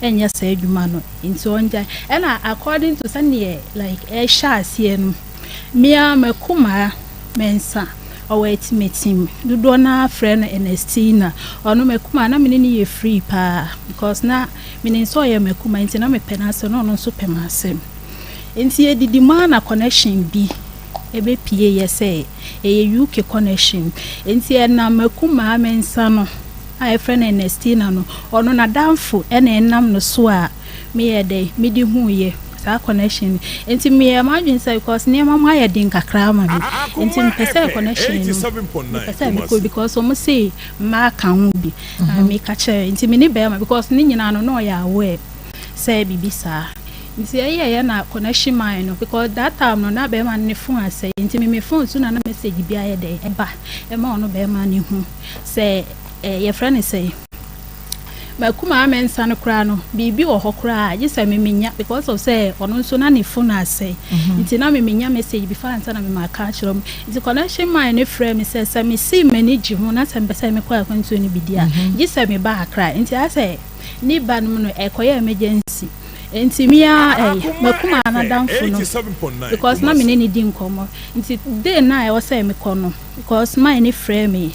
Ɛnyɛ saa adwuma no nti ɔngyae. Ɛna according to sɛneɛ like ɛhyɛ aseɛ no, mea m'akumaa Mensah, ɔwɔ Atimatim, dodoɔ no ara frɛ no Ernestina. Ɔno m'akumaa na mene no yɛ free paa because na menim sɛ ɔyɛ m'akumaa nti na mepɛ n'asɛm na ɔno nso pɛ m'asɛm. Nti yɛdidi mu ara na connection bi ɛbɛpieeɛ sɛ ɛyɛ UK connection. Nti ɛnam m'akumaa Mensah no a yɛfrɛ no Ernestina no, ɔno n'adamfo na ɛnam no so a meyɛɛ dɛn, mede huiɛ saa connection no. Nti meyɛɛ m'adwene sɛ because nneɛma mu ayɛ den kakra ama me, nti Akoma mepɛ sɛ FM connection no, mepɛ 87.9 sɛ mekɔ Kumasi. because wɔn se mmaa ka ho bi. Na meka kyerɛ, nti me ne bɛrima because ne nyinaa no na ɔyɛ aware sɛ biribi saa. Nti ɛyɛeɛ na connection man no, because that time no na bɛrima no ne phone asɛe, nti me me phone so na na message bi ayɛ dɛn ɛba ɛma ɔno bɛrima no hu sɛ yɛfrɛ no sɛ m'akumaa Mensah no koraa no biribi wɔ hɔ koraa gye sɛ me menya because of sɛ ɔno nso na ne phone asɛe, nti na me menya message before ansa na me ma aka akyerɛ mu. Nti connection man no frɛ me sɛ sɛ mesi m'ani gye ho na sɛ mpɛ sɛ mekɔ akwantuo no bi di a, gye sɛ meba Accra. Nti asɛ ne ba no mu no ɛkɔyɛ emergency, nti mea Akoma m'akumaa FM n'adamfo no 87.9 because na me Kumasi. ne ne di nkɔmmɔ. Nti day na ɛwɔ sɛ mekɔ no, because man ne frɛ me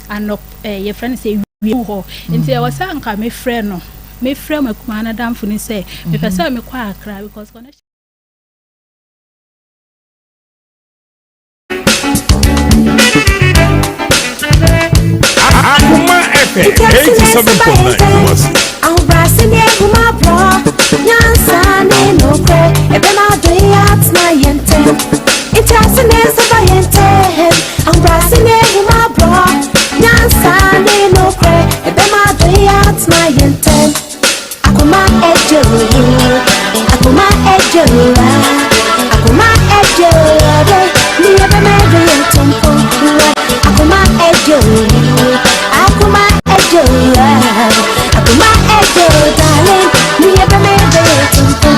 anɔp yɛfrɛ no sɛ wie hɔ, nti ɛwɔ sɛ anka mefrɛ no, mefrɛ m'akumaa n'adamfo no sɛ mepɛ sɛ mekɔ Accra because connection Akoma FM 87.9 Kumasi. Ahobrɛase ne ahummɔborɔ, nyansa ne nokorɛ, ɛbɛma adɔ yi atena yɛn ntɛm. Ntease ne nsɛba yɛn ntɛm. Ahobrɛase ne ahummɔborɔ, nyansa ne nokorɛ, ɛbɛma adɔ yi atena yɛn ntɛm. Akoma ɛdwo, akoma ɛdwo, akoma ɛdwo, ne ɛbɛma ɛdwo yɛn tompo. Akoma ɛdwo, akoma ɛdwo, akoma ɛdwo, darling, ne ɛbɛma ɛdwo yɛn tompo.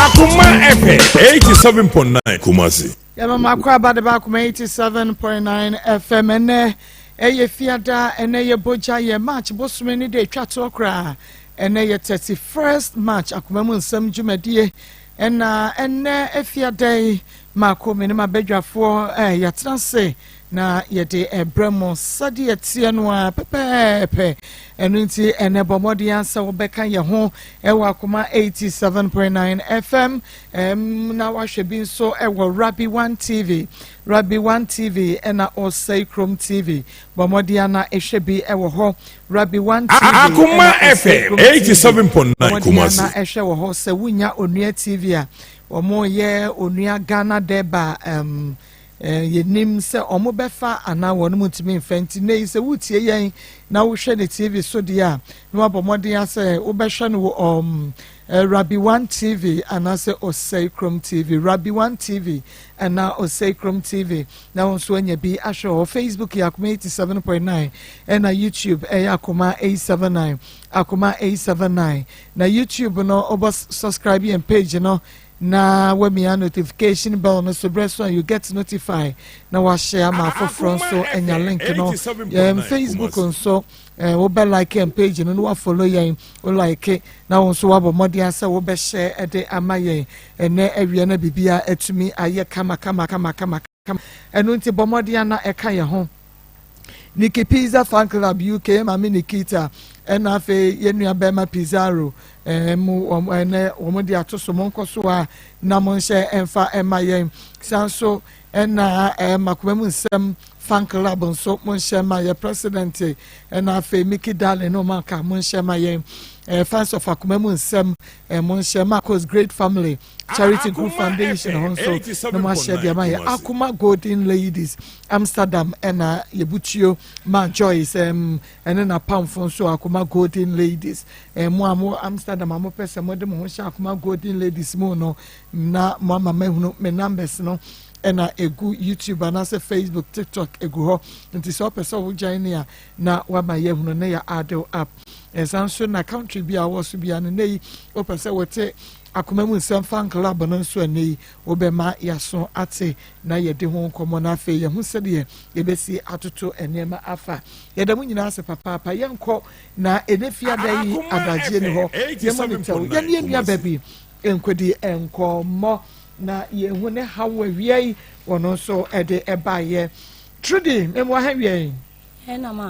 Akoma FM 87.9 Kumasi. Yɛma makɔ aba de ba Akoma 87.9 FM. Ɛnɛ ɛyɛ Fiada, ɛnɛ yɛ bogya, yɛ March bosome ne de atwa toɔ koraa. Ɛnɛ yɛ 31st March. Akoma mu nsɛm dwumadie ɛna ɛnɛ efiada yi maako me ne m'abadwafoɔ yɛatena ase na yɛde ɛbrɛ mo sɛdeɛ teɛ no a pɛpɛɛpɛ. Ɛno nti ɛnɛ bɔ mmɔden sɛ wobɛka yɛn ho ɛwɔ Akoma 87.9 FM na wahwɛ bi nso ɛwɔ Rabi One TV, Rabi One TV ɛna Ɔsɛe Kurom TV. Bɔ mmɔden na ɛhwɛ bi ɛwɔ hɔ, Rabi One TV Akoma ɛna Ɔsɛe FM Kurom TV. 87.9 Bɔ mmɔden Kumasi. na ɛhwɛ wɔ hɔ. Sɛ wonya Onua TV a, wɔn yɛ Onua Ghana Deba yɛnim sɛ ɔmo bɛfa anaa wɔn mu ntumi nfa. Nti ne yi sɛ wotie yɛn na wohwɛ ne TV so deɛ a, na wabɔ mmɔden asɛ wobɛhwɛ no wɔ Rabi One TV anaasɛ Ɔsɛe Kurom TV, Rabi One TV ɛna Ɔsɛe Kurom TV, na wɔn nso anya bi ahwɛ wɔ Facebook yɛ Akoma 87.9, ɛna YouTube ɛyɛ Akoma 879, Akoma 879. Na YouTube no, ɔbɔ subscribe yɛn page no na wamia notification bell no so berɛ so a you get notify na wahyɛ ama afoforɔ nso anya link no. Yɛn Facebook nso wobɛ like yɛn page no na wafollow yɛn, wo like na wo nso wabɔ mmɔden sɛ wobɛhyɛ ɛde ama yɛn. Ɛnɛ awia na biribia atumi ayɛ kama kama kama kama kama. Ɛno nti bɔ mmɔden na ɛka yɛn ho. Nikki Pizza Fan Club UK, Maame Nikita, ɛna afei yɛn nua bɛrima Pizarro mu wɔn ɛnɛ wɔn de ato so. Mo nkɔ so a na mo nhyɛ ɛnfa ɛma yɛn. San so ɛna Makoma mu nsɛm fan club nso, mo nhyɛ ma yɛ president, ɛna afei Mickey Darling no ma ka mo nhyɛ ma yɛn. Fans of Akoma mu nsɛm, mo nhyɛ Marcos Great Family Charity Group Foundation ho nso na mo ahyɛ deɛ ma yɛ. Akoma Golden Ladies Amsterdam, ɛna yɛbutuo ma Joyce ɛne n'apamfo nso. Akoma Golden Ladies, mo a mo Amsterdam a mopɛ sɛ mode mo ho hyɛ Akoma Golden Ladies mu no, na mo ama mahunu me numbers no ɛna egu YouTube anaasɛ Facebook, TikTok egu hɔ. Nti sɛ ɔpɛ sɛ ɔwogyan ne a, na wama yɛhunu ne yɛ adew app. Ɛsan so na country bi a wɔwɔ so bia no, ne yi wopɛ sɛ wɔte Akoma mu nsɛm fan club no nso ɛnnɛ yi wobɛma yɛaso ate na yɛdi ho nkɔmmɔ na afei yɛho sɛdeɛ yɛbɛsi atoto nneɛma afa. Yɛda mo nyinaa ase papaapa. Yɛnkɔ na ɛnɛ fiada yi adagyeɛ ni hɔ. Yɛmmɔ ne tɛw. Yɛne yɛn nua baabi nkɔdi nkɔmmɔ na yɛhu ne haw awia yi wɔno nso ɛde ɛbaeɛ. Trudy, mmoa ha wia yi.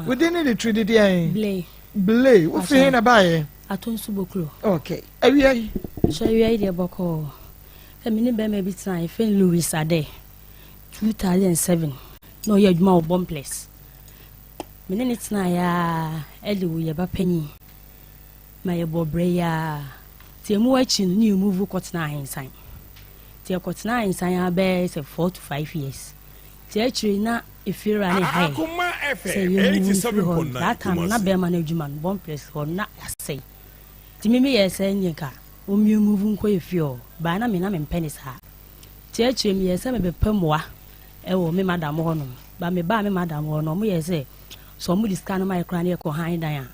Wo din ne de Trudy deɛn? Blay. Blay, wofiri he na baeɛ? Atonsu Bokuro. Okay, awia yi? So awia yi deɛ bɔkɔɔ. Sɛ me ne bɛrima bi tena yɛfrɛ no Louis Ade 2007 na ɔyɛ adwuma wɔ Bomplex. Me ne ne tenaeɛ ara ɛde wo yɛ ba panyin ma yɛbɔ brɛ yi ara. Nti emu akyi no ne yɛ move kɔtena Ahensan. Nti yɛkɔtena Ahensan ara bɛyɛ sɛ 4 to 5 years. Nti akyire na efiewura no reha yɛn sɛ yɛmmuvu mfiri hɔ no, that time no na bɛrima no adwuma no Bɔmprɛs hɔ no na asɛe. Nti me meyɛɛ sɛ ɛnneɛ nka wɔmmuvu nkɔ yɛ fie hɔ, but na me na mempɛ ne saa. Nti akyire meyɛɛ sɛ mebɛpɛ mmoa wɔ me madam hɔ nom, but mebaa me madam hɔ no wɔyɛɛ sɛ sɛ wɔde sika no ma yɛ koraa na yɛkɔ han dan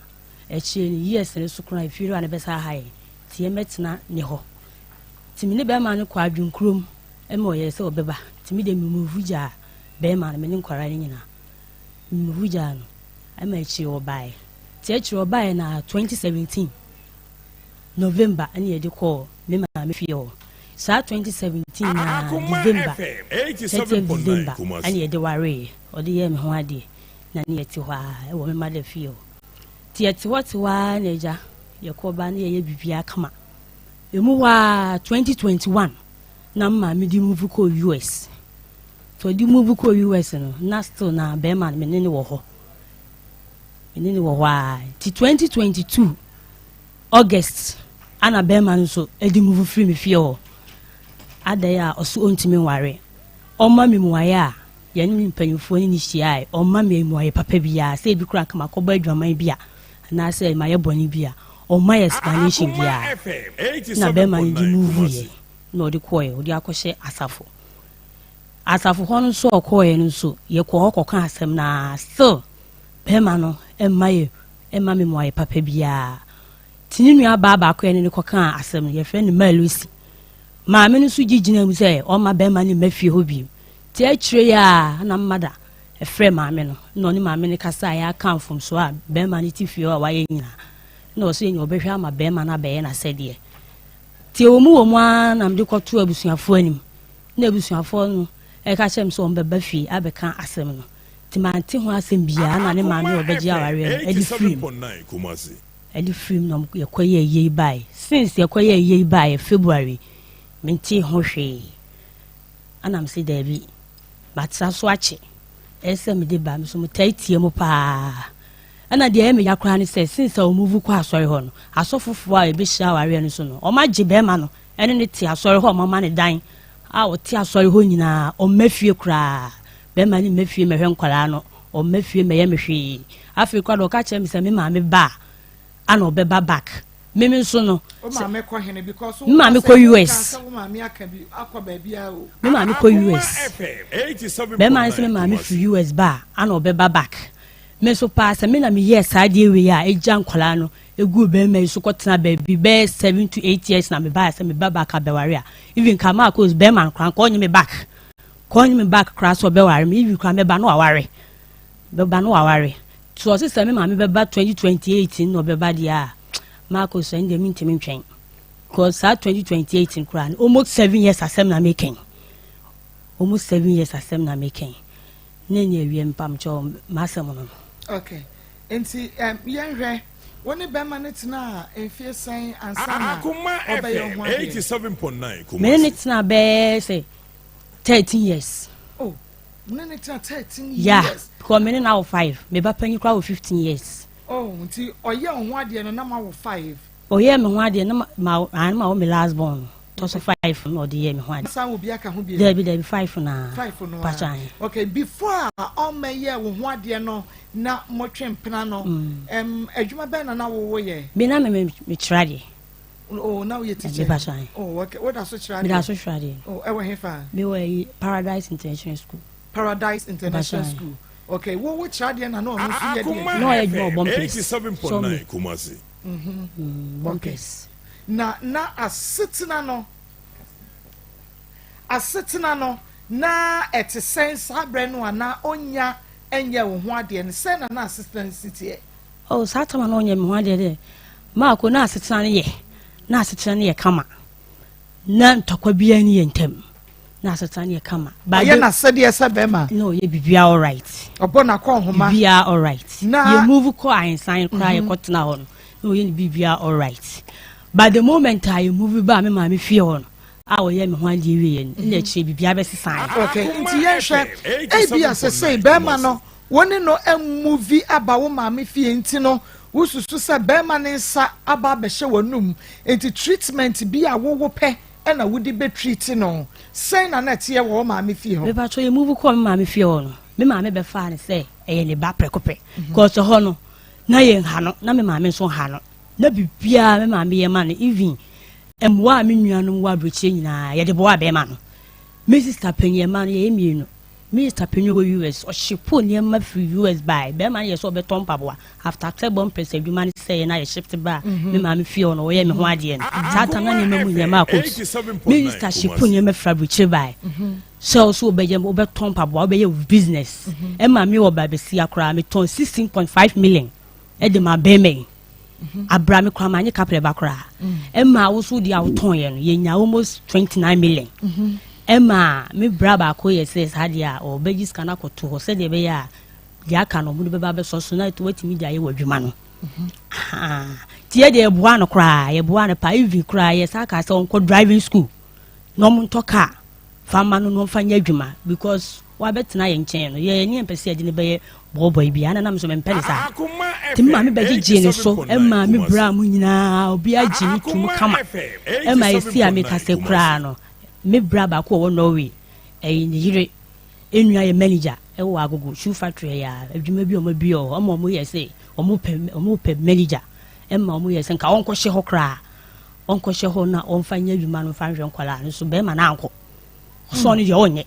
a, akyire no years no so koraa efiewura no bɛsan aha yɛn, nti yɛmmɛtena ne hɔ. Nti me ne bɛrima no kɔɔ adwenkurom. Ɛma ɔyɛɛ sɛ ɔbɛba nti me deɛ me move gyaa bɛɛma no me ne nkwadaa no nyinaa me move gyaa no ɛma akyire ɔbaeɛ nti akyire ɔbaeɛ na 2017 November ɛna yɛde kɔɔ me maame fie hɔ saa 2017 na December 30th December ɛna yɛde wareeɛ ɔde yɛɛ me ho adeɛ na ne yɛte hɔ a ɛwɔ me mother fie hɔ nti yɛte hɔ te hɔ a na agya yɛkɔ ba ne yɛyɛ biribiara kama emu hɔ a 2021 na me maame de move kɔɔ US. Nti ɔde move kɔɔ US no, na still na bɛrima no me ne no wɔ hɔ. Me ne no wɔ hɔ a. Nti 2022 August ana bɛrima no nso de move firi me fie hɔ. Adɛn a ɔso ɔntumi nware. Ɔma me mmuaeɛ a yɛne me mpanyinfoɔ ne ne hyiae. Ɔma me mmuaeɛ papa biara. Sɛ ebi koraa nka makɔbɔ adwaman bi a anaasɛ mayɛ bɔne bi a, ɔmma yɛ explanation biara. Na bɛrima no de move yɛ. na ɔde kɔeɛ, ɔde akɔhyɛ asafo. Asafo hɔ no nso ɔkɔeɛ no nso, yɛkɔɔ hɔ kɔka asɛm no ara, still bɛrima no mma yɛ mma me mmuaeɛ papa biara. Nti ne nua baa baako yɛne no kɔkaa asɛm no, yɛfrɛ no Maa Lucy. Maame no nso gye gyina mu sɛ ɔmma bɛrima no mma fie hɔ bio. Nti akyire yi a na mada ɛfrɛ maame no, na ɔne maame no kasaeɛ aka mfomsoɔ a bɛrima no te fie hɔ a wayɛ nyinaa. Na ɔsɛ yɛnyɛ ɔbɛhwɛ ama bɛrima no abɛyɛ n'asɛdeɛ. Nti ɛwɔ mu wɔ mu ara na mede kɔtoo abusuafoɔ anim, na abusuafoɔ no ka kyerɛɛ me sɛ wɔbɛba fie abɛka asɛm no. Nti mante ho asɛm biara na ne maame a ɔbɛgye awareɛ no de firii mu. Ɛde firii mu na yɛkɔyɛɛ yei baeɛ. Since yɛkɔyɛɛ yei baeɛ February, mentee ho hwee. Ɛna mese daabi, matena so akyɛ, ɛyɛ sɛ mede ba. Me nso metaa tie mu paa. Ɛna deɛ ɛyɛ me ya koraa ne sɛ since a ɔmuvu kɔ asɔre hɔ no, asɔfofoɔ a ɛbɛhyira awareɛ no so no, wɔagye bɛrima no ɛne no te asɔre hɔ, wɔama no dan a ɔte asɔre hɔ nyinaa, ɔmma fie koraa. Bɛrima no mma fie mmɛhwɛ nkwadaa no, ɔmma fie mmɛyɛ me hwee. Afei koraa deɛ ɔka kyerɛ me sɛ me maame ba a, ana ɔbɛba back. Me me nso no, Wo maame kɔ hene because me maame kɔ US. Wo maame aka bi akɔ baabi a o. Me maame kɔ US. Bɛrima no sɛ me maame firi US ba a, ana ɔbɛba back. Me nso paa sɛ me na meyɛɛ saa adeɛ wei a ɛgya nkwadaa no guu barima yi so kɔtena baabi bɛyɛ 7 to 8 years na mebaeɛ sɛ meba back abɛware a, even ka maa kos bɛrima no koraa nka ɔnye me back, ka ɔnye me back koraa sɛ ɔbɛware me, even koraa mɛba no waware, bɛba no waware. Nti ɔse sɛ me maame bɛba 2028 na ɔbɛba deɛ a, Marcos, ɛno deɛ mentumi ntwɛn, because saa 2028 no koraa no almost 7 years asɛm na mekɛn, almost 7 years asɛm na mekɛn. Ne nyɛ awie mpamkyɛw m'asɛm no. Okay, nti yɛnhwɛ, wo ne bɛrima no tena mfie sɛn ansa na ɔbɛyɛ ho adeɛ? Me ne ne tena bɛyɛ sɛ 13 years. Oh, ne ne tena 13 years? Yeah, because me ne na wɔ five, me ba panyin koraa wɔ 15 years. Oh, nti ɔyɛ wo ho adeɛ no na ma wɔ five? Ɔyɛ me ho adeɛ na ma wɔ me last born no tɔ so five na ɔde yɛ me ho adeɛ. San wo bi aka ho bi? Dabi dabi, five na. Five no a. Okay, before a ɔmɛyɛ wo ho adeɛ no na motwe mpena no, adwuma bɛn na na wowɔ yɛ? Me na me me kyerɛ adeɛ. Oh, na woyɛ teacher? Mepa kyɛw. Oh, okay. Woda so kyerɛ adeɛ? Meda so kyerɛ adeɛ. Oh, ɛwɔ he fa? Me wɔ Paradise International School. Paradise International School. Okay, wo kyerɛ adeɛ na na ɔno nso yɛ deɛ? Na ɔyɛ adwuma wɔ Bɔmpes. Sɔmi. Bɔmpes. Na na asetena no, asetena no na ɛte sɛn saa berɛ no a na ɔnnya nyɛɛ wo ho adeɛ no? Sɛn na na asetena no si teɛ? Oh, saa tam a na ɔnyɛ me ho adeɛ deɛ, Maako, na asetena no yɛ, na asetena no yɛ kama. Na ntɔkwa biara ni yɛn ntam. Na asetena no yɛ kama. Ɔyɛ n'asɛdeɛ sɛ bɛrima. Na ɔyɛ biribiara alright. Ɔbɔ n'akɔnhoma. Biribiara alright. Na yɛ move kɔ ahensan koraa mm -hmm. yɛkɔ tena hɔ no, na ɔyɛ ne biribiara alright. But the moment a yɛ move baa me maame fie hɔ no, a ɔyɛ me ho adeɛ wieɛ no, na akyire biribiara bɛsesaeɛ. Okay, nti yɛnhwɛ, ebia sesei bɛrima no Wo ne no amuvi aba wo maame fie nti no wo susu sɛ bɛɛma no nsa aba abɛhyɛ w'anum nti treatment bi a wo wo pɛ na wo de bɛ treat no. Sɛn na na ɛteɛ wɔ wo maame fie hɔ? Mepakyɛw yɛ move kɔɔ me maame fie hɔ no me maame bɛfaa no sɛ ɛyɛ ne ba prɛko pɛ cause ɛhɔ no na yɛ nha no na me maame nso nha no na biribiara me maame yɛ ma no even mmoa a me nuanom wɔ aburokyire nyinaa yɛde boa bɛɛma no me sister panyin ɛma no yɛyɛ mmienu Minister panyin wɔ US, ɔshipoo nneɛma firi US bae. Bɛrima no yɛ sɛ ɔbɛtɔ mpaboa. After sɛ bɔmpɛs adwuma no sɛeɛ na yɛ shift baa me maame fie hɔ no, ɔyɛɛ me ho adeɛ no. Saa tam na nneɛma mu nneɛma akɔ su. Minister shipoo nneɛma firi aburokyire bae. Sɛ ɔso wobɛyɛ wobɛtɔn mpaboa, wobɛyɛ wo business. Ɛma me wɔ baabesia koraa, metɔn 16.5 million de maa bɛrima yi. Abra me koraa manye kaprɛ ba koraa. Ɛma wo so deɛ a wotɔn yɛ no yɛnya almost 29 million. Ɛma me bra baako yɛ sɛ saa deɛ a ɔbɛgye sika no akɔto hɔ sɛdeɛ ɛbɛyɛ a deɛ aka no ɔmo de bɛba abɛsɔ so na watumi de ayɛ wɔ adwuma no. Nti yɛ deɛ yɛboa no koraa yɛboa no paa even koraa yɛ saa kaa sɛ ɔnkɔ driving school na ɔmo ntɔ car fa ma no na ɔmfa nyɛ adwuma because wabɛtena yɛn nkyɛn no yɛ ne yɛmpɛ sɛ yɛde no bɛyɛ bɔɔbɔe bi ana nam so mempɛ ne saa nti me maame bɛgyegyee ne so ɛma me bra mu nyinaa obi agye ne tum kama ɛma ɛsi a meka sɛ koraa no me bra baako ɔwɔ Norway ɛyɛ ne yere enua yɛ manager ɛwɔ agogo shoe factory ɛyɛ a adwuma bi ɔmo bi ɔwɔ ɔmo ɔmo yɛ sɛ ɔmo pɛ ɔmo pɛ manager ɛma ɔmo yɛ sɛ nka ɔnkɔhyɛ hɔ koraa ɔnkɔhyɛ hɔ na ɔmfa nyɛ adwuma no mfa nhwɛ nkwadaa no so bɛrima no ankɔ ɔsɔn no deɛ ɔnyɛ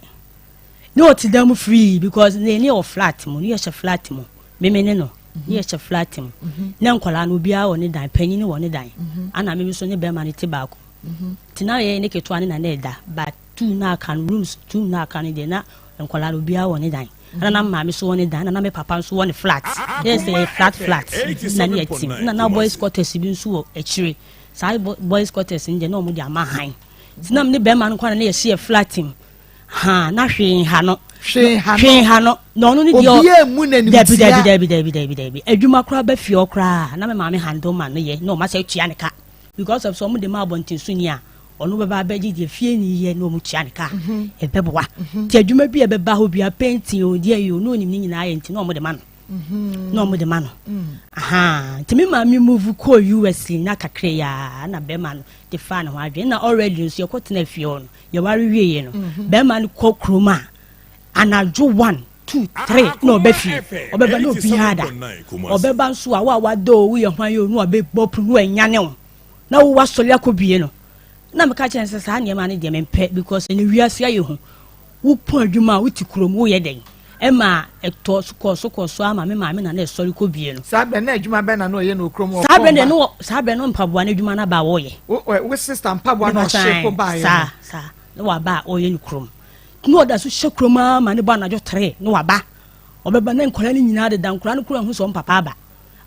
ne ɔte dan mu free because ne ne wɔ flat mu ne yɛhyɛ flat mu meme ne no ne yɛhyɛ flat mu mhm. ne nkwadaa no obiara wɔ ne dan panyin wɔ ne dan mhm. ana meme nso ne bɛrima no te baako mhm. te na yɛ ne ketewa ne na ne ɛda but two na aka no rooms two na aka no deɛ na nkwadaa no obiara wɔ ne dan ɛna na maame so wɔ ne dan ɛna na me papa nso wɔ ne flat yɛ sɛ yɛ flat flat na ne yɛ tim na na boys quarters bi nso wɔ akyire saa boys quarters no deɛ na wɔn de ama han nti na ne bɛrima no kwan na yɛhyɛ yɛ flat mu ha na hwee nha no hwee nha no hwee nha no na ɔno ne deɛ obiara mu n'anim tia dabi dabi dabi dabi dabi adwuma koraa bɛ fie hɔ koraa na me maame handle ma no yɛ na ɔma sɛ tua ne ka because of sɛ ɔmo de ma abɔnten so ni a ɔno bɛba abɛgye deɛ fie ni yɛ na ɔmo tua ne ka mhm. ɛbɛboa mhm. nti adwuma bi a ɛbɛba hɔ bi a painting o deɛ yi o na onim ne nyinaa yɛ nti na ɔmo de ma no mhm. na ɔmo de ma no mm. nti me maame move kɔɔ US na kakra yi a na bɛrima no de faa ne ho adwene na already nso yɛkɔ tena fie hɔ no yɛware wieɛ no mhm. bɛrima no kɔ kurom a anadwo one two three na ɔbɛ fie ɔbɛba na obiara da ɔbɛba nso a wo a wada o woyɛ hwan yɛ o na ɔbɛbɔ pono na wanyane wo na wo wasɔre akɔ bie no na meka kyerɛ sɛ saa nneɛma no deɛ mempɛ because ɛne wiase ayɛ hu wopɔn adwuma a wote kurom woyɛ dɛn ɛma ɛtɔ so kɔɔ so kɔɔ so ama me maame na na ɛsɔre kɔ bie no. Saa bɛn na adwuma bɛn na na ɔyɛ no okurom wɔ saa bɛn no saa bɛn no mpaboa no adwuma no aba a wɔyɛ. Wo sista mpaboa na ɔhyɛ kɔ baayɛ no. Saa saa na waba a ɔyɛ no kurom na ɔda so hyɛ kurom ara ma ne bɔ anadwo tere na waba ɔbɛba na nkwadaa no nyinaa deda nkwadaa no kura ho sɛ ɔmo papa aba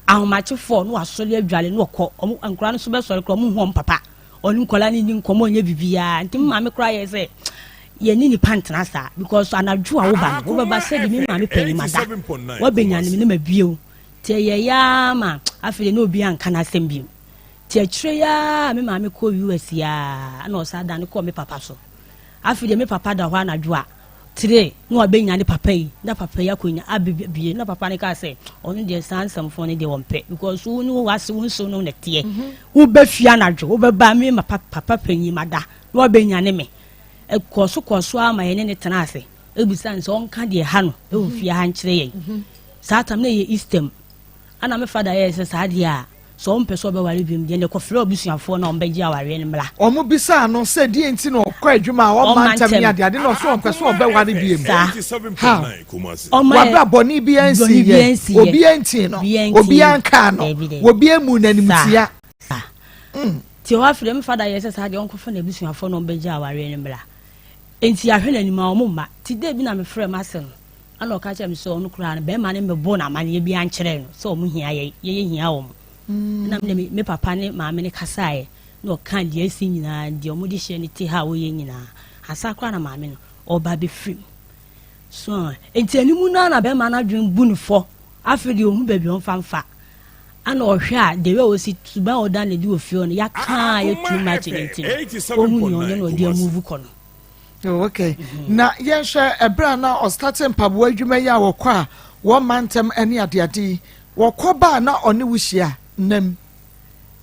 ahomakyefoɔ na wasɔre adwale na ɔkɔ ɔmo nkwadaa no nso bɛsɔre kora ɔmo hu ɔmo papa. Ɔne nkwadaa no nni nkɔmmɔ nyɛ biribiara nti me maame koraa yɛ sɛ yɛne nipa ntena saa because anadwo a woba no wobɛba sɛde me maame panyin ma da wabɛnya no me ne ma bio nti ɛyɛ yaa ma afei de na obi anka n'asɛm bio nti akyire yaa me maame kɔɔ US yaa na ɔsan da no kɔɔ me papa so Afei deɛ me papa da hɔ anadwo a, tire na wabɛnya ne papa yi, na papa yi akɔnya abɛbie, na papa no kaa sɛ, ɔno deɛ saa nsɛmfoɔ no deɛ ɔmpɛ, because wo ne w'ase wo nsew no na ɛteɛ. Mhm. Wobɛ fie anadwo, wobɛba me ma papa panyin mada, na wabɛnya ne me. Ɛkɔɔ so kɔɔ so ara ma yɛne ne tena ase, ɛbisa no sɛ ɔnka deɛ ɛha no ɛwɔ mhm. fie ha nkyerɛ yɛn. Mhm. Saa tam na ɛyɛ Easter mu. Ana me fada yɛɛ sɛ saa deɛ a, sɛ ɔmpɛ sɛ ɔbɛware biom deɛ, ɛnde kɔfrɛ w'abusuafoɔ na wɔmmɛgye awareɛ no mmra. Wɔbisaa no sɛ deɛn nti na ɔkɔ adwuma a ɔmma ntɛm ne adeade na ɔse ɔmpɛ sɛ ɔbɛware biom. Saa. How? W'abrɛ bɔne biara nsiiɛ, obiara ntii no, obiara nkaa no, obiara mmuu no animtia. Saa. Nti ɛhɔ afei deɛ me fada yɛɛ sɛ saa deɛ ɔnkɔfa n'abusuafoɔ na ɔmbɛgye awareɛ no mmra. Nti yɛahwɛ n'anim a ɔmo mma. Nti da bi na mefrɛɛ m'ase no ɛna ɔka kyerɛɛ me sɛ ɔno koraa no bɛrima no mmɛbɔɔ no amaneɛ biara nkyerɛɛ no sɛ ɔmo hia yɛn, yɛn yɛhia wɔn. Ɛna me ne me papa ne maame no kasaeɛ na ɔkaa deɛ asi nyinaa, deɛ ɔmo de hyɛ ne ti ha a ɔyɛ nyinaa. Ansa koraa na maame no ɔreba abɛfiri mu. So nti anim no ara na bɛrima no adwene bu no fɔ. Afei deɛ ɔhu baabi ɔmfa mfa. Ana ɔhwɛ a the way a ɔsi suban a ɔda no adi wɔ fie hɔ no yɛaka a yɛ too much no nti no ɔhu nea ɔnyɛ na ɔde amuvu kɔ no. Oh, okay. Mm -hmm. Na yɛnhwɛ ɛberɛ a na ɔstate mpaboa adwuma yi a wɔkɔ a wɔma ntɛm ne adeade yi wɔkɔ ba a na ɔne wo hyia nam.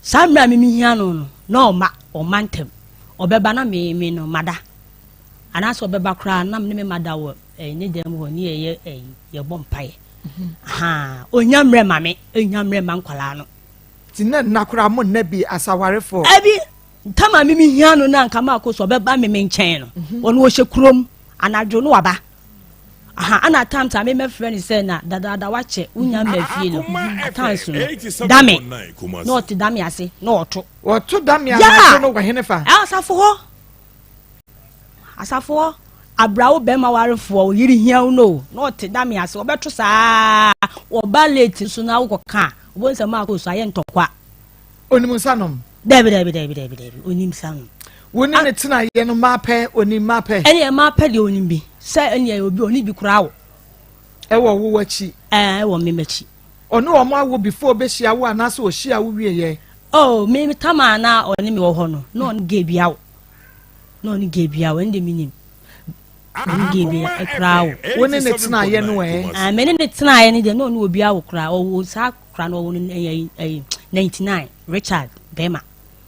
Saa mmerɛ a mimi hia no no na ɔma ɔma ntɛm ɔbɛba na me me no mada anaasɛ ɔbɛba koraa na me ne me mada wɔ eh, ne dan mu hɔ ne yɛyɛ eh, yɛbɔ mpaeɛ Ahaa, ɔnya mmerɛ ma me, ɛnya mmerɛ ma nkwadaa no. Ti na nna koraa mo nna bi asawarefoɔ. Ɛbi, ntama me mehia no na nka maako so ɔbɛba me me nkyɛn no. Mhm. Ɔno ɔhyɛ kurom, anadwo no waba. Aha, ana times a me mɛfrɛ no sɛ na dadaada wakyɛ, wonya mma fie no. At times no, dame, na ɔte dame ase, na ɔto. Ɔto dame anadwo no wɔ hene fa? Asafo hɔ. Asafoɔ, abra wo bɛrima warefoɔ, wo yere hia wo no o, na ɔte dame ase, ɔbɛto saa, ɔba late nso na wokɔ ka a, wobɛhu sɛ maa kɔ so ayɛ ntɔkwa. Onim nsa nom? Dabi, dabi, dabi, dabi, dabi, onim nsa nom. Wo ne ne tena yɛ no maa pɛ, onim maa pɛ? Ɛne maa pɛ deɛ onim bi, sɛ ɛne obi ɔne bi koraa wɔ. Ɛwɔ wo akyi? Ɛɛ, ɛwɔ me m'akyi. Ɔne wɔn awo before ɔbɛhyia wo anaasɛ ɔhyia wo wie yɛ? Oh, me tama na ɔne me wɔ hɔ no, na ɔne gay bi awo. Na ɔne gay bi awo, ɛne deɛ menim. Ɔne gay bi koraa awo. Wo ne ne tenaeɛ no ɛ? Ah, me ne ne tenaeɛ no deɛ, na ɔne obi awo koraa. Ɔwo saa koraa no, ɔwo no ɛyɛ ɛyɛ 99, Richard, bɛrima.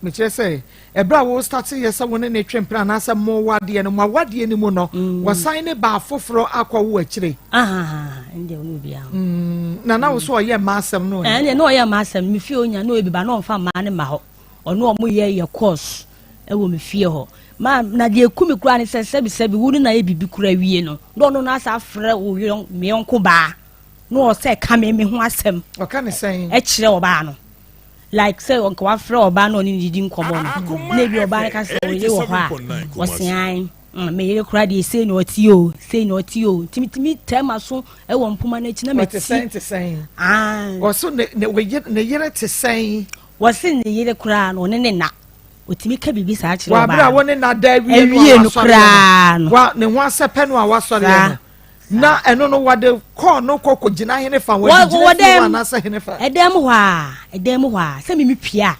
Mekyerɛ sɛ, ɛberɛ a wo starte yɛ sɛ wo ne no retwe mpena anaasɛ mo wadeɛ no, mo awadeɛ no mu no, wɔsan ne baa foforɔ akɔ wo akyire. Ɛne deɛ ɔne obiara ho. Na na wo so ɔyɛ mmaa asɛm no ɛ? Ɛne na ɔyɛ mmaa asɛm no, me fie onya na ɔyɛ bi ba na ɔmfa mmaa no mma hɔ. Ɔne ɔmo yɛ yɛ course ɛwɔ me fie hɔ. Ma na deɛ eku me koraa ne sɛ sɛbi sɛbi wo ne na yɛ biribi koraa wie no, na ɔno no asa afrɛ wo yɔn me yɔnko baa na ɔsɛ ka me me ho asɛm. Ɔka ne sɛn? Ɛkyerɛ ɔbaa no. Like sɛ nka wafrɛ ɔbaa na ɔne no didi nkɔmmɔ no, na ebi ɔbaa no ka sɛ ɔyere wɔ hɔ a, ɔse ae, mm, me yere koraa deɛ sei na ɔte o, sei na ɔte o. Nti metumi tɛɛ m'aso wɔ mpoma no akyi na mati. Ɔte sɛn te sɛn? Ah. Ɔso ne ne ne yere te sɛn? Wɔse ne yere koraa no ɔne ne na. Ɔtumi ka biribi saa kyerɛ ɔbaa no. Wɔ abere a wɔne na da awie no a wasɔre no, wa ne ho asɛpɛ no a wasɔre no. Na ɛno no wɔde kɔɔ no kɔ kɔgyina hene fa wɔde gyina fie hɔ anaasɛ hene fa. Ɛdan mu hɔ a ɛdan mu hɔ a sɛ mimi pia a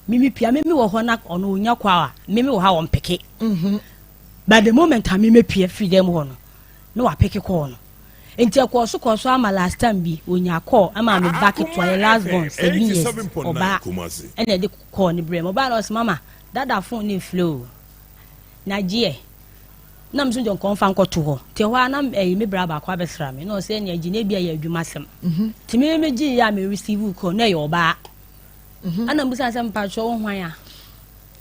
mimi pia mimi wɔ hɔ na ɔno onya kɔ a mimi wɔ ha wɔn peke. Mhm. But the moment a mimi pia firi dan mu hɔ no na wapeke kɔɔ no nti ɛkɔɔ so kɔɔ so ama last time bi onya kɔɔ ama me ba ketewa yɛ last born 7 years ɔbaa ɛna ɛde kɔɔ ne brɛ mu ɔbaa na ɔsɛ mama dada phone ne flow na gyeɛ. Na me nso deɛ nkɔmfa nkɔto hɔ. Nti ɛhɔ ara na ɛyi me bra baako abɛsra me na ɔsɛ ɛnea gye na ebi ɛyɛ adwuma sɛm. Mhm. Nti me me gye yɛ a me receive call na ɛyɛ ɔbaa. Mhm. Ɛna mbusa sɛ mpakyɛ wo hwan a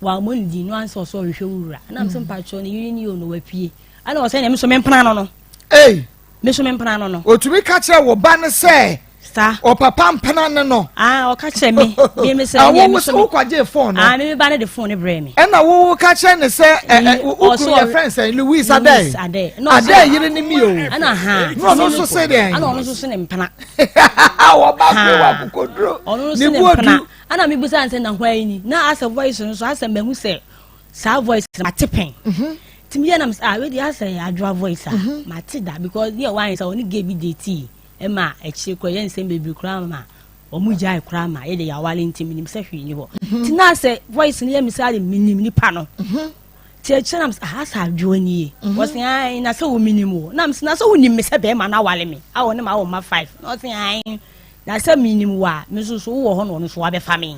wammɔ ne din no ansa ɔsɛ ɔhwehwɛ wo wura. Ɛna mesɛ mpakyɛ ne yere ni o na wapue. Ɛna ɔsɛ ɛnea me nso mempena no no. Ei! Me nso mempena no no. Otumi ka kyerɛ wo ba no sɛ Sa. Ɔpapa mpena ne no. Ah, ɔka kyerɛ me. Me me sɛ ɛnyɛ me so. Wo kwagye phone no. Ah, me me ba ne de phone ne brɛ me. Ɛna wo ka kyerɛ ne sɛ ɛ ɛ wo kunu yɛ friend sɛ Louis Adɛ. Louis Adɛ. Adɛ yere ne mi o. Ɛna ha. Na ɔno nso se deɛ. Ɛna ɔno nso se ne mpena. Ɔba kuro wa kokoduro. Ɔno nso se ne mpena. Ɛna mi busa sɛ na hwan ni. Na asɛ voice no so asɛ mɛhu sɛ saa voice no mate pɛn. Mhm. Timi yɛ nam sɛ ah wei de asɛ adwoa voice a mhm. mate da because yɛ wɔn ayɛ sɛ ɔne gay bi date. Ɛma akyire koraa yɛ nsɛm bebree koraa ma wɔn gyae koraa ma yɛde yɛawale nti menim sɛ hwee ni hɔ mhm. nti na sɛ voice no yɛ me sɛ ade menim nipa no mhm. nti akyire nam sɛ aha sɛ adwoa nie mhm. wɔse ae na sɛ wo menim wo na mesɛ na sɛ wonim me sɛ bɛrima no awale me a wɔne ma wɔ ma five na ɔse ae na sɛ menim wo a me nso so wowɔ hɔ na ɔno nso wabɛfa me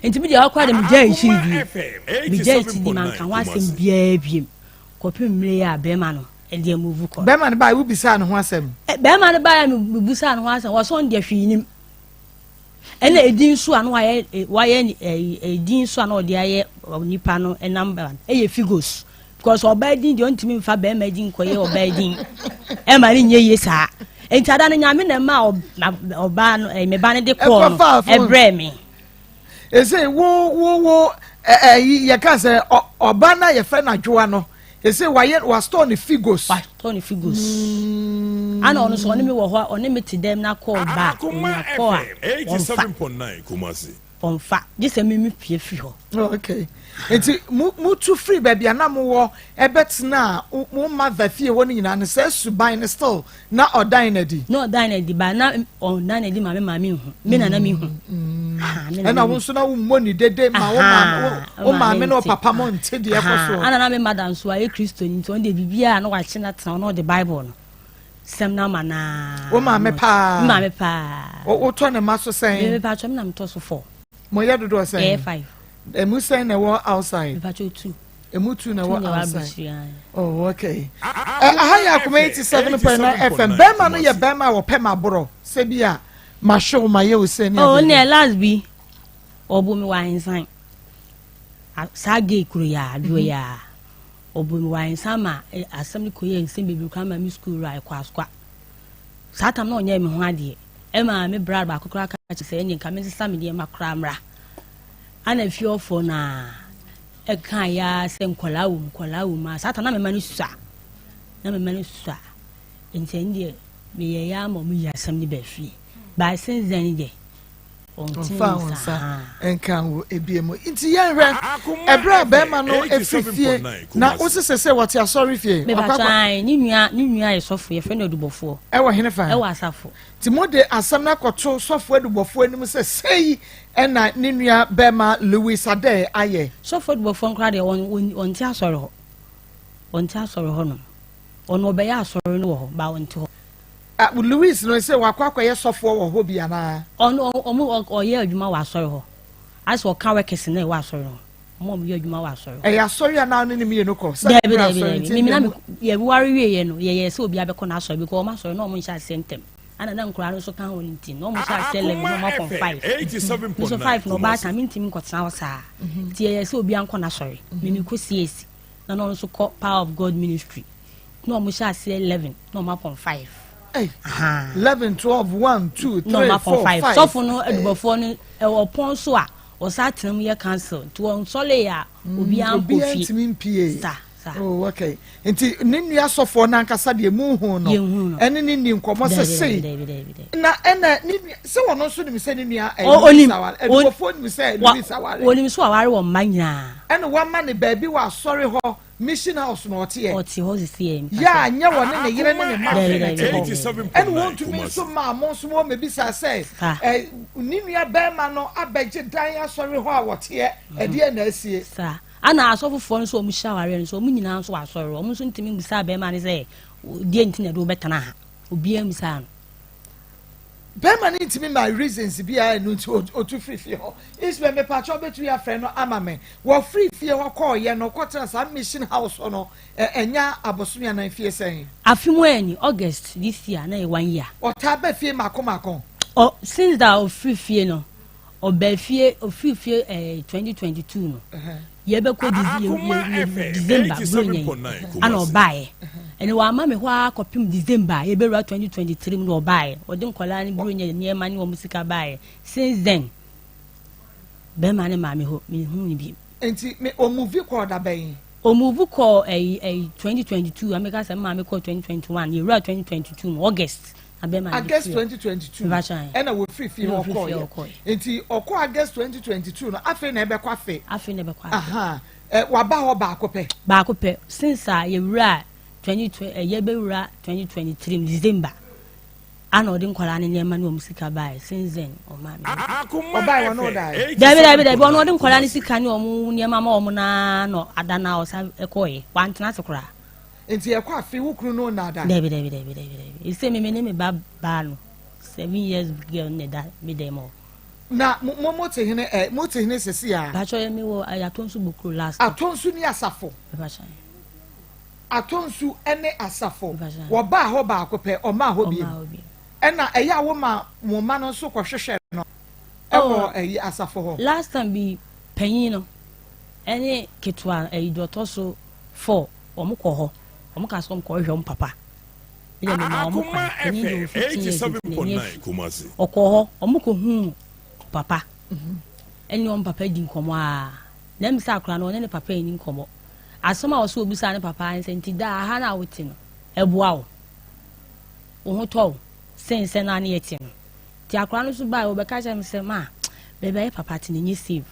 nti me deɛ ɔkora de megya akyiri die megya akyiri die manka ho asɛm biara biem kɔpem mmerɛ yi a bɛrima no ɛdeɛ move kɔ. Bɛrima no baeɛ wobisaa ne ho asɛm. Bɛrima no baeɛ mebusaa ne ho asɛm wɔsɛ ɔno deɛ hwee nim ɛna edin nso a na wayɛ wayɛ edin nso a na ɔde ayɛ nipa no number ɛyɛ figos because ɔbaa din deɛ ɔntumi nfa bɛrima din nkɔyɛ ɔbaa din ɛma ne nyɛ yie saa nti ada no nyame na ɛma ɔbaa no ɛmɛ ba no de kɔɔ no ɛbrɛ me. Ese wo wo wo ɛyi yɛka sɛ ɔba na yɛfrɛ no Adwoa no, ese wayɛ wastɔɔ ne figos. Wastɔɔ ne figos. Ana ɔno nso ɔne me wɔ hɔ, ɔne me te dɛm na kɔɔ ba Akoma ɔnya kɔɔ a FM ɔmfa. 87.9 Kumasi. Ɔmfa, gye sɛ me me pue firi hɔ. Oh, okay. Nti mo mo tu firi baabi a na mo wɔ ɛbɛtena a mo mother fie hɔ no nyinaa no, sɛ suban no still na ɔdan n'adi? Na ɔdan n'adi ba na ɔdan n'adi ma me maame nhu, me nana mi hu. Ɛna wo nso na wo mmɔ ne dede ma wo maame wo maame ne wo papa mo nte deɛ ɛkɔ so. Ana na me mother nso ayɛ Kristo ni, nti ɔno deɛ biribiara na wakye na tena ɔno ɔde Bible no sɛm na ama naa. Wo maame paa? Me maame paa. Wotɔ ne ma so sɛn? Me pa atwa, me na metɔ so four. Mo yɛ dodoɔ sɛn? Yɛyɛ five. Emu sɛn na ɛwɔ outside? Me pa atwa, two. Emu two na ɛwɔ outside. Oh, okay. Aha yɛ Akoma 87.9 FM. Bɛrima no yɛ bɛrima a wɔpɛ ma borɔ sɛbi a ma hwɛ ma yɛ o sɛ ni. Oh, ne last bi ɔbo mi wɔ ahensan saa gay kuro yɛ adwo yɛ a ɔbo mi wɔ ahensan ma asɛm no kɔ yɛ nsɛm bebree kora ma mi sukuu wura ɛkɔ asokwa. Saa tam na ɔnyɛ mi ho adeɛ, ɛma me bra baako koraa ka kyerɛ sɛ ɛnyɛ nka me nsesa me nneɛma koraa mmra. Ana fie ɔfɔ na ɛka ya sɛ nkɔlaa wɔ mu, nkɔlaa wɔ mu a saa tam na mema no sua, na mema no sua, nti ɛn deɛ meyɛ ya ama ɔmo yi asɛm no baa fie. But since then deɛ ɔmfa wo nsa nka wo ebie mu. Nti yɛnhwɛ ɛberɛ a bɛrima no ɛfiri fie na wosese sɛ wɔte asɔre fie. Mebatwan ne nua yɛ sɔfo, yɛfrɛ no Adubɔfoɔ. Ɛwɔ hene fa? Ɛwɔ Asafo. Nti mode asɛm no akɔto sɔfo Adubɔfoɔ anim sɛ sei ɛna ne nua bɛrima Louis Adɛ ayɛ? Sɔfo Adubɔfoɔ nkora deɛ, ɔnte asɔre hɔ, ɔnte asɔre hɔ nom. Ɔno ɔbɛyɛ asɔre no wɔ hɔ ba, ɔnte hɔ. Louis no sɛ wakɔ akɔyɛ sɔfoɔ wɔ hɔ bi anaa? Ɔno ɔmo ɔyɛ adwuma wɔ asɔre hɔ, asɛ ɔka workers na ɛwɔ asɔre hɔ, ɔmo yɛ adwuma wɔ asɔre hɔ. Ɛyɛ asɔre a naa ne ne mmienu kɔ? Dɛbi dɛbi dɛbi, mimi na yɛ ware wie yɛ no, yɛyɛ sɛ obi abɛkɔ n'asɔre because ɔmo asɔre na ɔmo nhyɛ aseɛ ntɛm, ana na nkura no nso ka ho ne nti na ɔmo hyɛ aseɛ 11 na ɔmo akɔ 5, mi nso 5 na ɔbaatan mi ntumi nkɔtena hɔ saa, nti yɛyɛ sɛ obi ankɔ n'asɔre. Mimi kɔ CAC na ɔno nso kɔ Power of God Ministry na ɔmo hyɛ aseɛ 11 na ɔmo apɔn 5. 11, 12, 1, 2, 3, 4, 5. Sɔfo no Adubɔfoɔ no ɛwɔ pɔn so a ɔsa atena mu yɛ council, nti wɔn nsɔle a obiara nkɔ obiara fie. Ntumi mpie. Sa sa. Oh, okay. Nti ne nua sɔfoɔ n'ankasa deɛ mu hu no? Yɛnhu no. Ɛne ne ni nkɔmɔ sɛ sei? Dɛbi dɛbi dɛbi. Na ɛna ne nua sɛ wɔn nso nim sɛ ne nua Onim. Louis aware? Adubɔfoɔ nim sɛ Louis aware? Onim so aware wɔ mma nyinaa. Ɛna wama ne baabi wɔ asɔre hɔ, mission house na ɔteɛ? Ɔte hɔ sisi yɛ. Yɛ a nyɛ wɔ ne ne yere ne ne mma Dɛbi, na dɛbi, te hɔ? dɛbi. Ɛna wɔntumi nso maa mo nso mo mebisa sɛ ne nua bɛrima no abɛgye dan asɔre hɔ a wɔteɛ, ɛdeɛ na asie? Saa ana asɔfofoɔ nso ɔmo hyɛ awareɛ no nso, ɔmo nyinaa nso wɔ asɔre, ɔmo nso ntumi mbisa bɛrima no sɛ deɛ nti na ɛde wobɛtena ha, obiara mbisa no. Bɛrima no ntumi ma reasons bi a ɛno nti otu firi fie hɔ. Ismail, mepakyɛ, wobɛtumi afrɛ no ama me? Wɔfiri fie hɔ kɔɔyɛ no, kɔtena saa mission house hɔ no, ɛnya abosome anan fie sɛn? Afe mu ɛni August this year na yɛ one year. Ɔtaa bɛ fie mako mako? Ɔ since that ɔfiri fie no, ɔbaa fie, ɔfiri fie 2022 no, yɛbɛkɔ December buronya yi ana ɔbaeɛ. Ɛnna wama me hɔ ara kɔpem December a yɛbɛwura 2023 mu na ɔbaeɛ, ɔde nkɔlaa ne buronya nneɛma ne wɔn sika baeɛ. Since then bɛrima ne maame hɔ, mehu ne bi. Nti me ɔmove kɔɔ da bɛn? Ɔmove kɔɔ ɛyi 2022. Ameka sɛ maame kɔɔ 2021, yɛwura 2022 mu August na bɛrima ne August firi hɔ. 2022 ɛna wɔfiri fie hɔ kɔɔyɛ. Nti ɔkɔ August 2022 no, afei na ɛbɛkɔ afe? Afei na ɛbɛkɔ afe. Aha ɛ waba hɔ baako pɛ? Baako pɛ since a yɛwura 2020 yɛbɛwura 2023 mu December ana ɔde nkwadaa ne nneɛma ne wɔn sika baeɛ. Since then ɔmaa mi. Ɔbaa wɔn no ɔdaa? Dabi dabi dabi, ɔno ɔde nkwadaa ne sika ne wɔn nneɛma ma wɔn naa na ada na ɔsa ɛkɔɔyɛ, wantena ase koraa. Nti ɛkɔ afe, wo kunu no nada? Dabi dabi dabi dabi dabi, ese mi ne mi ba baa no, 7 years girl, ne da mi dɛm hɔ. Na mo te hene ɛ mo te hene sisi a? Bàtchɔ yɛ mi wɔ ɛyɛ Atonsu Bokuro last. Atonsu ni Asafo? Bàtchɔ. Atonsu ne Asafo. Wɔbaa hɔ baako pɛ, ɔmaa hɔ bi? Ɛna ɛyɛ a woma mo ma no nso kɔhwehwɛ no ɛwɔ ɛyi Asafo hɔ? Last time bi, panyin no ɛne ketewa ɛyi deɛ ɔtɔ so four, wɔn kɔ hɔ, wɔn ka sɛ wɔn kɔ hwehwɛ wɔn papa. Ɛyɛ mi ma wɔn kwan. Panyin deɛ wɔ 15 years nti n'ani afi. Ɔkɔ hɔ, wɔn kɔ hu papa. Ɛne wɔn papa di nkɔmmɔ ara. Na ɛm sɛ akwadaa no, ɔne ne papa nni nkɔmmɔ. Asɛm a ɔsɛ ɔbisaa ne papa ara ne sɛ, nti daa ha no a wote no, ɛboa wo? Wo ho tɔ wo sen sɛ na ne yɛte no? Nti akwadaa no nso baeɛ, ɔbɛka kyerɛɛ me sɛ, ma, baabi a yɛ papa te no, ɛnyɛ safe.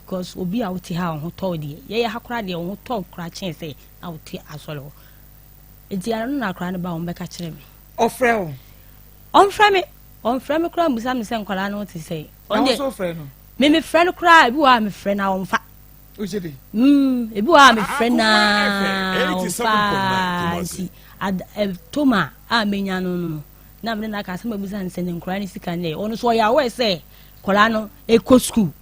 Because obi a wote ha a wo ho tɔ wo deɛ, yɛyɛ ha koraa deɛ, wo ho tɔ wo koraa kyɛn sɛ na wote asɔre hɔ. Nti ɛno na akwadaa no ba wɔn bɛka kyerɛ me. Ɔfrɛ wo? Ɔmfrɛ me. Ɔmfrɛ me koraa mmisa me sɛ nkwadaa no te sɛn. Na wo nso wofrɛ no? Me mefrɛ no koraa, ebi wɔ hɔ a mefrɛ no a ɔmfa. Wogye di? Mm, ebi wɔ hɔ a mefrɛ no a ɔmfa nti toma a menya no no na mene no aka asɛm abusa no sɛ ne nkwadaa no sika nnɛ ɔno nso ɔyɛ aware sɛ nkwadaa no ɛkɔ sukuu.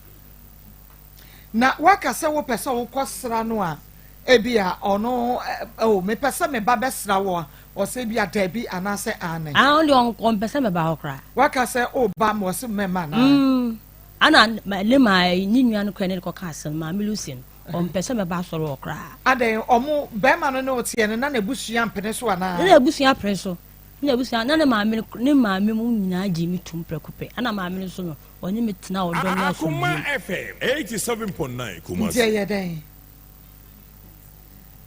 Na woaka sɛ wopɛ sɛ wokɔ sra no a, ebia ɔno oh, mepɛ sɛ meba bɛsra wo a, ɔsɛ ebia daabi anaasɛ aane. Ah, ɔno deɛ ɔmpɛ sɛ mɛba hɔ koraa. Woaka sɛ woba ma ɔse mɛma anaa? Mm, ana ne ma ne nua no koraa ne no kɔka asɛm, Maame Lucy no, ɔmpɛ sɛ mɛba asɔre hɔ koraa. Adɛn, ɔmo, bɛrima no ne wo teɛ no, na n'abusua mpene so anaa? Na n'abusua pene so. Na n'abusua, na ne maame, ne maame mu nyinaa gyee me tom prɛko pɛ. Ana maame no nso no, ɔne me tena ɔdɔ ne asomdwoe mu. Akoma FM 87.9 Kumasi. Nti ɛyɛ dɛn?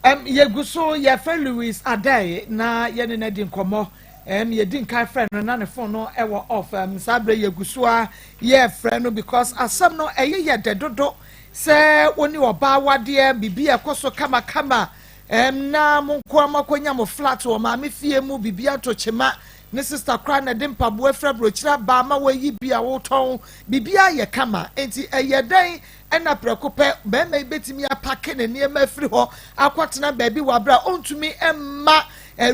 Um, yɛgu so yɛfrɛ Louis Adai na yɛne no adi nkɔmmɔ. Um, yɛdi nkan frɛ no na ne phone no ɛwɔ off. Um, saa berɛ yɛgu so a yɛfrɛ no because asɛm no ɛyɛ yɛ dɛ dodo sɛ wo ne ɔbaa wadeɛ biribi a ɛkɔ so kamakama um, na mo nkoa moakɔnya mo flat wɔ maame fie mu biribi ato kyema ne sister koraa na ɛde mpaboa firi aburokyire aba ama wayi bi a wotɔn biribiara yɛ kama nti ɛyɛ dɛn Ɛnna prɛko pɛ, barima yi betumi apake ne nneɛma afiri hɔ akɔtena baabi wɔ bere a ontumi mma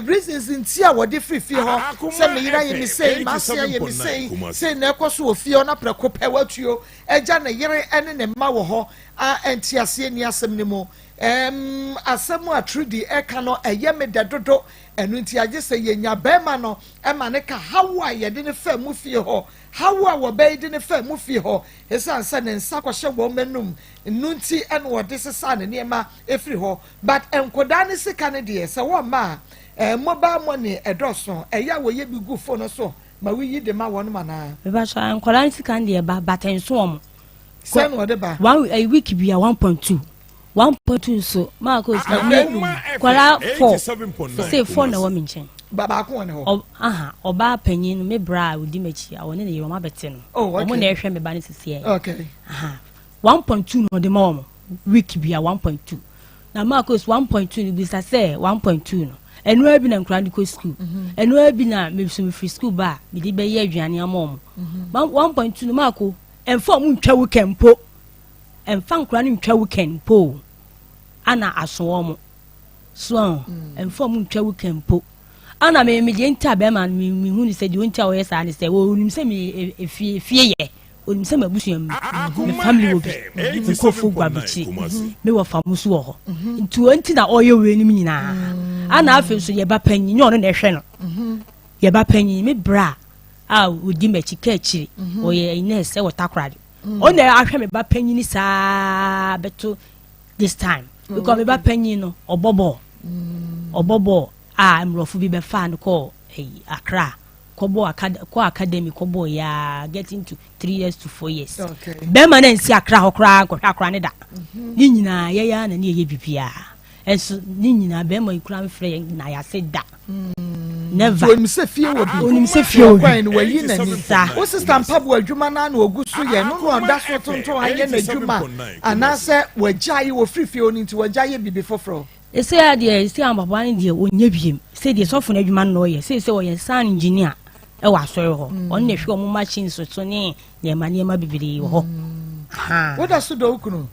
reasons nti a wɔde firi fie hɔ sɛ me yere ayɛ me sei, m'ase ayɛ me sei, sei na ɛkɔ so wɔ fie hɔ na prɛko pɛ watuo agya ne yere ne ne mma wɔ hɔ a nteaseɛ nni asɛm no mu. Ɛm, asɛm a Trudy ɛka no ɛyɛ me dɛ dodo, ɛno nti agye sɛ yɛnya barima no ma no ka haw a yɛde no faa mu fie hɔ Haw a wɔbɛn de no faa mu fii hɔ esiane sɛ ne nsa kɔhyɛ wɔn anum no nti na wɔde sesaa ne nneɛma firi hɔ. But nkodaa no sika no deɛ sɛ wɔmma a eh, mobile money ɛdɔso, ɛyɛ a wɔyɛ bi gu phone no so ma woyi de ma wɔnom anaa? Mepakyɛw nkwadaa no sika no deɛ ɛba but ɛnso wɔn. Sɛn na wɔde ba? One eh, week bia 1.2. 1.2 nso maa kɔ sukuu me nkwadaa 4 sese 4 na ɛwɔ me nkyɛn. Ba baako wɔ ne hɔ. Aha ɔbaa panyin no me bra a odi m'akyi a ɔne ne yere wɔn abɛte no. Oh, okay. Wɔn na ɛhwɛ me ba no sese yɛ. Okay. Aha 1.2 na ɔde ma wɔn week bia 1.2 na maa kɔ sukuu 1.2 no bisa sɛ 1.2 no ɛnoa bi na nkwadaa de kɔ sukuu ɛnoa bi na mesu mefiri sukuu ba a mede bɛyɛ aduane ama wɔn 1.2 no maa ko ɛmfa wɔn ntwa weekend mpo. Ɛmfa nkora no ntwa weekend mpo o, ana aso wɔn. So ahu? Ɛmfa wɔn ntwa weekend mpo. Ana me me deɛ nti a bɛrima no me me hu ne sɛ deɛ nti a ɔyɛ saa ne sɛ onim sɛ me efie efie yɛ onim sɛ m'abusua mu me family wɔ bi nkurɔfoɔ gu aburukyire me wɔ fa mu so wɔ hɔ nti wɔn nti na ɔyɛ wei nom nyinaa ana afei nso yɛ ba panyin nyɛ ɔno na ɛhwɛ no yɛ ba panyin me bra a odi m'akyi ka akyire ɔyɛ nurse ɛwɔ Takoradi. Ɔno na ahwɛ me ba panyin saa bɛto this time oh, because me ba panyin no ɔbɔ bɔɔl mm. ɔbɔ bɔɔl a mmorɔfo bi bɛfaa no kɔɔ ɛyi Accra kɔbɔ akad kɔ academy kɔbɔ yaa getting to 3 years to 4 years bɛrima no nsi Accra hɔ koraa nkɔhwɛ akora ne da mhm. ne nyinaa yɛyɛ na ne yɛyɛ biribiara Nso ne nyinaa bɛrima yi koraa mfrɛ yɛn na yɛase da. Never. Onim sɛ fie wɔ bi. Onim sɛ fie wɔ bi. Ɔkwan no wayi n'ani. Sa. Wo sista mpaboa adwuma no ara na ogu so yɛ no na ɔda so tontɔn ayɛ n'adwuma anaasɛ wagyae wɔfiri fie hɔ no nti wagyae yɛ biribi foforɔ. Ɛsei ara deɛ ɛsei mpaboa no deɛ ɔnyɛ biem. Sɛ deɛ sɔfo no adwuma no na ɔyɛ. Sɛ sɛ ɔyɛ sound engineer ɛwɔ asɔre hɔ. Ɔno na ɛhwɛ wɔn machines so ne nneɛma nneɛma bebree wɔ hɔ. Woda so dɔ wo kunu?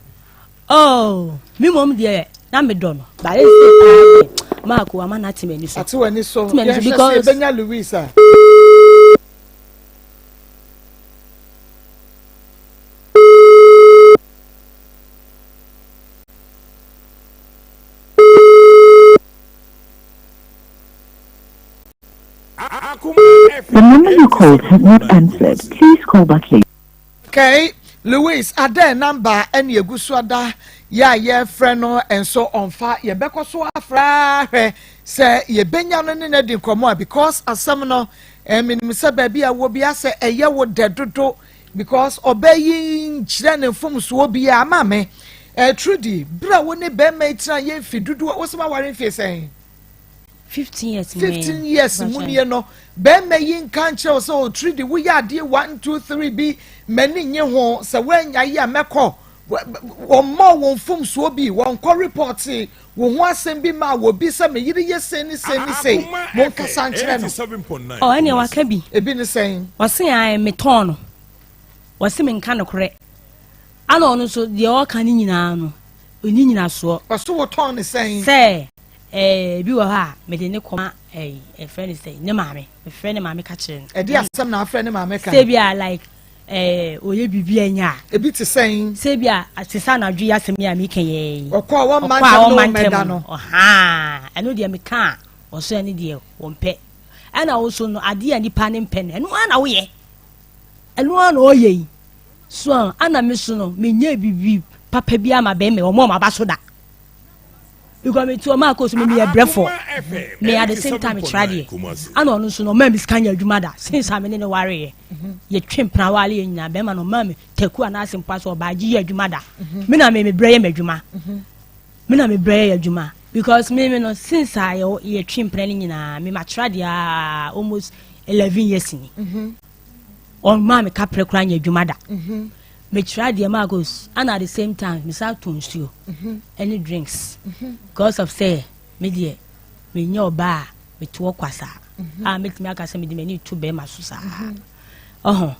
Oh, me mmom deɛ na medɔ no but ɛsɛ paa deɛ Mark wama no ate m'ani so. Ate w'ani so. Yɛnhwɛ sɛ yɛbɛnya Louise a. The number you called has not answered. Please call back later. Okay Louis adɛn number ɛna egu so ada yɛ a yɛfrɛ no nso ɔnfa yɛbɛkɔ so afrɛ ahwɛ sɛ yɛbɛnya no ne no adi nkɔmmɔ a because asɛm no eh, menim sɛ baabi a wɔ bi asɛ ɛyɛ wo dɛ dodo. Because ɔbaa yi nkyerɛ ne mfomsoɔ biara. Maame, eh, Trudy, berɛ a wo ne bɛrima yi tena yɛ mfe dodoɔ, wo sɛ waware mfe sɛn? 15 years mu. 15 years mu nie no, bɛrima yi nka nkyerɛ wo sɛ, "O Trudy, woyɛ adeɛ 1 2 3 bi, m'ani nye ho, sɛ woanya yi a mɛkɔ"? Wɔmmɔ wɔn mfomsoɔ bi, wɔnkɔ report wo ho asɛm bi ma wɔ bi sɛ me yere yɛ sei ne sei ne sei, monkasa nkyerɛ no? Ɔ, ɛnea waka bi. Ebi ne sɛn? Ɔse a metɔn no, wɔse menka nokorɛ, ana ɔno nso deɛ ɔka no nyinaa no ɔni nyinasoɔ. Ɔso wotɔn ne sɛn? Sɛ bi wɔ hɔ a mede ne kɔma ɛɛ ɛfrɛ ne sɛ ne maame, mefrɛ ne maame ka kyerɛ no. Ɛde asɛm na afrɛ ne maame ka? Sɛ bi a like ɔyɛ biribi anya a. Ebi te sɛn? Sɛ bi a te sɛ anadwo yi asɛm yi a meka yɛ yi. Ɔkɔ a wɔmma ntɛm na wɔmmɛda no. Ɔhaa, ɛno deɛ meka a, ɔso ɛno deɛ wɔmpɛ. Ɛna wo so no, adeɛ a nipa ne mpɛ no, ɛno ara na woyɛ, ɛno ara na ɔyɛ yi so a, ana me so no menyɛ biribi papa bi ama bɛrima wɔn a wɔn aba so da, because me ti ɔmo akɔ so me meyɛ brɛfo me, at the same time kyerɛ adeɛ, ana ɔno nso no ɔmaa mi sika nyɛ adwuma da since a me ne ne ware yɛ. Yɛtwe mpena ware yɛ nyinaa, bɛrima no ɔmaa mi taku anaasɛ mpa so ɔbaa gye yɛ adwuma da. Me na me brɛ yɛ m'adwuma, me na me brɛ yɛ adwuma, because me no since a yɛ yɛtwe mpena no nyinaa, me ma kyerɛ adeɛ almost 11 years ni, ɔmaa mi kaprɛ koraa nyɛ adwuma da. Mekyerɛ adeɛ Marcos, and at the same time mesa to nsuo ɛne drinks, because of sɛ me deɛ menyɛ ɔbaa a mete hɔ kwa saa a metumi aka sɛ mede m'ani to bɛrima so saa. Ɔho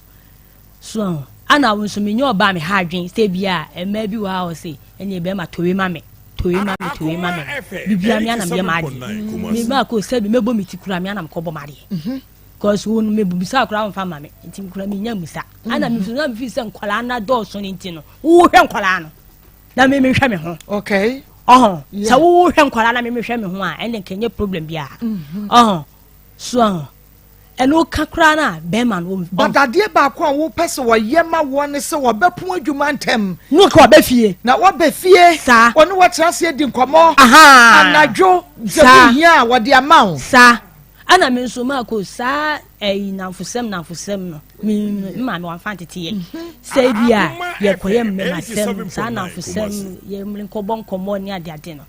so ɔho, ana wo nso menyɛ ɔbaa a meha adwen sɛ bi a mmaa bi wɔ ha a ɔse ɛne bɛrima towe ma me, towe ma me, towe ma me bibia, me anam yɛ m'adeɛ. Me Marcos, sɛ bi mɛbɔ me ti kura, me anam kɔbɔ m'adeɛ, because wo no mebusa koraa womfa ma me, nti kura menya musa. Ana me na mefi sɛ nkwadaa na dɔɔso no nti no, wohwɛ nkwadaa no na me mehwɛ me ho. Ɔhɔ sɛ wohwɛ nkwadaa na me mehwɛ me ho a, ɛnna nkɛnyɛ problem biara. Ɔhɔ so ɔhɔ ɛno ka koraa no a bɛrima no. But adeɛ baako a wopɛ sɛ wɔyɛ ma woɔ ne sɛ wɔbɛpo adwuma ntɛm. Ne wɔka wɔbɛ fie. Na wɔbɛ fie. Saa. Wɔne wɔtena ase adi nkɔmmɔ. Anadwo sɛ wohia a, wɔde ama wo. Saa, ɛna me nso maako saa ɛyi namfosɛm namfosɛm no, me me maame wamfa ntete yɛ sɛ bi a yɛkɔyɛ mmɛmasɛm saa, namfosɛm yɛ nkɔbɔ nkɔmmɔ ne adeade no,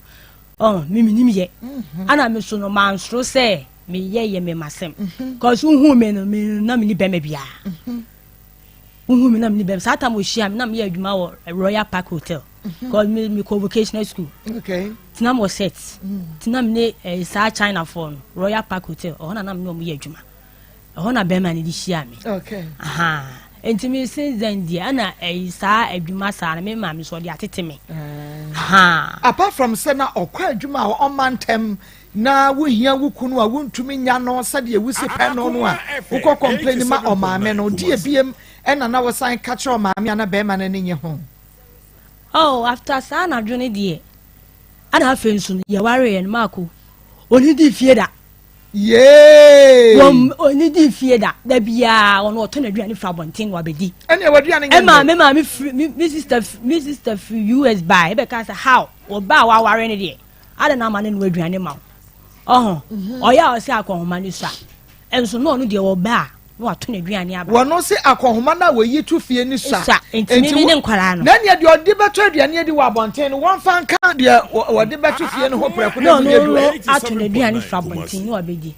ɔn me menim yɛ. Ɛna me so no mansoro sɛ meyɛ yɛ mmɛmasɛm, cause wohu me no, me na me ni bɛrima biara. Wohu me na me ni bɛrima saa tam ohyia me na meyɛ adwuma wɔ Royal Park Hotel, cause me kɔ vocational school. Tina mo set tina me ne saa China foɔ no, Royal Park Hotel ɔhɔ na na me ne ɔmo yɛ adwuma ɛhɔ na bɛrima no de hyia me. Aha, nti me since then deɛ, ɛna ɛyi saa adwuma saa no, me maame so ɔde atete me. Aha. Apart from sɛ na ɔkɔ adwuma a ɔma ntɛm na wohia wo kunu a wontumi nya no sɛdeɛ wosi pɛ no a wokɔ complain ma ɔmaame no deɛ, biem ɛna na wɔsan ka kyerɛ ɔmaame a na bɛrima no ani nye ho? Oh, after saa anadwo no deɛ, ɛna afei nso no yɛware yɛn maako oni di fie da. Yee. Wɔn oni di fie da da biara, ɔno ɔtɔ n'aduane firi abɔnten na wabɛdi. Ɛnna ɛwɔ aduane nyɛ. Ɛma me maame firi me sister firi US baa, ɛbɛka sɛ how ɔbaa a waware no deɛ ada na ama ne no aduane ma wo. Ɔho ɔyɛ a ɔsɛ akɔnhoma no sua, ɛnso na ɔno deɛ ɔbaa a na wato n'aduane aba. Wɔno se akɔnhoma no a wɔyi to fie ni sua. Sua, nti me ne nkwaraa no. Na nea deɛ ɔde bɛtɔ aduane adi wɔ abɔnten no, wɔmfa nka deɛ wɔde bɛto fie no ho prɛko. Na na ɔno ɛmu yɛ no du. Ato n'aduane firi abɔnten na wabɛdi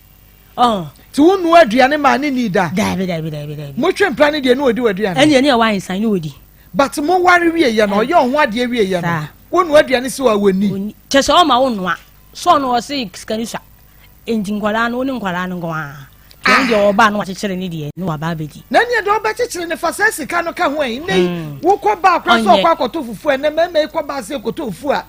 ɔho. Nti wonua aduane maa ne nii da? Daabi, daabi, daabi, daabi. Motwe mpra no deɛ, ne ɔdi w'aduane? Ɛne ɛne ɛwɔ ahensan ne wɔdi. But moware wieɛ no, ɔyɛ ɔho adeɛ wieɛ no, Saa. wonua aduane si wɔ a wɔni? Oni kyɛ sɛ ɔma wo noa so, ɔno ɔse sika no sua, nti nkwaraa no, wo ne nkwaraa no nko ara wɔn deɛ, ɔba no wakyekyere ne deɛ ne waba abɛdi. Na neɛ deɛ ɔbɛkyekyere ne fa saa sika no ka ho ɛ, nnɛ yi wokɔ baa koraa sɛ Ɔnyɛ. ɔkɔ akɔtɔ fufuo. Ɛnɛ mmarima yi kɔ baa sɛ ɛkɔtɔ fufuo a,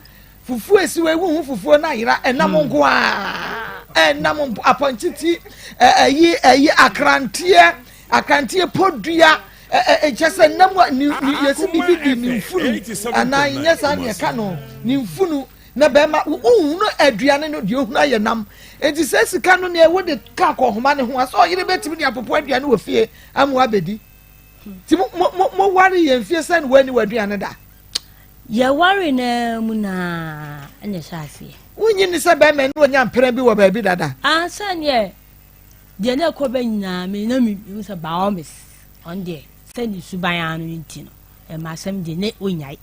fufuo esi wɔ ewu ho, fufuo no ayera, ɛnam nko a ɛnam apɔnkye ti, ɛyi ɛyi akranteɛ akranteɛ podua, ɛ ɛ kyɛ sɛ nam a ne yɛsi bibi di ne nfunu anaa nyɛ saa neɛ ka no ne nfunu na bɛrima wohunu aduane no deɛ ohunu ayɛ nam. Eti sɛ sika no neɛ wode ka akɔhoma ne ho a, sɛ ɔyere bɛtumi de apopo aduane wɔ fie ama wabɛdi. Ti mo ware yɛn fie sɛ ne wɔani wɔ aduane da? Yɛware naa mu naa ɛna ɛhyɛ aseɛ. Wonyi ne sɛ bɛrima ne wɔnya mpena bi wɔ baabi dada? Ansa neɛ deɛ ne ɛkɔ bɛ nyinaa, me na me hu sɛ by all means ɔno deɛ. Sɛ ne suban ara no nti no, ɛma asɛm deɛ ne ɔnyae.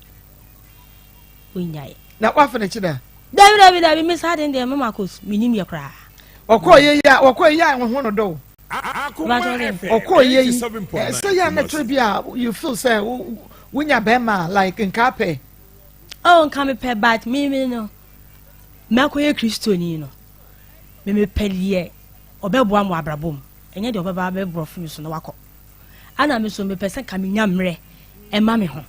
Ɔnyae. Na wafa n'akyi da? Dabi dabi dabi, me saa den deɛ mama kos, menim yɛ koraa. Ɔkɔɔ yɛ yi a, ɔkɔɔ yi a ho no dɔ. Ɔkɔɔ yɛ yi, sɛ yɛ a na tiri bi a you feel sɛ wonya bɛrima like nka pɛ. Oh, nka mepɛ but me me no, mɛkɔyɛ Kristoni no, me mepɛ deɛ ɔbɛboa mo abrabɔ mu, ɛnyɛ deɛ ɔbɛba abɛborɔfo mi so na wakɔ. Ana me so mepɛ sɛ nka menya mmerɛ ɛma me ho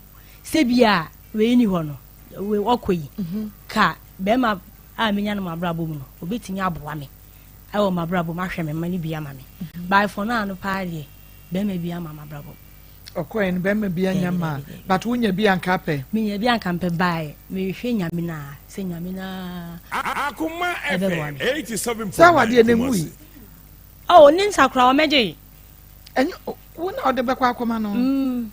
sɛ bi a wei ni hɔ no wei ɔkɔ yi mhm. ka bɛrima a menya no m'abrabɔ mu no obɛtumi aboa me ɛwɔ m'abrabɔ mu ahwɛ me mma no bi ama me mhm. by for now no paa deɛ bɛrima bi ama m'abrabɔ mu ɔkɔɛ no bɛrima bi anya ma but wonya bi anka pɛ menya bi anka mpɛ baeɛ mehwɛ nyame no a sɛ nyame no a ɛbɛboa me sɛ awadeɛ no ɛmu yi oh ne nsa koraa ɔmɛgye Ɛnyɛ wo na ɔde bɛkɔ akɔma no. Mm.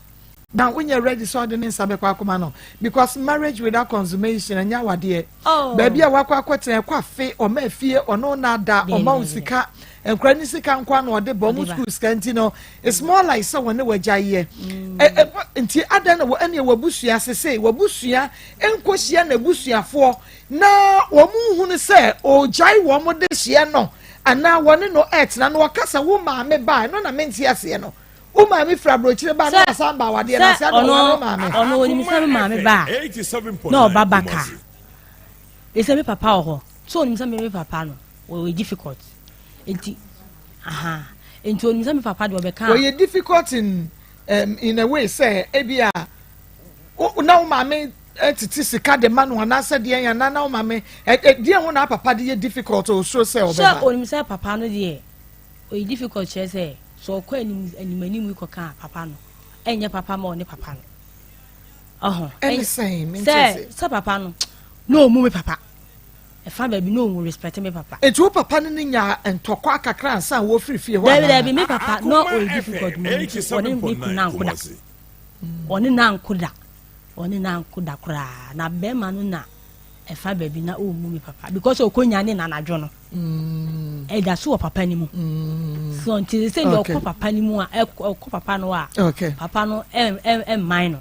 Na wonyɛ ready sɛ ɔde ne nsa bɛkɔ akɔma no because marriage without consummation ɛnyɛ awadeɛ. Oh. Baabi a wakɔ akɔtena ɛkɔ afe ɔma afie ɔno na ada ɔma wo sika nkura ne sika nko na ɔde bɔ ɔmo school sika nti no it's more like sɛ wɔne wagya yɛ. Mm. Nti adan na ɛne wabusua sese wabusua nkɔhyia n'abusuafoɔ na wɔn nhunu sɛ ɔgyae wɔn de hyeɛ no. Anaa wɔne no retena na ɔka sɛ wo maame ba a, ɛno na mente aseɛ no. Wo maame firi aburokyire ba na wasan ba awadeɛ no ase ana ɔware wo maame. Ɔno onim sɛ me maame ba a na ɔba ba ka. Ɛsɛ me papa wɔ hɔ. So onim sɛ me me papa no ɔyɛ difficult. Nti aha nti onim sɛ me papa deɛ ɔbɛka. Ɔyɛ difficult in um, in a way sɛ ebi a na wo maame tete sika de ma no anaasɛ deɛ yɛn anaa na wo maame deɛ ho na papa de yɛ difficult osuro sɛ ɔbɛba. Sɛ onim sɛ papa no deɛ ɔyɛ difficult kyerɛ sɛ sɛ ɔkɔ anim anim anim yi kɔka papa no ɛnyɛ papa ma ɔne papa no ɔho ɛne sɛn mente sɛ sɛ papa no na ɔmu me papa ɛfa baabi na ɔmu respect me papa. Eti wo papa no ne nya ntɔkwa kakra ansa wɔfiri fie hɔ anaa? Dabi dabi me papa na ɔyɛ difficult mu ɔne ne kunu anko da. Ɔne no anko da. Ɔne no anko da koraa. Na bɛrima no na ɛfa baabi na ɔmmu me papa because ɔkɔnya ne nanadwo no. Mm. Ɛda so wɔ papa no mu. Mm. So nti sɛ deɛ ɔkɔ papa no mu a ɔkɔ papa no a papa no ɛmman no.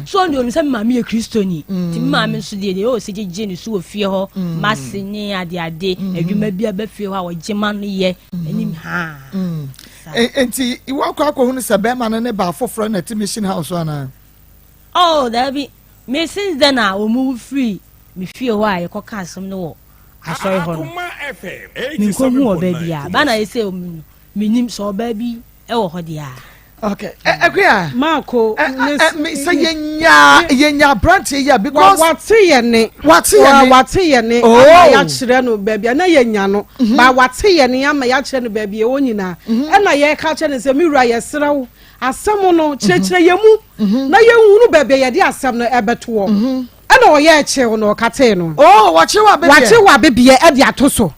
So ɔno deɛ ɔnim sɛ me maame yɛ kristoni. Mm. Nti me maame nso deɛ deɛ ɔsɛ gyegye ne so wɔ fie hɔ. Mase ne adeade adwuma bi aba fie hɔ a ɔgye ma no yɛ anim haa. Nti wakɔ akɔhunu sɛ bɛrima no ne baa foforɔ na ɛte mission house anaa? Oh, daabi. Me since then a wɔn firi me fie hɔ a yɛkɔka asɛm no wɔ asɔre hɔ no, menkɔhu ɔbaa bi a. Ba na yɛ sɛ menim sɛ ɔbaa bi wɔ hɔ deɛ a. Okay. Akuya. Marco. Sɛ yɛnya yɛnya aberanteɛ yi a because. Wate yɛ ne. Wate yɛ ne. Wate yɛ ne. Oh. Ama yɛakyerɛ no baabi a na yɛnya no. Mhm. Ba wate yɛ ne ama yɛakyerɛ no baabi ɛwɔ nyinaa. Mhm. Ɛna yɛka kyerɛ no sɛ me wura yɛsrɛ wo asɛm no kyerɛkyerɛ yɛ mu mhm. na yɛnhunu baabi a yɛde asɛm no ɛbɛtoɔ. Ɛna ɔyɛ kyew no ɔkatee no. Oh, wakyew abebeɛ. Wakyew abebeɛ ɛde ato so.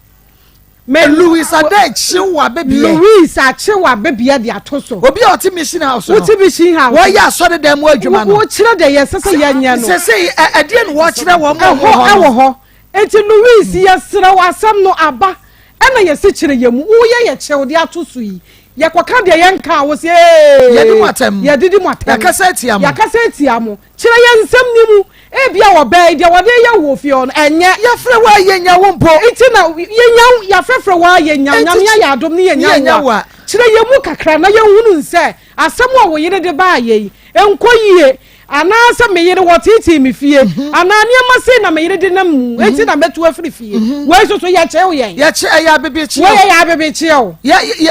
Me Louis Ade kyew abebeɛ. Louis akyew abebeɛ de ato so. Obi a ɔte mission house no. Wote mission house. Wɔyɛ asɔre dan mu adwuma no. Wɔkyerɛ deɛ yɛsɛ sɛ yɛnyɛ no. Sɛ sɛ ɛdeɛ na wɔkyerɛ wɔn wɔ hɔ no. Ɛwɔ hɔ. Eti Louis yɛsrɛ wo asɛm no aba ɛna yɛsi kyerɛ yɛn mu. Woyɛ yɛ kyew de ato so yi. Yɛkɔka deɛ yɛnka a wose ee. Yɛdi mo atɛm. Yɛdidi mo atɛm. Yɛakasa atia mo. Yɛakasa atia mo. Kyerɛ yɛn nsɛm no mu. Ebia ɔbaa yi, deɛ wɔde reyɛ wo wɔ fie hɔ no, ɛnyɛ. Yɛfrɛ wo a, yɛnnya wo mpo. Nti na yɛnya wo, yɛafrɛfrɛ wo a, yɛnnya wo. Nyame ayɛ adom ne yɛnya wo a. Kyerɛ yɛn mu kakra na yɛnhunu sɛ asɛm a wo yere de baeɛ yi, ɛnkɔ yie. Anaasɛ me yere, wɔteetee me fie. Anaa nneɛma sei na me yere de nam mu, enti na mɛtu afiri fie. Wei nso so, yɛkyew yɛn. Yɛkye, ɛyɛ abebekyew. Wei ɛyɛ abebekyew.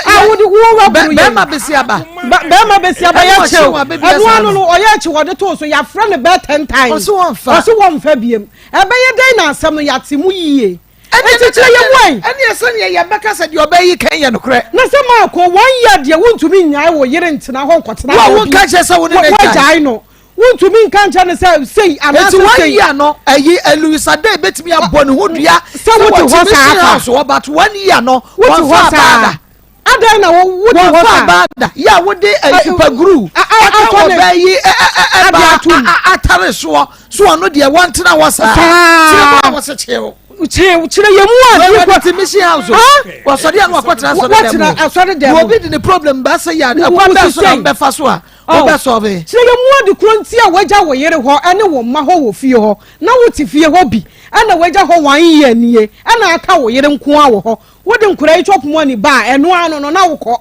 A wode wo waburu yɛn. Bɛrima besiaba. Bɛrima besiaba yɛ kyew. Ɛno ano no ɔyɛ kyew ɔde too so yɛafrɛ no bɛɛ ten times. Ɔso wɔnfa. Ɔso wɔnfa biem. Ɛbɛyɛ dɛn na asɛm no yɛate mu yie. Enti kyerɛ yɛn mu ɛ. Ɛne sɛdeɛ yɛbɛka sɛ deɛ ɔbɛyi yi kan yɛ nokorɛ. Na sɛ maako wɔn yɛ deɛ wontumi nnyae wo yere ntena hɔ nkɔtena baabi. Wo a wonka nkyerɛ sɛ wo ne no agyae no. Wontumi nka nkyerɛ no sɛ sei anaasɛ sei. Eti wɔn year no ɛyi Eluisadei betumi abɔ ne ho dua sɛ wɔte hɔ saa house hɔ but one year no wɔn fa abaa da. Adan na wo te hɔ saa. Wɔn fa abaa da yɛ a wode super glue aka wɔ bɛɛ yi ɛba atare soɔ so ɔno deɛ wɔn tena hɔ saa. Kyerɛ mu a wɔsɛ kyew. Kyerɛ kyerɛ yɛ mu a. Wɔn wɔde ti mission house o. Wɔsɔre a na wɔkɔtena asɔre dɛm o. Wɔtena asɔre dɛm o. Obi de ne problem ba sɛ yɛ ɛkwan bɛɛ so na mbɛfa so a. Wobɛ sɔve. Kyerɛ yɛn mu ade korɔ nti a wagya wo yere hɔ ɛne wo mma hɔ wɔ fie hɔ na wote fie hɔ bi ɛna wagya hɔ one year nie ɛna aka wo yere nko ara wɔ hɔ wode nkwadaa yi chop money ba a ɛno ano no na wokɔ.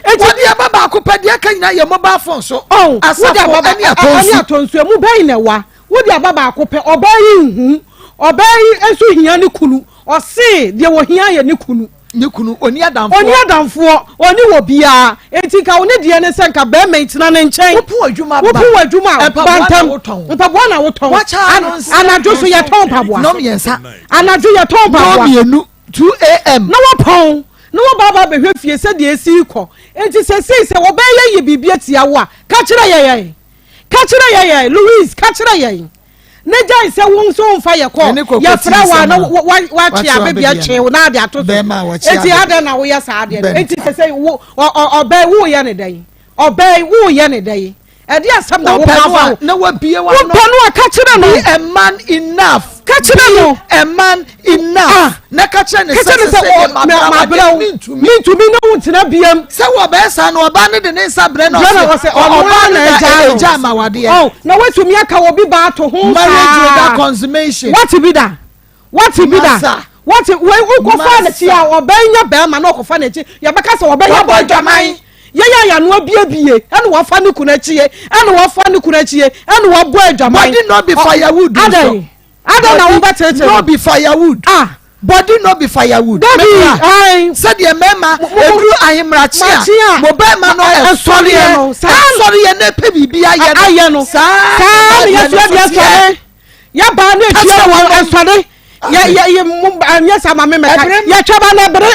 Eti wɔde ɛba baako pɛ deɛ ɛka nyinaa yɛ mobile phone so. Oh, Asafo ɛne atɔnsu. Ɛne atɔnsu emu bɛn na ɛwa wode aba baako pɛ ɔbaa yi nhu ɔbaa yi nso hia ne kunu ɔse deɛ wɔhia yɛ ne kunu. Ne kunu ɔni adamfoɔ. Ɔni adamfoɔ ɔni wɔ biara eti nka wo ne deɛ ne sɛ nka bɛrima yi tena ne nkyɛn. Wopo adwuma ba wopo adwuma mpaboa na wotɔn mpaboa na wotɔn Wakyɛ ano nsa anadwo so yɛtɔn mpaboa nɔm mmiɛnsa anadwo yɛtɔn mpaboa nɔm mmienu 2 am na wɔpɔn na wɔba aba abɛhwɛ fie sɛdeɛ esi kɔ eti sɛsei sɛ wɔbɛyɛ yɛ biribi atia wo a ka kyerɛ yɛn ka kyerɛ yɛn Louise ka kyerɛ yɛn. Ne gyae sɛ wo nso womfa yɛ kɔ yɛfrɛ wo a na woatwe abe bi atwe wo na ade ato so enti adɛn na woyɛ saa adeɛ no enti sɛ sɛ wo ɔbɛn woyɛ ne dɛn ɔbɛn woyɛ ne dɛn ɛde asɛm na woka fa wo na wabie wa no wopɛ no a ka kyerɛ no be a man enough ka kyerɛ no be a man enough ah. na ka kyerɛ ne sɛ sɛ sɛ mabrɛ wo mentumi ne wo ntena biam sɛ wɔbɛyɛ saa no ɔbaa no de ne nsa brɛ no ɔsɛ ɔbaa no da ɛgya ama wadeɛ oh, na woatumi aka obi baa to ho marriage without consummation wate bi da wate bi da wate wei wokɔfa n'akyi a ɔbɛn nyɛ bɛrima na ɔkɔfa n'akyi yɛbɛka sɛ ɔbɛyɛ bɔ adwaman yɛyɛ ayanoa biebie ɛna wafa ne kunu akyie ɛna wafa ne kunu akyie ɛna wabɔ adwaman body no be firewood adɛn adɛn na wobɛkyerɛkyerɛ no be firewood ah body no be firewood. Dabi ayi. Sɛdeɛ mmarima eduru ahemrakye a mo bɛrima no ɛsɔreɛ ɛsɔreɛ na ɛpɛ biribi ayɛ no saa na yɛsua deɛ sɔre yɛbaa ne etua wɔn ɛsɔre yɛ yɛ yɛ mo anyɛ saa ma me mɛka yɛtwa ba na ɛbere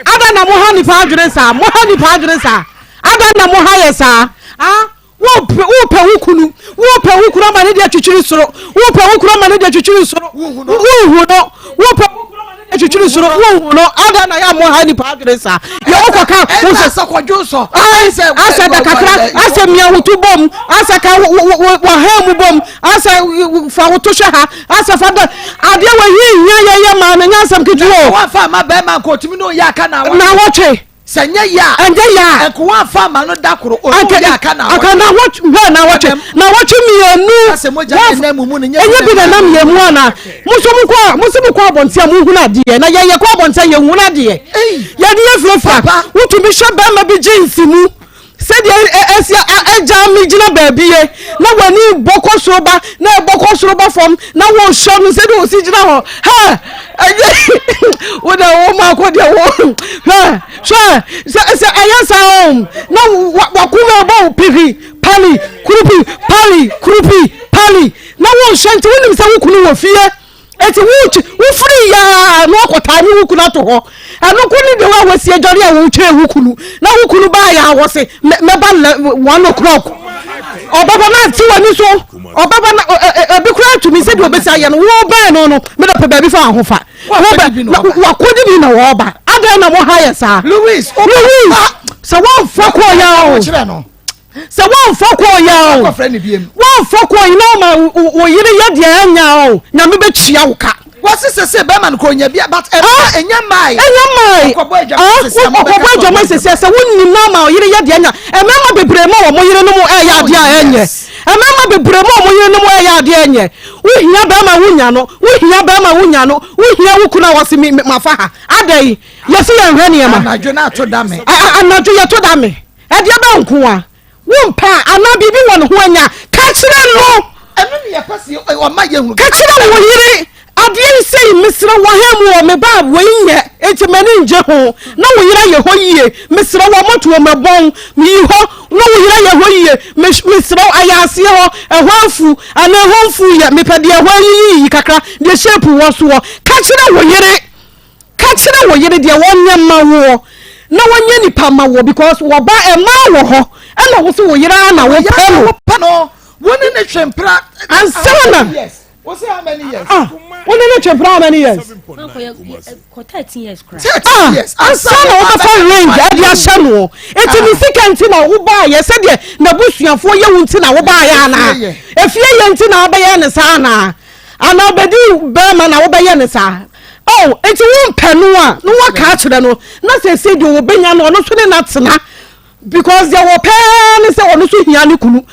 ada na mo ha nipa adwene saa mo ha nipa adwene saa ada na mo ha yɛ saa ah. Wopɛ wopɛ wo kunu wopɛ wo kunu ama ne deɛ twitwiri soro wopɛ wo kunu ama ne deɛ twitwiri soro wohu no wopɛ wo kunu ama ne deɛ twitwiri soro wohu no ada na yɛ mo ha nipa adwene saa yɛ wokɔ ka wo sɛ sɛ kɔdwo sɔ asɛ da kakra asɛ mia woto bom asɛ ka wɔ ha mu bom asɛ fa woto hwɛ ha asɛ fa da adeɛ wɔ hi hia yɛyɛ maa no nyɛ asɛm ketewa o wafa ama bɛrima nkɔtumi ne ɔyɛ aka na wɔtwe Sɛ nyɛ yɛ a. Ɛnyɛ yɛ a. Nka wamfa amma no da koro. Ɔne wo yɛ aka naawɔtwe. Aka naawɔtwe hwɛ naawɔtwe naawɔtwe mmienu. Asɛ mogya ne nam mu no nyɛ bi na nam yɛn mu ana. Mo nso mo kɔ mo nso mo kɔ abɔnten a mo hunu adeɛ na yɛn yɛ kɔ abɔnten a yɛn hunu adeɛ. Yɛde yɛ firafira. Wotumi hyɛ bɛrima bi jeans mu. Sɛdeɛ ɛsi agya me gyina baabi ye na w'ani bɔ kɔ soro ba na ɛbɔ kɔ soro ba fam na wɔhyɛ no sɛdeɛ ɔsi gyina hɔ ha ɛyɛ wo dɛ wo ma akɔ deɛ wo hwɛ hwɛ sɛ sɛ ɛyɛ saa o na wakoma ɛbɔ wo pipi pali kurupi pali kurupi pali na wɔhyɛ nti wonim sɛ wo kunu wɔ fie. Eti wotwi wofiri yaa na wakɔtaa ne wo kunu ato hɔ. Ɛno nko ne deɛ a wasi adware a wotwɛn wo kunu na wo kunu baa yɛ a wɔse mɛba nnɛ 1 o'clock. Ɔbɛba na ate w'ani so ɔbɛba na ebi koraa tumi sɛdeɛ ɔbɛsi ayɛ no wobɛn no no meda pɛ baabi fa ho fa. Wakɔdi bi na wɔba. Adɛn na mo ha yɛ saa? Louis, Louis, sɛ wɔmfa kɔɔ yɛ o. Sɛ woamfa kɔɔ yɛ o, woamfa kɔɔ yi na ɔma wo yere yɛ deɛ ɛnya o, Nyame bɛtua wo ka. Wɔsi sese bɛrima no kɔ onya bia but ɛma ah! ɛnyɛ mmaa. Ɛnyɛ mmaa. Ɔkɔbɔ adwama sese a ɔkɔbɔ adwama sese sɛ wonim na ama ɔyere yɛ deɛ ɛnya. Mmarima bebree ma wɔn yere no mu ɛyɛ adeɛ a ɛnyɛ. Mmarima bebree ma wɔn yere no mu ɛyɛ adeɛ ɛnyɛ. Wohia bɛrima wonya no, wohia bɛrima wonya no, wohia wo kunu a wɔsi mi mafa ha. Adɛn yɛsi yɛn hwɛ nneɛma. Anadwo na ato da me. Anadwo yɛto da me. Ɛdeɛ bɛn nko a? Wompɛ a, anaa biribi wɔ ne ho anya a, ka kyerɛ no. Ɛno ne yɛpɛ sɛ ɔma yɛhunu. Ka kyerɛ wo yere, adeɛ yi sei, mesrɛ wo ha mu wɔ me ba a wei nyɛ, enti m'ani ngye ho, na wo yere ayɛ hɔ yie, mesrɛ wo ɔmɔtoɔ mɛbɔn, meyi hɔ, na wo yere ayɛ hɔ yie, mesrɛ wo ayɛ aseɛ hɔ, ɛhɔ afu, anaa ɛhɔ mfu yɛ, mepɛ deɛ ɛhɔ ayiyiyi kakra, deɛ shape wɔ soɔ. Ka kyerɛ wo yere. Ka kyerɛ wo yere deɛ wɔnyɛ mma woɔ na wɔnyɛ nipa mma woɔ because wɔba ɛmaa wɔ hɔ ɛna wo so wo yere ara na wopɛ no. Wopɛ no wo ne ne twe mpena. Ansa na. Wo se how many years? Ah, wo ne ne twe mpena how many years? Kɔ 13 years kora. 13 years. Ansa na wobɛfa ring ɛde ahyɛ no. Eti ne sika nti na wobaayɛ sɛdeɛ n'abusuafoɔ yɛ wo nti na wobaayɛ anaa? Efie yɛ nti na wabɛyɛ ne saa anaa? Anaa ɔbɛdi bɛrima na wobɛyɛ no saa? Oh, nti wompɛ no a, na woaka akyerɛ no, na seesei deɛ wɔbɛnya no, ɔno nso ne no atena. Because deɛ wɔpɛ ara ne sɛ ɔno nso hia ne kunu.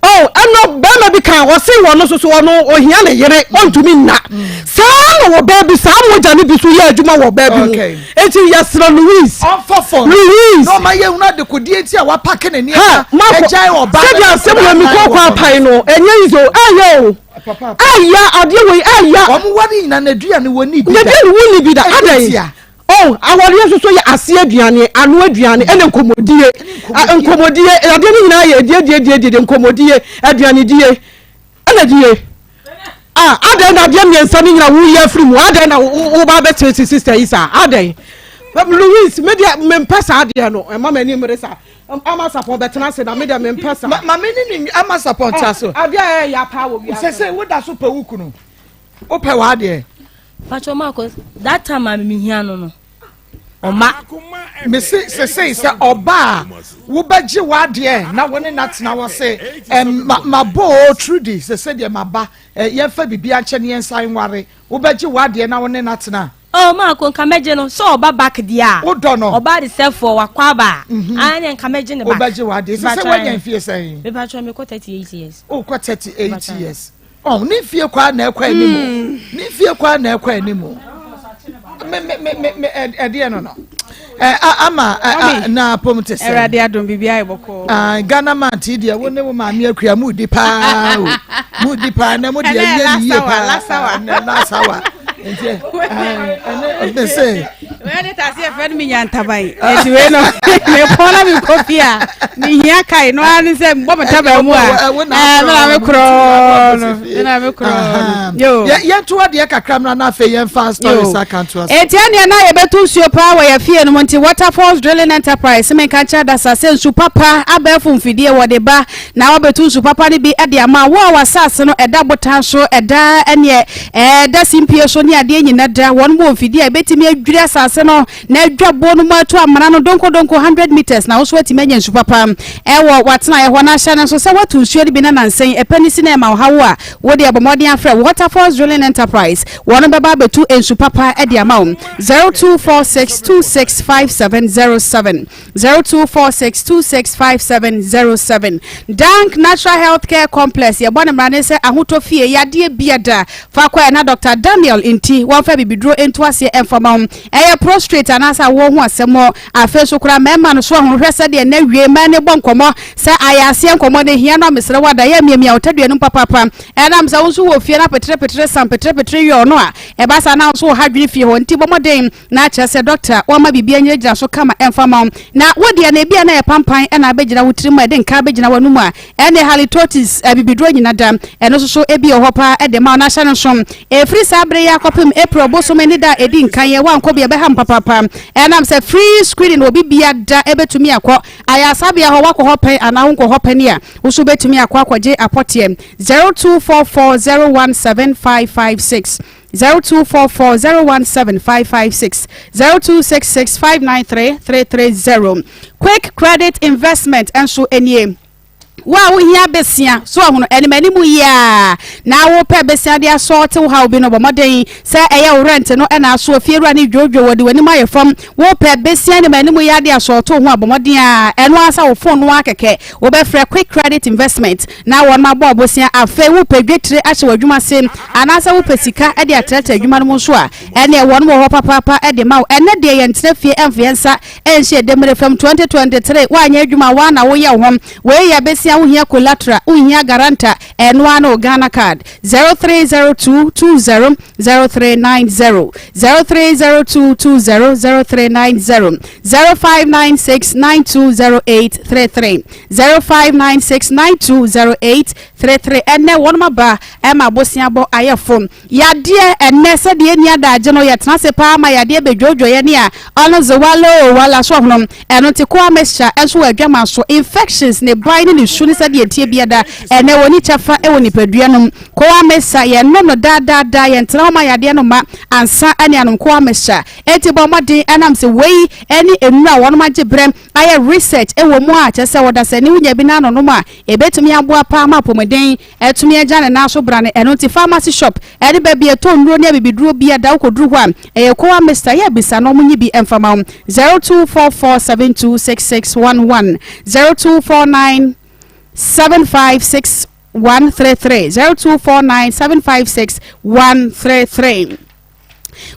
Oh, ɛnɔ bɛrima bi kan ɔse wɔn nso so ɔno ohia ne yere, ɔntumi nna. Saa na ɔbaa bi, saa mogya no bi so yɛ adwuma wɔ ɔbaa bi mu. Eti yɛsrɛ Louise. Ɔmfa fon. Louise. Na ɔma yɛhunu adekodeɛ nti a wapake ne nneɛma agyae ɔbaa no. Sɛdeɛ asɛm wɔ mi kɔkɔ apae no, ɛnyɛ easy o, ɛyɛ o. Ɛya adeɛ wei ɛya. Wɔn ware nyina n'aduane wɔ ni bi da. N'aduane wɔ ni bi da. Adɛn? Oh, awareɛ nso so yɛ aseɛ aduane, ano aduane, ɛna nkɔmmɔdie. Nkɔmmɔdie, adeɛ no nyinaa yɛ die die die die, nkɔmmɔdie, aduanedie, ɛna die. Ah, adɛn na adeɛ mmiɛnsa no nyinaa woyɛ afiri mu? Adɛn na woba abɛtete sister yi saa? Adɛn? Louise, me deɛ mempɛ saa adeɛ no, ɛma m'ani mmere saa. Ama sapɔn bɛtena ase na me deɛ mempɛ saa. Ma me ne ne ama sapɔn tra so. Adeɛ a ɛyɛ paa wɔ wiase. Sɛ sɛ woda so pɛ wo kunu. Wopɛ w'adeɛ. Pacho Marcus, that time a me hia no no, ɔma. Mese sesei sɛ ɔba a wobɛgye w'adeɛ na wo ne no atena hɔ se mabɔ o Trudy sese deɛ maba yɛmfa biribi ankyɛ ne yɛnsan nware wobɛgye w'adeɛ na wo ne no atena. Oh Marco nka mɛgye no sɛ ɔba back deɛ a. Wodɔ no. Ɔba de sɛfoɔ wakɔ aba a. Ah ɛnna nka mɛgye no back. Wobɛgye w'adeɛ sese woanya mfie sɛn? Mepatwɔ mekɔ 38 years. Wokɔ 38 years. Oh, ne mfie kɔ a na ɛkɔ anim o. Hmm. Ne mfie kɔ a na ɛkɔ anim o. Me me me me me ɛdeɛ no no. Ɛ ama na apom te sɛ. Ɛwurade adum bibi ayɛ bɔkɔ. Ah, Ghana man ti deɛ wo ne wo maame akua mu di paa o. Mu di paa na mu deɛ yɛ yie paa. Ɛnɛ last hour. Nti ɛnɛ ɛnɛ sɛ. Wei ne taase yɛfrɛ no menya ntaban nti wei no mepɔn na mekɔ fie a mehia kae no ara ne sɛ mbɔ me taban mu a mena me korɔ no mena me korɔ no yo yɛnto adeɛ kakra mmra na afei yɛmfa stories aka ntoa so enti ɛneɛ na yɛbɛto nsuo paa wɔ yɛ fie no mu nti Waterfalls Drilling Enterprise menka nkyerɛ adasa sɛ nsu papa abɛɛfo mfidie wɔde ba Na wɔbɛtu nsu papa no bi de ama wo a w'asase no ɛda botan so, ɛda ɛneɛ ɛda simpie so ne adeɛ nyina da. Wɔn wɔ mfidie a ɛbɛtumi adwiri asase no na adwa boɔ no mu atu amena no donkodonko 100 metres na wo nso woatumi anya nsu papa ɛwɔ w'atenaeɛ hɔ. Na hyɛ no nso sɛ woatu nsuo no bi na nansa yi ɛpɛ no si na ɛma wo haw a, wo deɛ bɔ mmɔden afrɛ Waterfalls Drilling Enterprise. Wɔn bɛba abɛtu nsu papa de ama wo. 0246265707. 0246265707 Dank Natural Health Care Complex yɛbɔ ne mmara sɛ ahotɔ fie yadeɛ biada fa kɔ na Dr. Daniel nti wɔmfa bibiduro nto aseɛ ɛmfama ho ɛyɛ prostrate anaasɛ awoɔ ho asɛm afei so koraa mmarima no so ahohwɛ sɛdeɛ na wie mmaa ne bɔ nkɔmmɔ sɛ ayɛ aseɛ nkɔmmɔ no hia no a mesrɛ wo ada yɛ miamia wo tadua no papapa ɛnam sɛ wo nso wɔ fie no apeterepetere sam peterepetere yɛ ɔno a ɛba saa na wo nso wɔ ha dwene fie hɔ nti bɔ mmɔden Na kyerɛ sɛ dɔkta wama biribi anyinagyina so kama ɛmfa mma wo. Na wo deɛ no ebia na ɛyɛ pampan na abɛgyina wo tirim a ɛde nka abɛgyina w'anum a ɛne halitosis abibiduro nyina da. Ɛno nso so ebi wɔ hɔ paa de ma wo. Na hyɛ no nso, ɛfiri saa bere yi akɔpem April bosome ne da a ɛdi nkan yɛ woankɔ bi a ɛbɛha me papaapa. Ɛnam sɛ free screening obi bia da ɛbɛtumi akɔ ayaresabea hɔ woakɔ hɔ pɛn anaa wonkɔ hɔ pɛn a wo nso wobɛtumi akɔ akɔgye apɔteɛ 0244 017 556. 0244 017 556 0266 593 330. Quick Credit Investment nso nie. Wo a wohia besia so ahono anim anim yi a na wopɛ besia de asɔɔte wo haw bi no, bɔ mmɔden sɛ ɛyɛ wo rent no ɛna aso ofiewura ne dwodwo wɔde w'anim ayɛ fam. Wopɛ besia anim anim yi ade asɔɔte wo ho a, bɔ mmɔden a ɛno ara sɛ wo phone no ara kɛkɛ wobɛfrɛ Quick Credit Investment na wɔn abɔ ɔbosea. Afei wopɛ dwetire ahyɛ w'adwuma ase anaasɛ wopɛ sika de atrɛtrɛ adwuma no mu nso a, ɛneɛ wɔn wɔ hɔ papaapa de ma wo. Ɛnnɛ deɛ yɛntena fie mfa yɛn nsa nhyɛ yɛn demmire fam. 2023 woanyɛ adwuma a, woa na woyɛ wo ho. Wei yɛ besia, wohia collateral, wonhia guarantor, ɛno ara ne wo Ghana card. 0302 20 0390 0302 20 0390 0596 920833 0596 920833 Ɛnnɛ wɔnom aba ma aboseabɔ ayɛ fo. Yadeɛ ɛnnɛ sɛdeɛ ɛnni adaagye no yɛtena ase paa ma yadeɛ bɛdwoodwoo yɛn a ɔno dze wala oo wala so ɔhonom ɛno nti koa mixture nso wɔ adwaman so infections ne ban ne ne su. su ne sɛdeɛ ɛteɛ biada, ɛnnɛ wɔnni kyɛfa wɔ nipadua no mu. Kowa mesa, yɛnnom no daa daa daa, yɛntena hɔ ma yadeɛ no mma ansa ne anom kowa mesa. Enti bɔ mmɔden ɛnam sɛ wei ne nnuro a wɔnom agye berɛ ayɛ research wɔ mu a kyerɛ sɛ ɔdasani wonya bi na anonom a ɛbɛtumi aboa paa ma apɔmuden atumi agya ne nan so brane. Ɛno nti pharmacy shop ne baabi a ɛtɔ nnuro ne abibiduro bi da wokɔduru hɔ a ɛyɛ Kowa Mista yɛ bisa na wɔnyi bi mfa ma wo. 0244726611 0249 756 133 0249 756 133.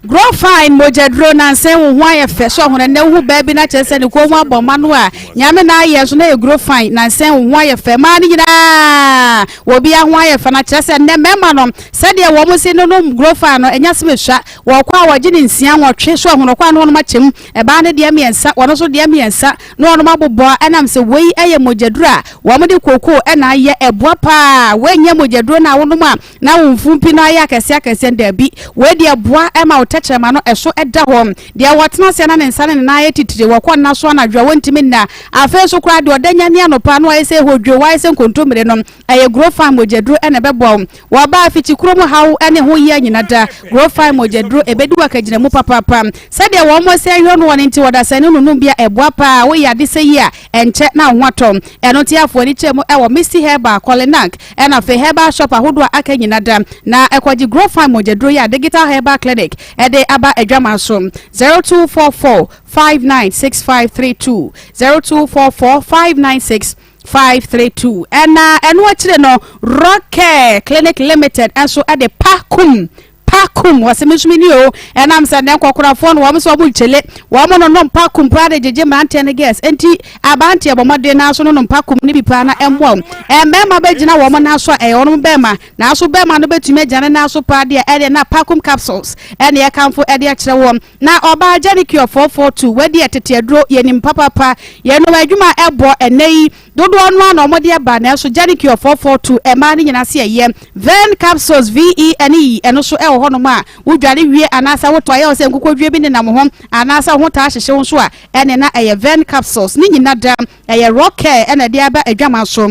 Grow fine mogyaduro nansa wo ho ayɛ fɛ so ɔhono nnɛ wohu baa bi na kyerɛ sɛ ne kɔn mu abɔ ma no a nyame na ayɛ nso na yɛ grow fine nansa wo ho ayɛ fɛ maa no nyinaa obi ho ayɛ fɛ na kyerɛ sɛ nnɛ mmarima no sɛdeɛ wɔn si no nom grow fine no ɛnyɛ sɛ mesua wɔkɔ a wɔgye ne nsia nwɔtwe so ɔhono kɔ a na wɔnom akyɛm ɛbaa no deɛ mmiɛnsa wɔn nso deɛ mmiɛnsa na wɔnom abobɔ ɛnam sɛ wei ɛyɛ mogyaduro a wɔn de kookoo ɛna ayɛ ɛboa paa wei nyɛ mogyaduro na wonom a Na wo mfumpi no ayɛ akɛseɛ akɛseɛ no, dabi. Wei deɛ boa ma wo tɛkyerɛma no ɛso da hɔ. Deɛ wɔtena aseɛ na ne nsa ne ne nan ayɛ titire, wɔkɔ nna so anadwo a wɔntumi nna. Afei nso koraa deɛ ɔda nyane anɔpa na wayɛ sɛ hodwo, wayɛ sɛ nkontommire no, ɛyɛ Grofine mogyaduro na ɛbɛboa wo. Wɔba afikyikuro mu haw ne ho yea nyina da, Grofine mogyaduro ɛbɛdi wo akagyinamu papaapa. Sɛdeɛ wɔn asi ayɔ noɔ no nti ɔdasani no nom bi a ɛboa paa. Woyɛ ade sɛ yi a, ɛnkyɛ na wo ho atɔ. Ɛno nti afoɔ ani kyerɛ mu wɔ Misty Herbal, Kolinak, Ɛna afei herbal shop ahodoɔ a aka nyina da na ɛkɔgye Growfine mogyaduro yi a Digital Herbal Clinic ɛde aba adwaman so 0244 596532 0244 596 532 ɛna ɛno akyire no Rockcare Clinic Limited nso ɛde pa kum Pakum, wɔse me nso menni o, ɛnam sɛ nnɛ nkɔkorafoɔ no wɔn sɛ wɔn nkyele, wɔn nonom pakum paa de gyegye mmeranteɛ ne girls, enti abanteɛ bɔ mmɔden naa so nonom pakum no bi paa na ɛmmoa wo. Mmarima bɛgyina wɔn nan so a ɛyɛ wɔn bɛrima, nanso bɛrima no bɛtumi agyina ne nan so paa deɛ ɛdeɛ na pakum capsules ɛne ɛkamfo ɛde akyerɛ wɔn. Na ɔbaa Genicure 442, wadi ɛtete aduro, yɛnim papapa, yɛnom adwuma ɛbɔ ɛnnɛ yi, Dodoɔ no ara na wɔde aba nanso Genicure 442 mmaa no nyinaa se ɛyɛ. Vern capsules VEN yi ɛno nso ɛwɔ hɔnom a wodware wie anaasɛ wotɔ a ɛyɛ wo sɛ nkukodwie bi nenam wo ho anaasɛ wo ho taa hyehye wo nso a ɛne na ɛyɛ Vern capsules ne nyina da ɛyɛ Rock Care ɛna ɛde aba adwaman so.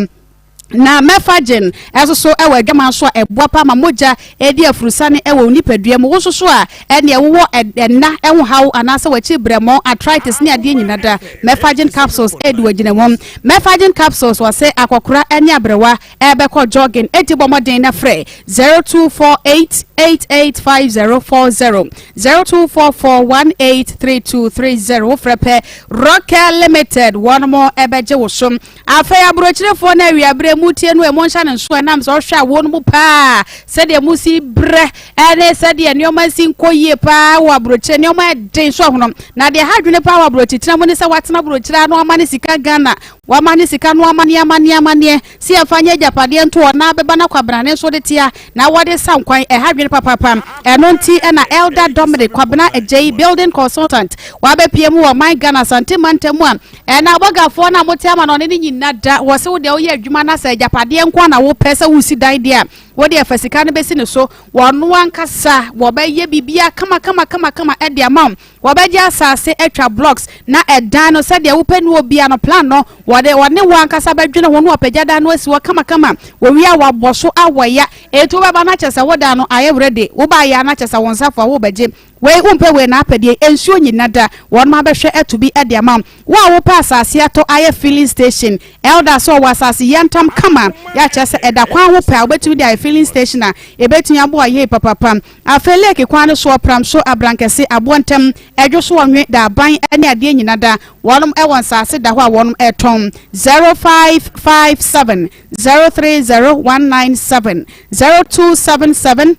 Na Mefagin nso so wɔ adwaman so a ɛboa paa ma mogya di afurusane wɔ wo nipadua mu. Wo nso so a ɛneɛ wowɔ ɛnna ho haw anaasɛ w'akyi brɛmɔ, arthritis ne adeɛ nyina da, Mefagin capsules redi w'agyinamu. Mefagin capsules wɔse akɔkora ne aberewa ɛrebɛkɔ jogging, enti bɔ mmɔden na frɛ 0248 885040, 0244 183230. Wofrɛ pɛ Rocker Limited wɔnom ɛbɛgye wo so. Afei aburokyerefoɔ no awiaberɛ mu tie no ɛ, monhyɛ no nso ɛnam sɛ ɔhwɛ awoɔ no mu paa sɛdeɛ mo si brɛ ɛne sɛdeɛ nneɛma si nkɔ yie paa wɔ aburokyerɛ nneɛma ɛden so ahono na deɛ ha adwene paa wɔ aburokyetena mu ne sɛ watena aburokyerɛ ano ama ne sika Ghana wama ne sika no amaneɛ amaneɛ amaneɛ si ɛfa nyɛ agyapadeɛ nto hɔ na bɛba no kwabrane nso de tea na wɔde sa nkwan ɛha adwene papaapa ɛno nti ɛna Elder Dominic Kwabena Agyei building consultant wabɛpie mu wɔ man Ghana Asante mantam mu a Ɛna abɔgafoɔ no a mote amanɔne no nyina da, wɔse wo deɛ woyɛ adwuma na sɛ agyapadeɛ nko ara na wopɛ sɛ wosi dan deɛ a, wo deɛ fa sika no bɛsi ne so. Wɔno ankasa wɔbɛyɛ biribiara kama kama kama kama de ama wo. Wɔbɛgye asase atwa blocks na ɛdan no sɛdeɛ wopɛ no obia no plan no wɔde wɔne wo ankasa bɛdwene ho na wɔapagya dan no asi hɔ kama kama. Wɔwie a wɔabɔ so awɔ ya. Enti wobɛba no akyɛ sɛ wo dan no ayɛ ready. Wobaeɛ a na kyɛ sɛ wo nsa foa wobɛgye. Wei wompɛ wei na apɛ deɛ nsuo nyina da wɔnom abɛhwɛ atu bi de ama wo. Wo a wopɛ asase atɔ ayɛ filling station, elder sɛ ɔwɔ asase yantam kama yɛ akyerɛ sɛ ɛda kwan ho pɛ a wobɛtumi de ayɛ filling station a ɛbɛtumi aboa yie papapa. Afei lake kwan no soɔ Pramso, Abrankɛse, Aboɔntɛm, Ɛdwo so Ɔnwe, Daaban ne adeɛ nyina da wɔnom wɔ nsase da hɔ a wɔnom ɛtɔn. 0557 030 197 0277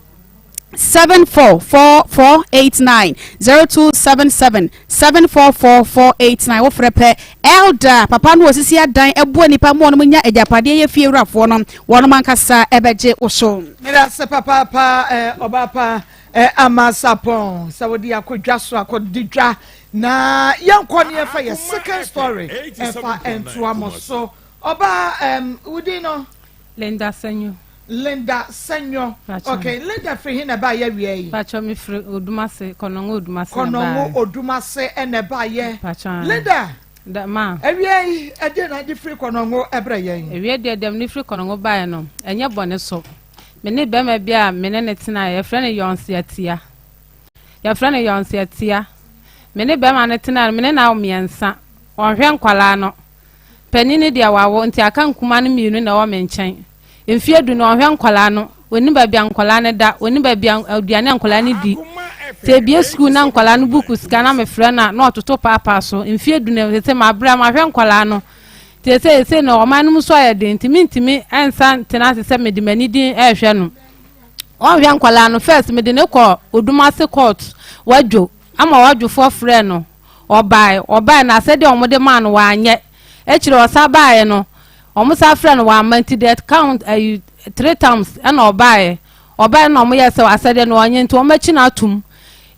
744489 0277 744489 wofrɛ pɛ elder papa no osisi adan ɛboa nipa mu wɔnom nya agyapadeɛ yɛ fie wurafoɔ no wɔnom ankasa ɛbɛgye wo so. Medase papaapa eh, ɔbaapa eh, ama sapɔn sɛ wode akɔ dwa so akɔdi dwa na yɛnkɔ ne yɛfa yɛ second story ɛfa ntoa mo so ɔbaa um, wodin no. Linda Senyo. Linda Senyo. Okay, Linda firi he na ɛbaayɛ awia yi? Pacho me firi Odumase, Kɔnɔngo Odumase na ɛbaayɛ. Kɔnɔngo Odumase na ɛbaayɛ. Pacho. Linda. Da, ma. Awiei, ɛdeɛn na wode firi Kɔnɔngo brɛ yɛn? Awiei deɛ, deɛ mede firi Kɔnɔngo baeɛ no, ɛnyɛ bɔne so. Me ne barima bi a me ne no tenaeɛ, yɛfrɛ no Yɔnseatia. Yɛfrɛ no Yɔnseatia. Me ne barima no tenaeɛ no, me ne no awo mmiɛnsa. Ɔnhwɛ nkwadaa no. Panin no deɛ wawo, nti aka nkumaa no mmienu na ɛwɔ me nkyɛn. Mfeɛ du no, ɔnhwɛ nkwadaa no. Ɔnnim baabi a nkwadaa no da, ɔnnim baabi a aduane a nkwadaa no di. Sɛ ebie sukuu na nkwadaa no buku sika na mefrɛ no a, na ɔtoto paapaa so. Mfeɛ du no, sɛ mabrɛ a, mahwɛ nkwadaa no. Nti sɛ sɛ no ɔman no mu so ayɛ den nti mentumi nsa ntena ase sɛ mede m'ani din ɛrehwɛ no. Ɔnhwɛ nkwadaa no first mede no kɔ Odumase court wadwo ama wadwofoɔ frɛ no ɔbae ɔbae na asɛdeɛ wɔde maa no wanyɛ akyire ɔsa baeɛ no Wɔn san frɛ no wamma nti deɛ count ayi three times ɛna ɔbaeɛ ɔbaeɛ na wɔn yɛ sɛ asɛdeɛ no ɔnyɛ nti wɔn akyi no atum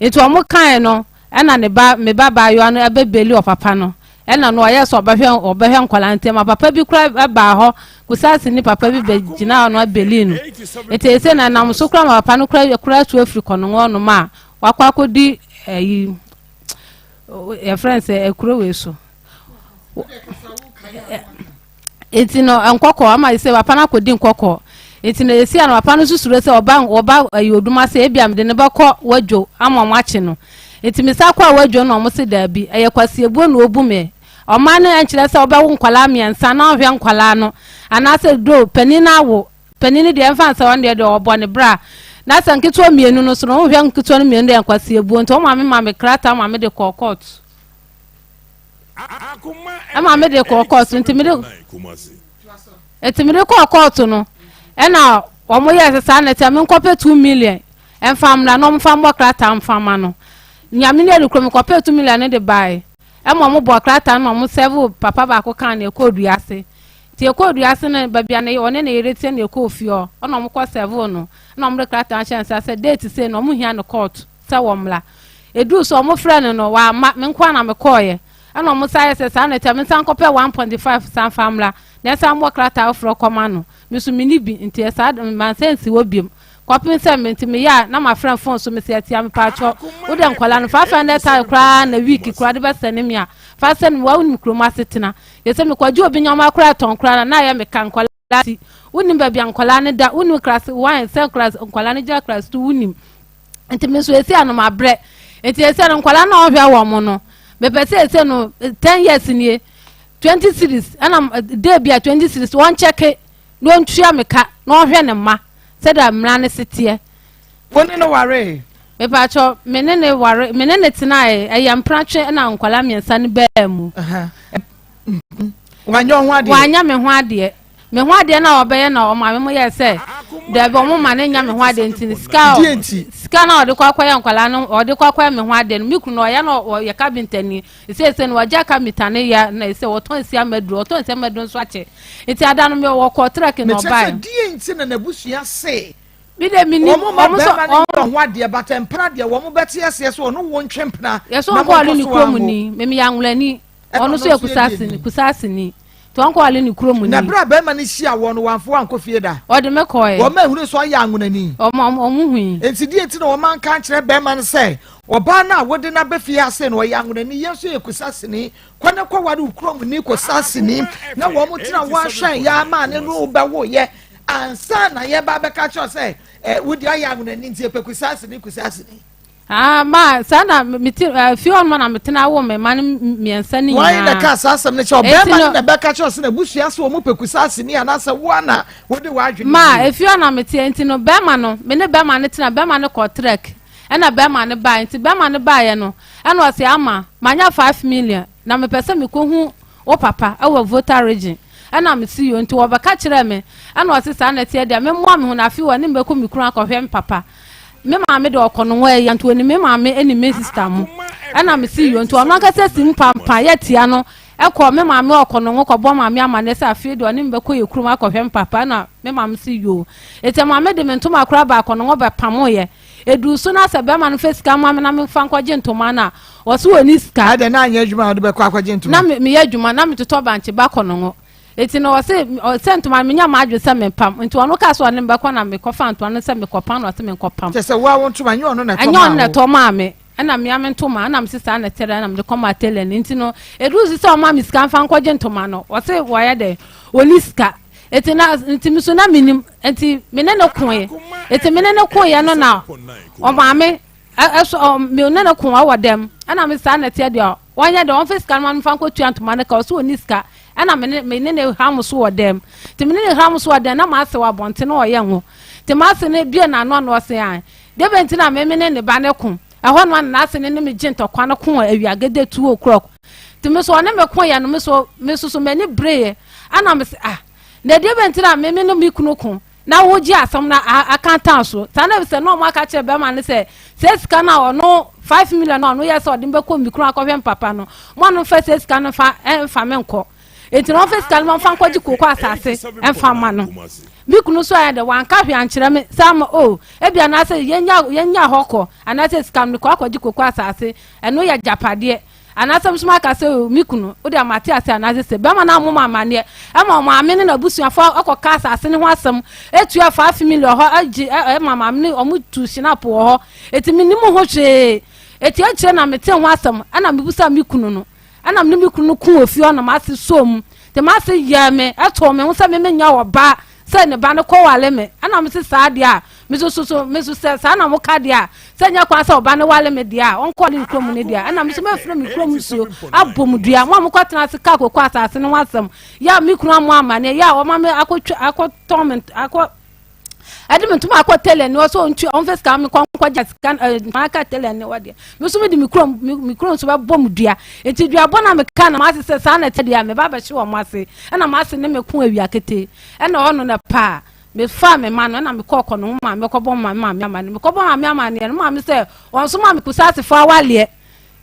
nti wɔn kae no ɛna ne ba me ba baayewa no ɛbɛ beli ɔpapa no ɛna no ɔyɛ sɛ ɔbɛhwɛ ɔbɛhwɛ nkwadaa nti ɛma papa bi kura ɛbaa hɔ kusaasi ne papa bi bɛ gyina hɔ no ɛbeli no nti ɛsɛ na ɛnam so kura ma papa no kura kura atu afiri kɔnɔngɔ nom a wakɔ akɔdi ɛyi yɛfrɛ no sɛ ekuro wei so. nti no nkɔkɔ ama sɛ papa no akɔdi nkɔkɔ nti no esi ano papa no nso suro sɛ ɔba ɔba ayi odum ase ebi a mede ne bɛkɔ wadwo ama ɔmo akye no nti mesa kɔ a wadwo no ɔmo se daabi ɛyɛ kwasiebuo na obu me ɔma no nkyerɛ sɛ ɔbɛwo nkwadaa mmiɛnsa na ɔhwɛ nkwadaa no anaasɛ do panin no awo panin no deɛ ɛmfa nsɛ ɔno deɛ deɛ ɔbɔ ne bra na sɛ nketewa mmienu no so no wohwɛ nketewa no mmienu deɛ nkwasiebuo nti ɔmo ma me krataa ma me de kɔɔ court. Ɛma me de kɔɔ kɔɔto nti me de nti me de kɔɔ kɔɔto no ɛna wɔn yɛ sɛ saa na ɛte me nkɔpɛ 2 million ɛnfa mmra na wɔn fa mmɔ krataa nfa ma no nyame ne adukuro me kɔpɛ 2 million ne de bae ɛma wɔn bɔ krataa no ma wɔn sɛvo papa baako kan na ɛkɔɔ dua ase nti ɛkɔɔ dua ase no baabi a ne ɔne ne yere te na ɛkɔɔ fie hɔ ɛna wɔn kɔ sɛvo no ɛna wɔn de krataa hyɛ nsa sɛ date sei na wɔn hia no court sɛ wɔmmra. Ɛduruu sɛ wɔfrɛɛ no no, wamma. Me nko ara na mekɔeɛ. Ɛnna wɔsan yɛɛ sɛ saa na ɛteɛ, mensan nkɔpɛ 1.5 san mfa mmra, na ɛsan mmɔ krataa foforɔ kɔma no. Me nso menni bi, nti saa de mansan ansi hɔ bio. Kɔpem sɛ me, nti meyɛ a, na mafrɛ no fon so, mese Atia, mepaakyɛw, wo deɛ nkwadaa no, 500,000 koraa na week koraa de bɛsɛne me a, fa sɛne me, wonim kurom asetena. Yɛ sɛ mekɔgye obi nneɛma koraa tɔn koraa na na ayɛ me ka, nkwadaa nti, wonim baabi a nkwadaa no da, wonim class one, sɛ class, nkwadaa no gyina class two, wonim. Nti me nso esi ano mabrɛ. Nti esi ano nkwadaa na ɔhwɛ wɔn no. Mepɛ sɛ esi no 10 years nie 20 cedis ɛna day bi a 20 cedis wɔn kyɛke na wɔntua me ka na ɔhwɛ ne mma sɛdeɛ mmara no si teɛ. Wo ne no waree? Mepatwɔ me ne ne ware me ne ne tenaeɛ ɛyɛ mpratwe ɛna nkwadaa mmiɛnsa no baa mu. Wanyɛ ho adeɛ? Wanyɛ me ho adeɛ. Me ho adeɛ na ɔbɛyɛ na ɔmaame mo yɛ sɛ dɛbi ɔmo ma ne nya me ho adeɛ nti no sika sika na ɔde kɔ akɔyɛ nkwadaa no ɔde kɔ akɔyɛ me ho adeɛ no me kunu no ɔyɛ no ɔyɛ kabintani seesei no wagya kabinta ne yɛ na ɛsɛ ɔtɔn nsi amaduro ɔtɔn nsi amaduro nso akyɛ nti ada no me wɔkɔ trek na ɔbae. Mekyerɛ sɛ deɛ nti na n'abusua se bi de mi ni wɔn ma bɛrima no nyɛ ho adeɛ but mpena deɛ wɔn bɛte aseɛ so ɔno wo ntwe mpena. Yɛsɛ wɔn kɔ ɔle ne kurom ni mɛmi yɛ anwulani ɔno nso yɛ kusasini kusasini. Nti ɔnkɔ wale ne kurom ni. Na bere a barima no hyiaa wɔn no, wamfa wɔn ankɔ fie da. Ɔde me kɔe. Wɔn anhunu sɛ ɔyɛ anwonani. Wɔn hui. Enti deɛ nti na wɔanka ankyerɛ barima no sɛ, Ɔbaa no a wode no aba fie ha sei no, ɔyɛ anwonani, yɛn nso yɛ Kusasini. Kɔ na kɔware wo kuromni Kusasini. Na wɔtenaa hɔ ara hwɛn yɛn ara maa ne ne wo bɛwoeɛ ansa na yɛreba abɛka akyerɛ wo sɛ, eh, wo deɛ ɔyɛ anwonani nti yɛpɛ Kusasini, Kusasini. Ah, ma saa na mete eh, fie hɔ nom na metena wo me ma no mmiɛnsa no nyinaa. Wɔn na ka saa asɛm no kyerɛ ɔbɛrima no na ɛbɛka kyerɛ sɛ n'abusua sɛ wɔn pɛ kusaaseni anaasɛ wo ana wode w'adwene. Ma efie hɔ na mete nti no bɛrima no me ne bɛrima no tena bɛrima no kɔ trek ɛna bɛrima no baa nti bɛrima no baeɛ no ɛna ɔsɛ ama manya 5 million na mepɛ sɛ mekɔhu wo papa ɛwɔ Volta Region. Ɛna me se yoo nti wɔbɛka kyerɛɛ me ɛna ɔse saa na ɛteɛ deɛ memmoa me ho na afei ɔne me bɛkɔ me kunu akɔhwɛ me papa. Me maame deɛ ɔkɔ no hɔ ɛya nti ɔnim me maame ɛne me sister mo. Ɛna me se yoo nti ɔno ankasa si mu pampa yɛ tia no ɛkɔ me maame ɔkɔ no ho kɔbɔ maame amaneɛ sɛ afei deɛ ɔne me bɛkɔ yɛ kurom akɔhwɛ me papa ɛna me maame se yoo. Nti maame de me ntoma koraa baa kɔ no ho bɛpamoeɛ. Ɛduru so na sɛ bɛrima no fa sika ma me na memfa nkɔgye ntoma no a, ɔse ɔnni sika. Adɛn, na anyɛ adwuma a wode bɛkɔ akɔgye ntoma? Na meyɛ adwuma, na metotɔ bankye ba kɔ no ho. Enti no ɔse, sɛ ntoma no menya m'adwene sɛ mempam. Nti ɔno kaa sɛ ɔne me bɛkɔ na mekɔfaa ntoma no sɛ mekɔpam na ɔse menkɔpam. Kyerɛ sɛ wo ara wo ntoma, ɛnyɛ ɔno na ɛtɔ maa wo? Ɛnyɛ ɔno na ɛtɔ maa me. Ɛna mea me ntoma, ɛna mese saa na ɛteɛ ɛna mede kɔmaa tailor no. Nti no, ɛduru so sɛ ɔma me sika mfa nkɔgye ntoma no, ɔse wɔyɛ dɛ, ɔni sika. Nti na, nti me so na menim, nti me ne no koe. Nti me ne no koeɛ no na ɔmaa me, ɛso, ɔ, me ne no ko wɔ dɛm. Ɛna me saa na ɛteɛ deɛ, wɔnyɛ dɛ, ɔmfa sika no ma me mfa nkɔtua ntoma no ka, ɔse ɔni sika. Ɛna me ne, me ne ne ham so wɔ dɛm. Nti me ne ne ham so wɔ dɛm, na m'ase wɔ abɔnten na ɔyɛ ngo. Nti m'ase no bue n'ano a na ɔse ae. Dɛbɛn nti na me me ne ne ba no ko? Ɛhɔ no na n'ase no ne me gye ntɔkwa no ko wɔ awia gede 2 o'clock. Nti me so ɔne me ko yɛ no, me so me so so m'ani bereeɛ. Ɛna me se ah, na deɛ nti na me me ne me kunu ko na wogye asɛm no akantan so saa? Na sɛ na ɔmo aka kyerɛ bɛrima no sɛ sɛ sika no a ɔno 5 million no a ɔno yɛ sɛ ɔde bɛkɔ mi kunu akɔhwɛ mpapa no, mo ano mfa sɛ sika no mfa ɛmfa me nkɔ. Nti na ɔmfa sika no mfa nkɔgye kooko asase ɛmfa ma no. Me kunu so ayɛ dɛ wanka hwee ankyerɛ me sɛ ama o ebi anaasɛ yɛnya hɔ kɔ, anaasɛ sika no kɔ akɔgye kooko asase, ɛno yɛ gyapadeɛ, anaasɛ nso maka sɛ o me kunu wode amate ase, anaasɛ sɛ bɛrima no amom amanneɛ ɛma ɔmaame ne n'abusuafoɔ akɔka asase no ho asɛm etua 5 million hɔ agye ɛma maame ne ɔmo tu hyinap wɔ hɔ. Eti menim ho hwee. Eti akyire na mete ho asɛm, ɛna mebusa me kunu no, ɛna me ne me kunu no ko wɔ fie hɔ na m'ase som te m'ase yɛ me ɛtoo me ho sɛ me menya wɔ ba sɛ ne ba no kɔwale me. Ɛna me se saa deɛ a me so so so me so sɛ saa na mo ka deɛ a, sɛ nyɛ kwan sɛ ɔba no wale me deɛ a, ɔnkɔ ne kurom no deɛ, ɛna me so mɛfrɛ me kurom nsuo abɔ mu dua mo a mokɔ tena ase ka koko asase no ho asɛm yɛ a me kunu amo amaneɛ yɛ a ɔma me akɔtwa akɔtɔn me akɔ ɛde me ntoma akɔ tailor ni hɔ sɛ ɔntua ɔnfɛ sika mi kɔ nkɔgya sika ntoma aka tailor ni hɔ deɛ, me nso mi de me kurom nso bɛbɔ mu dua. Nti dua bɔ na me ka na ma ase sɛ saa na ɛtɛ deɛ, me ba bɛhye wɔn ase. Ɛna ma ase ne me ko awia kete, ɛna ɔno na paa me fa me ma no, ɛna me kɔ ɔkɔ no ho maame kɔbɔ maame maame ama no. Me kɔbɔ maame ama no yɛ no maame sɛ wɔn nso maame kusa asefo awaleɛ,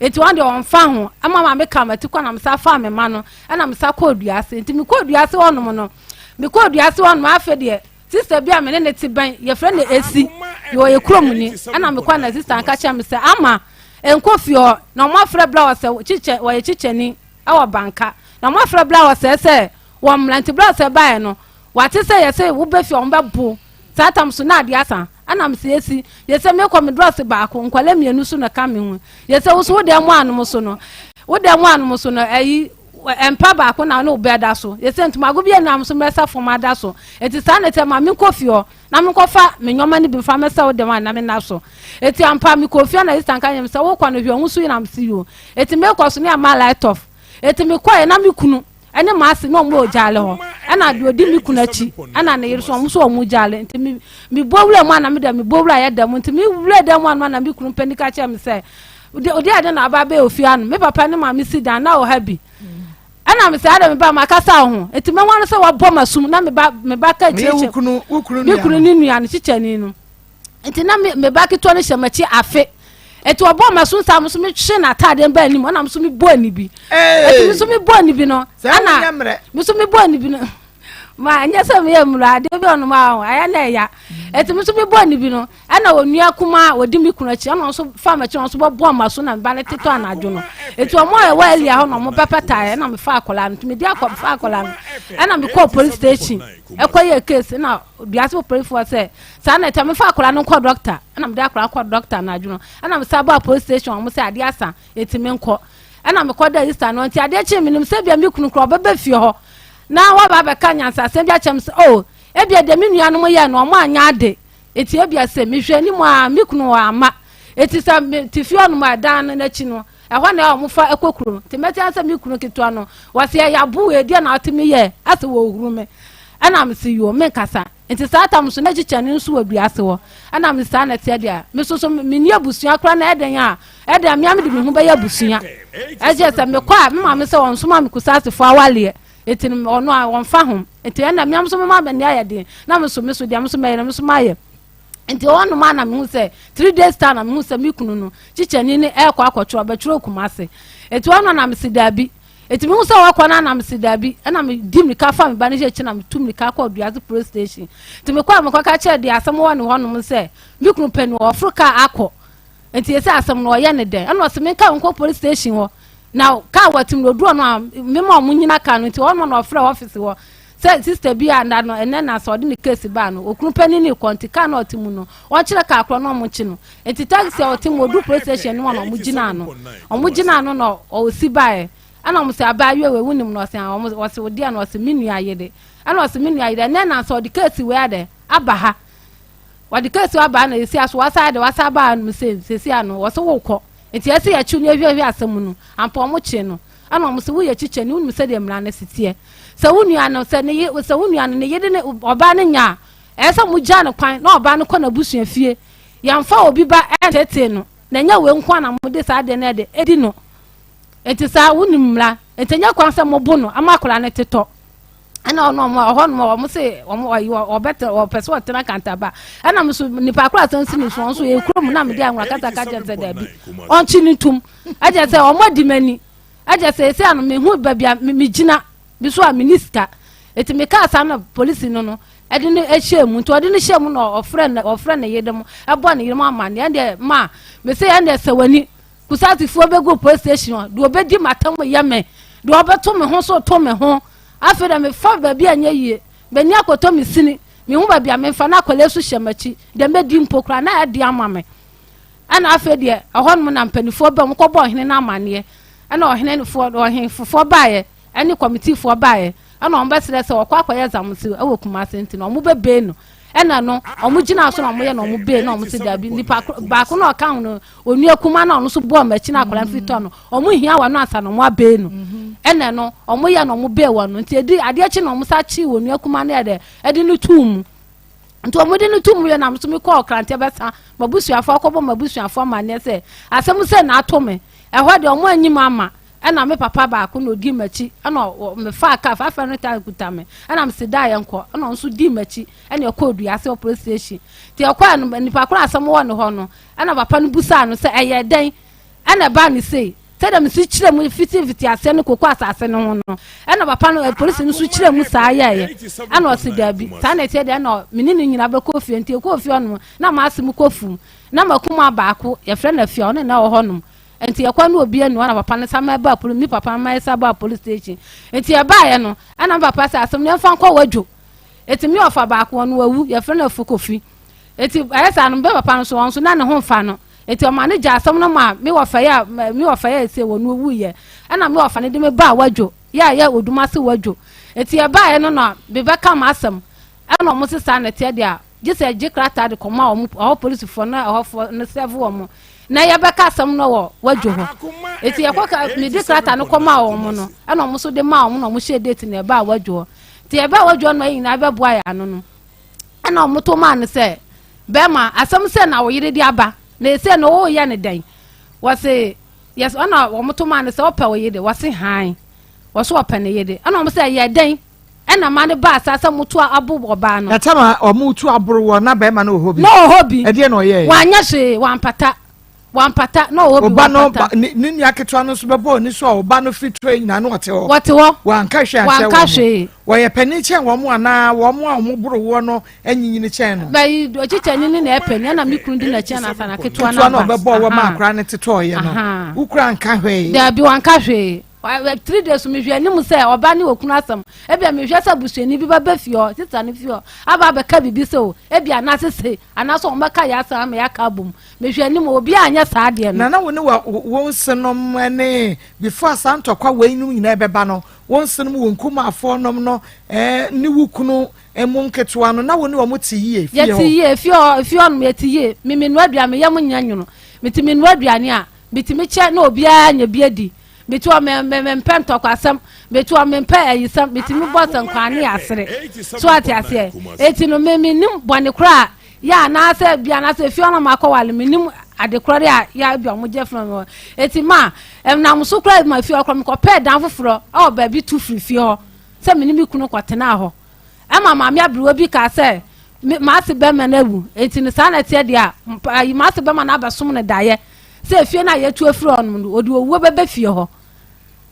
eti wɔn deɛ wɔn fa ho. Ɛma maame ka ma ti kɔ na me sa fa me ma no, ɛna me sa kɔ dua ase. Nti me kɔ dua ase hɔnom no, me kɔ dua ase hɔnom afɛ deɛ, sister bi a me ne ne te bɛn, yɛfrɛ no Esi, yɛ ɔyɛ kurom ni. Ɛna me kɔ na sister nka kyerɛ me sɛ ama nkɔ fie hɔ na ɔmo afrɛ bla wɔ sɛ kyikyɛ wɔyɛ kyikyɛni ɛwɔ Banka, na ɔmo afrɛ bla wɔ sɛ wɔn mmla. Nti bla sɛ baeɛ no, wate sɛ yɛsɛ wobɛ fie, ɔmo bɛbo saa tam so na adeɛ asa. Ɛna me sɛ esi yɛsɛ mekɔ me drɔs baako, nkwalɛ mmienu so na ka me ho. Yɛsɛ woso wo deɛ mo anom so no, wo deɛ mo anom so no, ɛyi mpa baako na ne wo bɛ da so. Yɛsɛ ntomago bi anam so mɛsa fam ada so. Eti saa na ɛsɛ ma menkɔ fie hɔ na menkɔfa me nneɛma no bi mfa mɛsɛ wo dɛm a na mena so. Eti ampa mekɔ fie na sister nka nyɛ sɛ wokɔ no hwɛ ho so yi na mesi yo. Eti mekɔ so ne ama light off. Eti mekɔɛ na me kunu ɛne maase na ɔmo wɔ gyaale hɔ, ɛna deɛ odi me kunu akyi ɛna ne yere so, ɔmo so ɔmo gyaale. Nti mi mi bɔ wura mu a na mi dɛ mi bɔ wura yɛ dɛm. Nti mi wura dɛm mu a na mi kunu mpanin ka kyerɛ mi sɛ odi ade na aba abɛyɛ ofie ano, me papa ne maame si dan na ɔha bi. Ɛna mi sɛ ada mi ba ma kasa ho. Nti mɛ wɔn sɛ wabɔ ma sum na mi ba ka akyi kyɛ mi kunu ne nua no kyikyɛni no. Nti na me ba ketewa no hyɛ m'akyi afe. Nti ɔbɔ ma so nsa so metwe n'ataadeɛ mba anim, ɛna so mebɔ ani bi. Nti me so mebɔ ani bi no, ɛna me so mebɔ ani bi no, ma ɛnyɛ sɛ meyɛ mmura adeɛ bi ɔnom a ayɛ na ɛya. Nti me so mebɔ ani bi no, ɛna onua kuma a wɔdi me kunu akyi, ɛna ɔnso fa m'akyi, ɔnso bɛbɔ ma so na me ba no tetɔ anadwo no. Nti ɔmo a ɛwɔ elia hɔ na ɔmo bɛpɛtaeɛ, ɛna mefa akwadaa no. Nti mede akɔ fa akwadaa no, ɛna mekɔɔ police station ɛkɔ yɛ case na duase polisifoɔ sɛ saa na ɛkyɛ mefa akwadaa no nkɔ doctor. Ɛna mede akwadaa kɔ doctor anadwo no, ɛna mesa baa police station, ɔmo sɛ adeɛ asa eti me nkɔ. Ɛna mekɔ da Easter no. Nti adeɛ kye menim sɛ bia me kunu kora ɔbɛbɛ fie hɔ na waba abɛka nyansasɛm bi akyɛm sɛ o ebia deɛ me nuanom yɛ no ɔmo anya ade. Eti ebia sɛ mehwɛ anim a me kunu wɔ ama. Eti sɛ me te fie hɔnom a ɛdan no n'akyi no ɛhɔ na ɔmo fa ɛkɔ kurom. Nti mɛte sɛ me kunu ketewa no wɔsi ɛyɛ abo wɔ edi na ɔte me yɛ asɛ wɔ ohuru me. Ɛna me si yoo, me nkasa. Nti saa tam so na kyikyɛ no nso wɔ dua ase hɔ. Ɛna me saa na ɛteɛ deɛ, me soso me ni abusua koraa na ɛdɛn a ɛdɛn mmea me de me ho bɛyɛ abusua. Ɛkyɛ sɛ mekɔ a me maame sɛ wɔn soma me kusaasefo awaleɛ, eti no ɔno a wɔnfa ho. Nti ɛna mmea nso mema m'ani ayɛ den na me so deɛ me so mɛyɛ na me so mayɛ. Nti ɔnom a na mehu sɛ 3 days time na mehu sɛ me kunu no kyikyɛni ne ɛrekɔ akɔtwerɛ ɔbɛtwerɛ Kumase. Eti ɔno na mesi daabi. Eti mehu sɛ wɔkɔ no na mesi daabi. Ɛna medi mirika fa me ba no hyɛ akyi na metu mirika kɔ Duase police station. Nti mekɔ a mekɔka kyerɛ deɛ asɛm wɔ ne hɔnom sɛ me kunu pɛ no ɔforo kaa akɔ, nti yɛsɛ asɛm no ɔyɛ ne dɛn. Ɛna ɔsɛ menka nkɔ police station hɔ na kaa wɔtim no oduro no a mema ɔmo nyina kaa no. Nti ɔno na ɔfrɛ office hɔ. Sɛ sister bi a nda no ɛnɛ na sɛ ɔde ne case baa no, okunu panin ne kɔ nti car na ɔte mu no, ɔnkyerɛ car korɔ na ɔmo nkye no. Nti taxi a ɔte mu odu police station no mu na ɔmo gyinaa no. Ɔmo gyinaa no na ɔsi baeɛ. Ɛna ɔmo sɛ abaayewa wei wonim no ɔse ah ɔmo ɔse wo deɛ no ɔse me nua yere. Ɛna ɔse me nua yere ɛnɛ na sɛ ɔde case wei adɛ aba ha. Wɔde case wei aba ha na yɛsi aso wasa adɛ wasa aba ha nom sei sɛsi ano ɔse wokɔ. Nti ɛsɛ yɛkyew no yɛhwehwɛ asɛm no ampa ɔmo kyee no. Ɛna wɔn se, Woyɛ kyikyɛni, wonim sɛdeɛ mmara no si teɛ. Sɛ wo nua no, sɛ ne ye, sɛ wo nua no, ne yere ne ɔbaa no nya a, ɛyɛ sɛ mogyaa no kwan na ɔbaa no kɔ n'abusua fie. Yɛmfa obi ba ntetee no, na ɛnyɛ wei nko ara na mode saa adeɛ no ɛde edi no. Enti saa, wonim mmara, enti ɛnyɛ kwan sɛ mobo no ama akwadaa no tetɔ. Ɛna ɔno ɔmo ɔhɔ nom ɔmo se ɔmo ɔyi ɔbɛtɛ ɔpɛ sɛ ɔtena kantaba. Ɛna mo so nipa koro asɛm si ne so, ɔno nso yɛ kurom na mede anwura kasa ka kyerɛ sɛ daabi, ɔnkye ne ntom. Ɛkyɛ sɛ ɔmo adi m'ani. Ɛkyɛ sɛ esi ano mehu baabi a megyina bi so a menni sika. Eti mekaa saa na polisi no no ɛde no ɛhyɛɛ mu. Nti ɔde no hyɛɛ mu na ɔfrɛ ne ɔfrɛ ne yere mo ɛbɔ ne yere mo amaneɛ. Ɛndeɛ ma mese ɛndeɛ sɛ w'ani Kusasifoɔ bɛgu police station hɔ. Deɛ ɔbɛdi m'atam yɛ me. Deɛ ɔbɛto me ho so to me ho. Afei deɛ mefa baabi a ɛnyɛ yie. M'ani akɔtɔ me sini. Mehu baabi a memfa na akwadaa yi nso hyɛ m'akyi. Deɛ mɛdi mpo koraa na ɛde ama me. Ɛna afei deɛ ɛhɔnom na mpanimfoɔ baa mu kɔbɔɔ ɔhene no amanneɛ. Ɛna ɔhene no foɔ ɔhenfofoɔ baeɛ ɛne kɔmitiifoɔ baeɛ. Ɛna wɔn bɛsrɛ sɛ wɔkɔ akɔyɛ zamse ɛwɔ Kumase nti no wɔn bɛbee no. Ɛna no wɔn gyinaa so na wɔn yɛ na wɔn bee na wɔn se dabi nipa baako na ɔka ho no onua kuma na ɔno nso bɔɔ m'akyi na akwadaa no fi tɔ no wɔn hia wɔn ansa na wɔn abee no. Ɛna no wɔn yɛ na wɔn bee wɔn no nti edi adeɛ kye na wɔn sa kye onua kuma no yɛ dɛ ɛde no tuu mu. Nti wɔn de no to mu yɛ na nso mekɔɔ Ɔkranteɛ bɛsa m'abusuafoɔ akɔbɔ m'abusuafoɔ amanneɛ sɛ asɛm sɛ na ato me. Ɛhɔ deɛ wɔn anyi m'ama ɛna me papa baako na ɔdii m'akyi ɛna mefaa kaa 500,000 kuta me ɛna mese daa yɛnkɔ ɛna ɔno nso dii m'akyi ɛna ɛkɔɔ Duase wɔ police station. Nti ɛkɔɛ no nipa koro asɛm wɔ ne hɔ no ɛna papa no busaa no sɛ ɛyɛ dɛn ɛna ɛbaa no sei. Sɛdeɛ mesi kyerɛɛ mu fiti mfitiaseɛ no koko asase no ho no, ɛna papa no, polisi no nso kyerɛɛ mu saa yɛeɛ. Ɛna ɔse daabi, saa na ɛteɛ deɛ ɛna me ne no nyinaa bɛkɔ fie. Nti yɛkɔɔ fie hɔnom, na m'ase mu kɔ fum. Na m'akumaa baako, yɛfrɛ no Afia, ɔno na ɛwɔ hɔnom. Nti yɛkɔ ne obi anu, ɛna papa no san ma ɛbaa poli, me papa ma ɛsan baa police station. Nti yɛbaeɛ no, ɛna me papa sɛ asɛm no yɛmfa nkɔ wadwo. Nti me ɔfa baako, ɔno wawu, yɛfrɛ no Afu Kofi. Nti ɛyɛ saa no, me papa no nso, ɔno nso na ne ho mfa no. Enti ɔmaa no gyaa asɛm no maa me wɔfa yi a me wɔfa yi a ɛsei wɔn wuiɛ. Ɛna me wɔfa no de me baa Wadwo, yɛ a yɛ Odumase Wadwo. Enti yɛbaeɛ no na mebɛka m'asɛm. Ɛna wɔn se saa na ɛteɛ deɛ a, gye sɛ yɛgye krataa de kɔma wɔn, ɛhɔ polisifoɔ na ɛhɔfoɔ no sɛve wɔn na yɛbɛka asɛm no wɔ Wadwo hɔ. Enti yɛkɔ ka, mede krataa no kɔmaa wɔn no, ɛna wɔn nso de maa wɔn na wɔn hyɛɛ date na yɛbaa Wadwo hɔ. Nti yɛbaa Wadwo hɔ no ma yɛn nyinaa bɛboa yɛn ano no, ɛna wɔn to maa no sɛ, Bɛrima, asɛm sɛ na wo yere de aba, na ɛsei no woreyɛ no dɛn? Wɔse, yes, ɛna wɔn to maa no sɛ ɔpɛ wo yere, wɔse hann, wɔso ɔpɛ ne yere, ɛna wɔn sɛ ɛyɛ dɛn ɛna ma no baa saa sɛ moto abo ɔbaa no. Na tam a wɔn tu aboro wɔ na bɛrima no wɔ hɔ bi. Na wɔ hɔ bi. Ɛdeɛ na ɔyɛɛ. Wanyɛ hwee, wampata. Wampata na ɔwɔ bi Ɔba no wampata. ne ne nua ketewa no nso bɛbɔɔ ne so a ɔba no firi turo nyinaa na ɔte hɔ. Wɔte hɔ. Wanka hwee ankyerɛ Wanka wɔn. hwee. Wɔyɛ panin kyɛn wɔn anaa wɔn a wɔboro woɔ no anyinyini kyɛn no? Bɛyi ɔkyekyɛni ne na ɛpɛ ni ɛna me kunu di n'akyi ansa na ketewa no Ketewa no aba. ɔbɛbɔɔ wɔ ma Aha. akora no tetɔɔeɛ no, Aha. wo kura nka hwee. Daabi wanka hwee. 3 days mehwɛ anim sɛ ɔba ne okunu asɛm. Ebia mehwɛ sɛ busuani bi bɛba fie hɔ, sista no fie hɔ, aba abɛka biribi sɛ o, ebia anaasɛ sei, anaasɛ wɔn bɛka yɛ asɛm ama yɛaka abom. Mehwɛ anim, obiara anyɛ saa adeɛ no. Na na wo ne wo nsenom ne before saa ntɔkwa wei nom nyinaa ɛbɛba no, wo nsenom, wo nkumaafoɔ nom no ne wo kunu mu nketewa no, na wo ne wɔn te yie fie hɔ? Yɛte yie, fie hɔ, fie hɔ nom yɛte yie. Me menoa aduane, me yam nyɛ nwono. Mete menoa aduane a, metumi kyɛ na obiara anya bi adi. Mete hɔ, me me mempɛ ntɔkwasɛm, mete hɔ mempɛ ayisɛm, metumi bɔ sɛnkwan ne asere. So ate aseɛ? Eti no me menim bɔne koraa yɛ anaasɛ bi anaasɛ efie hɔ na makɔwale menim ade korɔ de a yɛ a bi a wɔn gye funu hɔ. Eti ma ɛnam so koraa ma fie hɔ koraa mekɔpɛɛ dan foforɔ ɛwɔ baabi tu firi fie hɔ sɛ me ne me kunu kɔtenaa hɔ. Ɛma maame aberewa bi kaa sɛ me m'ase bɛrima no awu eti no saa na ɛteɛ deɛ a ayi m'ase bɛrima no abɛsom no daeɛ sɛ efie no a yɛatu afiri hɔ nom no ɔde owuo bɛba fie hɔ.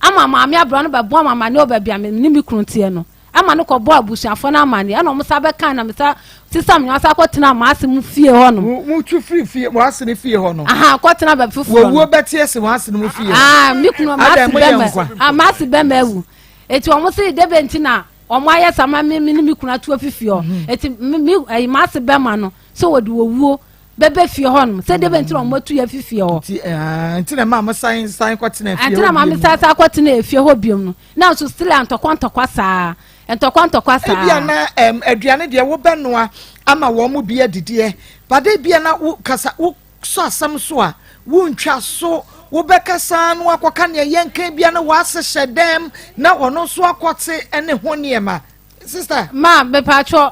Ama maame aberewa no bɛbɔɔ me amaneɛ wɔ baabi a me ne me kunu teɛ no. Ɛma no kɔbɔɔ abusuafoɔ no amaneɛ. Ɛna wɔn san bɛkae na me sa sesa me nneɛma san kɔtenaa m'ase mu fie hɔ nom. Mo mo tu firi fie wɔn ase no fie hɔ no. Aha kɔtena baabi foforɔ no. Wɔwuo bɛte ase wɔn ase no mu fie hɔ. Ah me kunu m'ase Adɛn, moyɛ bɛma nkwa? ah m'ase bɛma awu. Eti wɔn se debe nti na. wɔn ayɛ saa ma me ne me kunu atu afi fie hɔ. Mhm. Eti me me ɛyi m'ase bɛma no sɛ wɔde owuo bɛbɛ fie hɔ nom sɛ deɛ nti na wɔn atu yɛ afi fie hɔ. Nti ɛɛ nti na maa mo san san kɔ tena fie hɔ biom. Nti na maa mi san san kɔ tena fie hɔ biom no na nso still ntɔkwa ntɔkwa saa ntɔkwa ntɔkwa saa. Ebia na ɛm aduane deɛ wobɛnoa ama wɔn mo bi adidiɛ bade ebia na wo kasa wo sɔ asɛm so a wontwa so wobɛkasa no akɔka nea yɛnka bia na wɔahyehyɛ dɛm na ɔno nso akɔte ne ho nneɛma sister. Ma mepatwɔ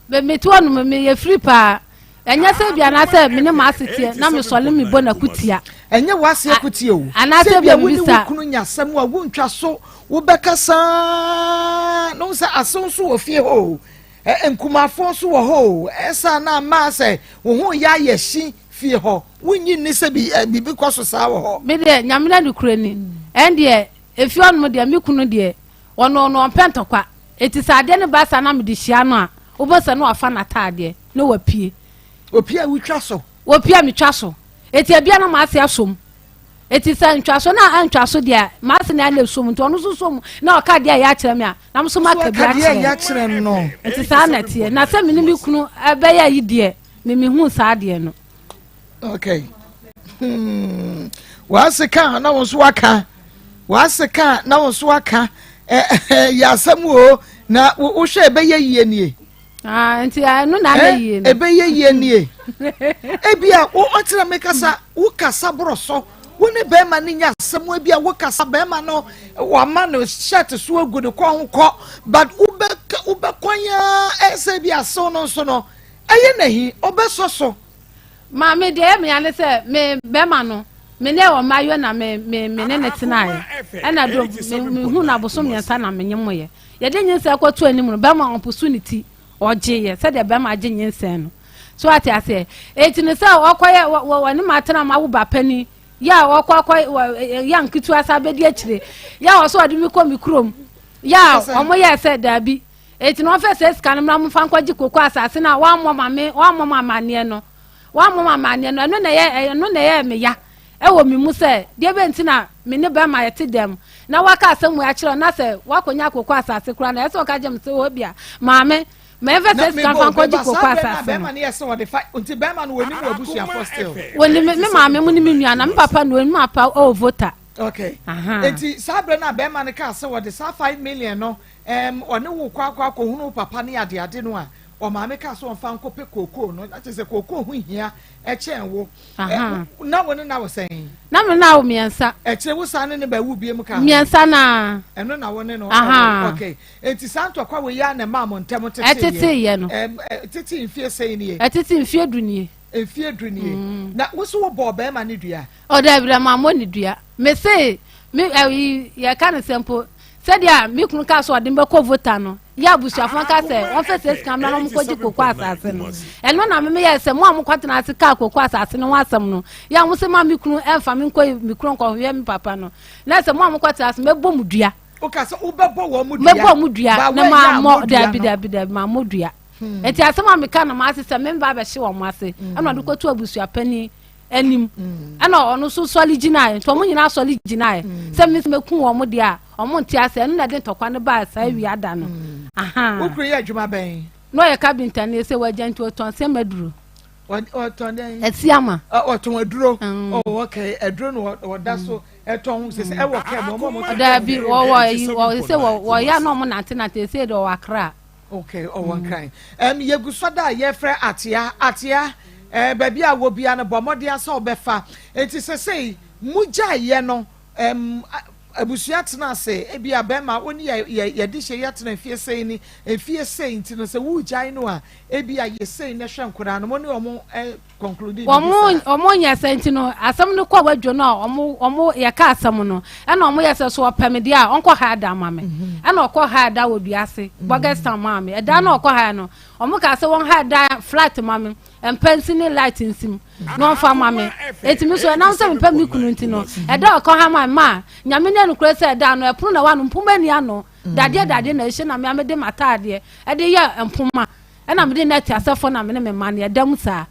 Me mete hɔ nom meyɛ firi paa. Ɛnyɛ sɛ bi anaasɛ me ne m'ase teɛ na mesɔle me bɔ n'akutia. Ɛnyɛ w'ase akutia o. Anaasɛ bi a wo ne wo kunu nya asɛm a wontwa so wobɛka saa na wo sɛ asew nso wɔ fie hɔ o. Nkumafoɔ nso wɔ hɔ o. Ɛsa na ama sɛ wo ho yɛ ayɛ hyi fie hɔ. Wonnyi nni sɛ biribi kɔ so saa wɔ hɔ. Me deɛ Nyame na nokorɛ ni. Ɛndeɛ efie hɔ nom deɛ me kunu deɛ ɔno ɔno ɔmpɛ ntɔkwa. Enti sɛ adeɛ no ba saa na mede hyia no a, wobɛhu sɛ na wafa n'ataadeɛ na wapue. Opue a wotwa so? Opue a metwa so. Enti ebia na m'ase asɔ mu. Enti sɛ ntwa so na antwa so deɛ a, m'ase na na ɛsɔ mu. Nti ɔno nso sɔ mu na ɔka adeɛ a ɛyɛ akyerɛ me a, na me nso maka bi akyerɛ no. Nti saa na ɛteɛ. Na sɛ me ne me kunu bɛyɛ ayi deɛ, me mehuu saa adeɛ no. Okay. Hmm. W'ase ka na wo nso waka. W'ase ka na wo nso waka. Yɛ asɛm o na wohwɛ ɛbɛyɛ yie nie. Ah, nti ɛno na ayɛ yie no. Ɛbɛyɛ yie nie. Ebi a wo ɔkyerɛ me kasa wo kasa borɔ so wo ne bɛrima no nya asɛm ebi a wo kasa bɛrima no wama no shirt so agu ne kɔn ho kɔ but wobɛ wobɛkwan ya ɛsɛ bi asew no nso no ɛyɛ n'ahi ɔbɛsɔ so. Maame, deɛ ɛyɛ me ya ne sɛ me bɛrima no, me ne wɔ mmaayewa na me me me ne ne tenaeɛ. Ɛna do me me hu no abosom mmiɛnsa na me nyemoeɛ. Yɛde nyinsɛn kɔto anim no, bɛrima ɔmposo ne ti, ɔgyeeɛ sɛdeɛ bɛrima agye nyinsɛn no. So ate aseɛ? Enti no sɛ ɔkɔyɛ wɔ wɔ wɔne ma atena ma awo ba panin, yɛ a ɔkɔ akɔ wɔ yɛ a nketewa sa bɛdi akyire, yɛ a ɔsɛ ɔde me kɔ me kurom, yɛ a wɔn yɛ sɛ daabi. Enti na ɔmfa saa sika no mmra momfa nkɔgye koko asase no a wammɔ ma me wammɔ mo amanneɛ no wammɔ mo amanneɛ no ɛno na ɛyɛ ɛno na ɛyɛ me ya ɛwɔ me mu sɛ deɛ bɛ nti na me ne bɛrima yɛte dɛm na waka asɛm wei akyerɛ na sɛ wakɔnya koko asase koraa na ɛsɛ ɔka kyerɛ me sɛ wɔ bia maame ma ɛmfa saa sika mfa nkɔgye koko asase no. Bɛrima no yɛ sɛ ɔde fa nti bɛrima no wɔnim wɔ abusuafo still. Wɔnim me maame mu ne me nua na me papa no wɔnim apa ɔwɔ vota. Okay. Nti saa berɛ no a bɛrima no kaa sɛ wɔde saa 5 million no Ɛɛm, ɔne wo kɔ akɔ akɔhunu wo papa ne adeade no a, ɔmaame kaa sɛ ɔmfa nkɔpɛ kookoo no, na kyerɛ sɛ kookoo ho hia kyɛn wo. Ɛ, na wo ne no awo sɛn? Na me ne no awo mmiɛnsa. Akyire wo saa ne no bɛwo biom ka ho? Mmiɛnsa no ara. Ɛno na wo ne no awo, ok. Enti saa ntɔkwa wei ara na ɛmaa mo ntam teteeɛ? Ɛteteeɛ no. Ɛɛm, ɛtetee mfie sɛn nie? Ɛtetee mfie du nie. Mfie du nie. Na wo nso wobɔɔ barima no dua? Oh, dabi, na mammɔ no dua. Mese, me, ɛyi, yɛka no sɛ mpo, Sɛdeɛ me kunu kaa sɛ ɔde me bɛkɔ Volta no, yɛ abusuafoɔ no kaa sɛ wɔmfa saa sika mmra na wɔnkɔgye koko asase no. Ɛno na me meyɛɛ sɛ mo a mokɔtena ase kaa koko asase no ho asɛm no, yɛ a mo sɛ ma me kunu ɛmfa me nkɔ me kuro nkɔhwehwɛ me papa no. Na sɛ mo a mokɔtena ase mɛbɔ mo dua. Woka sɛ wobɛbɔ wɔn mo dua. Mɛbɔ mo dua na mammɔ dabi dabi dabi mammɔ dua. Hmm. Nti asɛm a meka no maase sɛ memba abɛhye wɔn ase hmm. ɛna ɔde kɔto abusuapanin anim ɛna ɔno nso sɔre gyinaeɛ nti wɔn nyinaa sɔre gyinaeɛ sɛ me nso mɛku wɔn deɛ a wɔn nte ase ɛno na ɛde ntɔkwa no baa saa awia da no. Wo kunu yɛ adwuma bɛn? Na ɔyɛ kabinta ni sɛ wagya nti ɔtɔn sɛm aduro. Ɔtɔn dɛn? Ɛsi ama. Ɔtɔn aduro. Oh okay aduro na ɔda so ɛtɔn sɛ sɛ ɛwɔ kɛm wɔn a wɔtɔn. Daabi wɔwɔ wɔ sɛ wɔyɛ a na wɔn nante nante sɛ de ɔwɔ akra. Okay, ɔwɔ mm. Nkran. Um, yɛgu so da a yɛfrɛ Atea. Atea, eh, baabi a wɔ bia no bɔ mmɔden sɛ ɔbɛfa. Enti sɛsɛi, mogyaeɛ no, um, abusua tena ase, ebi a bɛrima wo ne yɛ yɛ yɛde hyɛ yɛatena mfie sei ni, mfie sei nti no sɛ wogyae no a, ebi a yɛ sei na hwɛ nkoraa no, mo ne ɔmo eh, Wɔn wɔn nyɛ sɛ nti no asɛm no kɔ wadwo no a wɔn wɔn yɛka asɛm no ɛna wɔn yɛ sɛ so ɔpɛ me deɛ a ɔnkɔ ha da ma me mhm. ɛna ɔkɔ ha da wɔ dua ase mhm. bɔgɛstan maa me ɛda na ɔkɔ ha no wɔn ka sɛ wɔn ha da flat ma me mpa nsi ne light nsi mu na wɔn fa ma me eti mi so ɛnam sɛ mepɛ mi kunu nti no ɛda ɔkɔ ha ma me ma nyame ne nukuri sɛ ɛda no ɛpono na ɛwɔ ano mpoma ni ano dadeɛ dadeɛ na ɛhyɛ na mmea me de ma ataadeɛ ɛde yɛ mpoma. Ɛna mede no atiasɛfoɔ na me ne me mma no yɛda mu saa.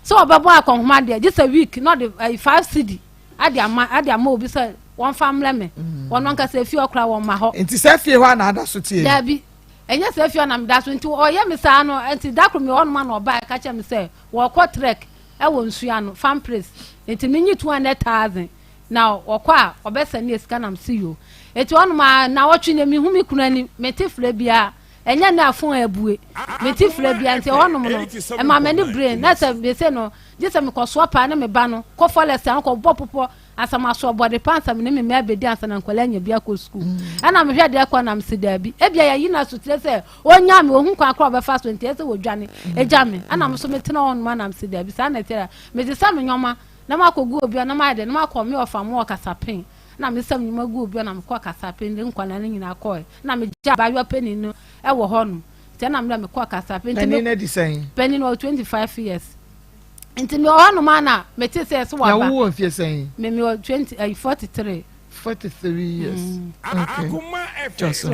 Sɛ wɔbɛbɔ akɔnhoma deɛ gye sɛ week na ɔde ɛyi 5 cedi ade ama ade ama obi sɛ wɔmfa mmrɛ me. Mm. Wɔn ankasa efie hɔ koraa wɔn ma hɔ. Nti sɛ fie hɔ a na ada so tie? Daabi. Ɛnyɛ saa fie hɔ na meda so nti ɔyɛ me saa no nti da koro mewɔ hɔnom a na ɔbaeɛ ka kyerɛ me sɛ wɔrekɔ trek wɔ nsuo ano farm place nti menyi 200,000 na ɔkɔ a ɔbɛsɛne sika na mese yoo. Nti hɔnom a nnawɔtwe nie menhu me kunu anim, mente frɛ biara, ɛnyɛ nnɛ a phone abue, mente frɛ biara nti hɔnom no ɛma m'ani bere na sɛ mese no gye sɛ mekɔsoa paa ne me ba no kɔ forest ano kɔbɔ popɔ Ansa maso ɔbɔde pa ansa me ne me mma abɛdi ansa na nkwadaa anya bi akɔ sukuu. Ɛna mehwɛ deɛ ɛkɔ na mese daabi. Ebia yɛayi no asotire sɛ ɔnyaa me, ɔhu kwan koraa a ɔbɛfa so nti ɛsɛ sɛ wɔdwane gya me. Ɛna me nso metena hɔ nom na mese daabi saa na ɛteɛ a mesesa me nneɛma na makɔgu obi hɔ na mayɛ dɛn na makɔ me ɔfa mu wɔ Kasapen. Ɛna mesesa me nneɛma gu obi hɔ na mekɔɔ Kasapen de nkwadaa no nyinaa kɔɔɛ. Ɛna megyaa abaayewa panin no wɔ hɔ nom. Nti ɛna mmerɛ mekɔɔ Kasapen. Nti me Panin no adi sɛn? Panin no ɔwɔ 25 years. Nti mewɔ hɔnom a na mete sɛ ɛsɛ waba. Na wowɔ mfie sɛn? Me mewɔ 20 eh, 43. 43 years. Mm. Okay. Just so.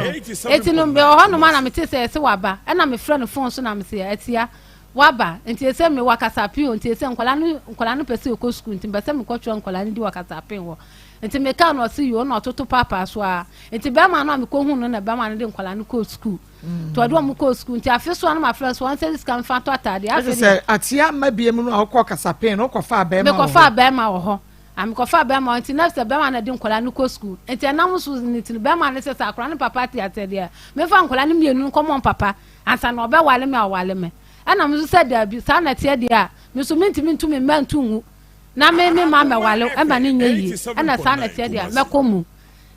Eti no mewɔ hɔnom a na mete sɛ ɛsɛ waba. Ɛna mefrɛ no phone so na mese atia waba. Nti ɛsɛ mewɔ kasapen o. Nti ɛsɛ nkwadaa no nkwadaa no pɛ sɛ ɛkɔ sukuu nti mpɛ sɛ mekɔtwerɛ nkwadaa no di wɔ kasapen hɔ. Nti meka no ɔse yoo na ɔtoto paapaa so a. Nti bɛrima no a mekɔhu no na bɛrima no de nkwadaa no kɔɔ sukuu. Nti ɔde wɔn kɔɔ sukuu nti afe so a na mafrɛ so wɔn sɛ sika mfa tɔ ataadeɛ. Afe deɛ. Sɛ atea mma bie mu no a wokɔ kasapen no wokɔfaa bɛrima wɔ hɔ. Mekɔfaa bɛrima wɔ hɔ. A mekɔfaa bɛrima wɔ nti na sɛ bɛrima na de nkwadaa no kɔ sukuu nti ɛnam so ne ti no bɛrima no sɛ sɛ akwadaa no papa te aseɛ deɛ memfa nkwadaa no mmienu nkɔmɔ wɔn papa ansa na ɔbɛwale me a ɔwale me. Ɛna me nso sɛ daabi saa na ɛteɛ deɛ a me nso mentumi ntu me mma ntu ngu na me me ma mɛwale ɛma no nyɛ yie ɛna saa na ɛteɛ deɛ a mɛkɔ mu.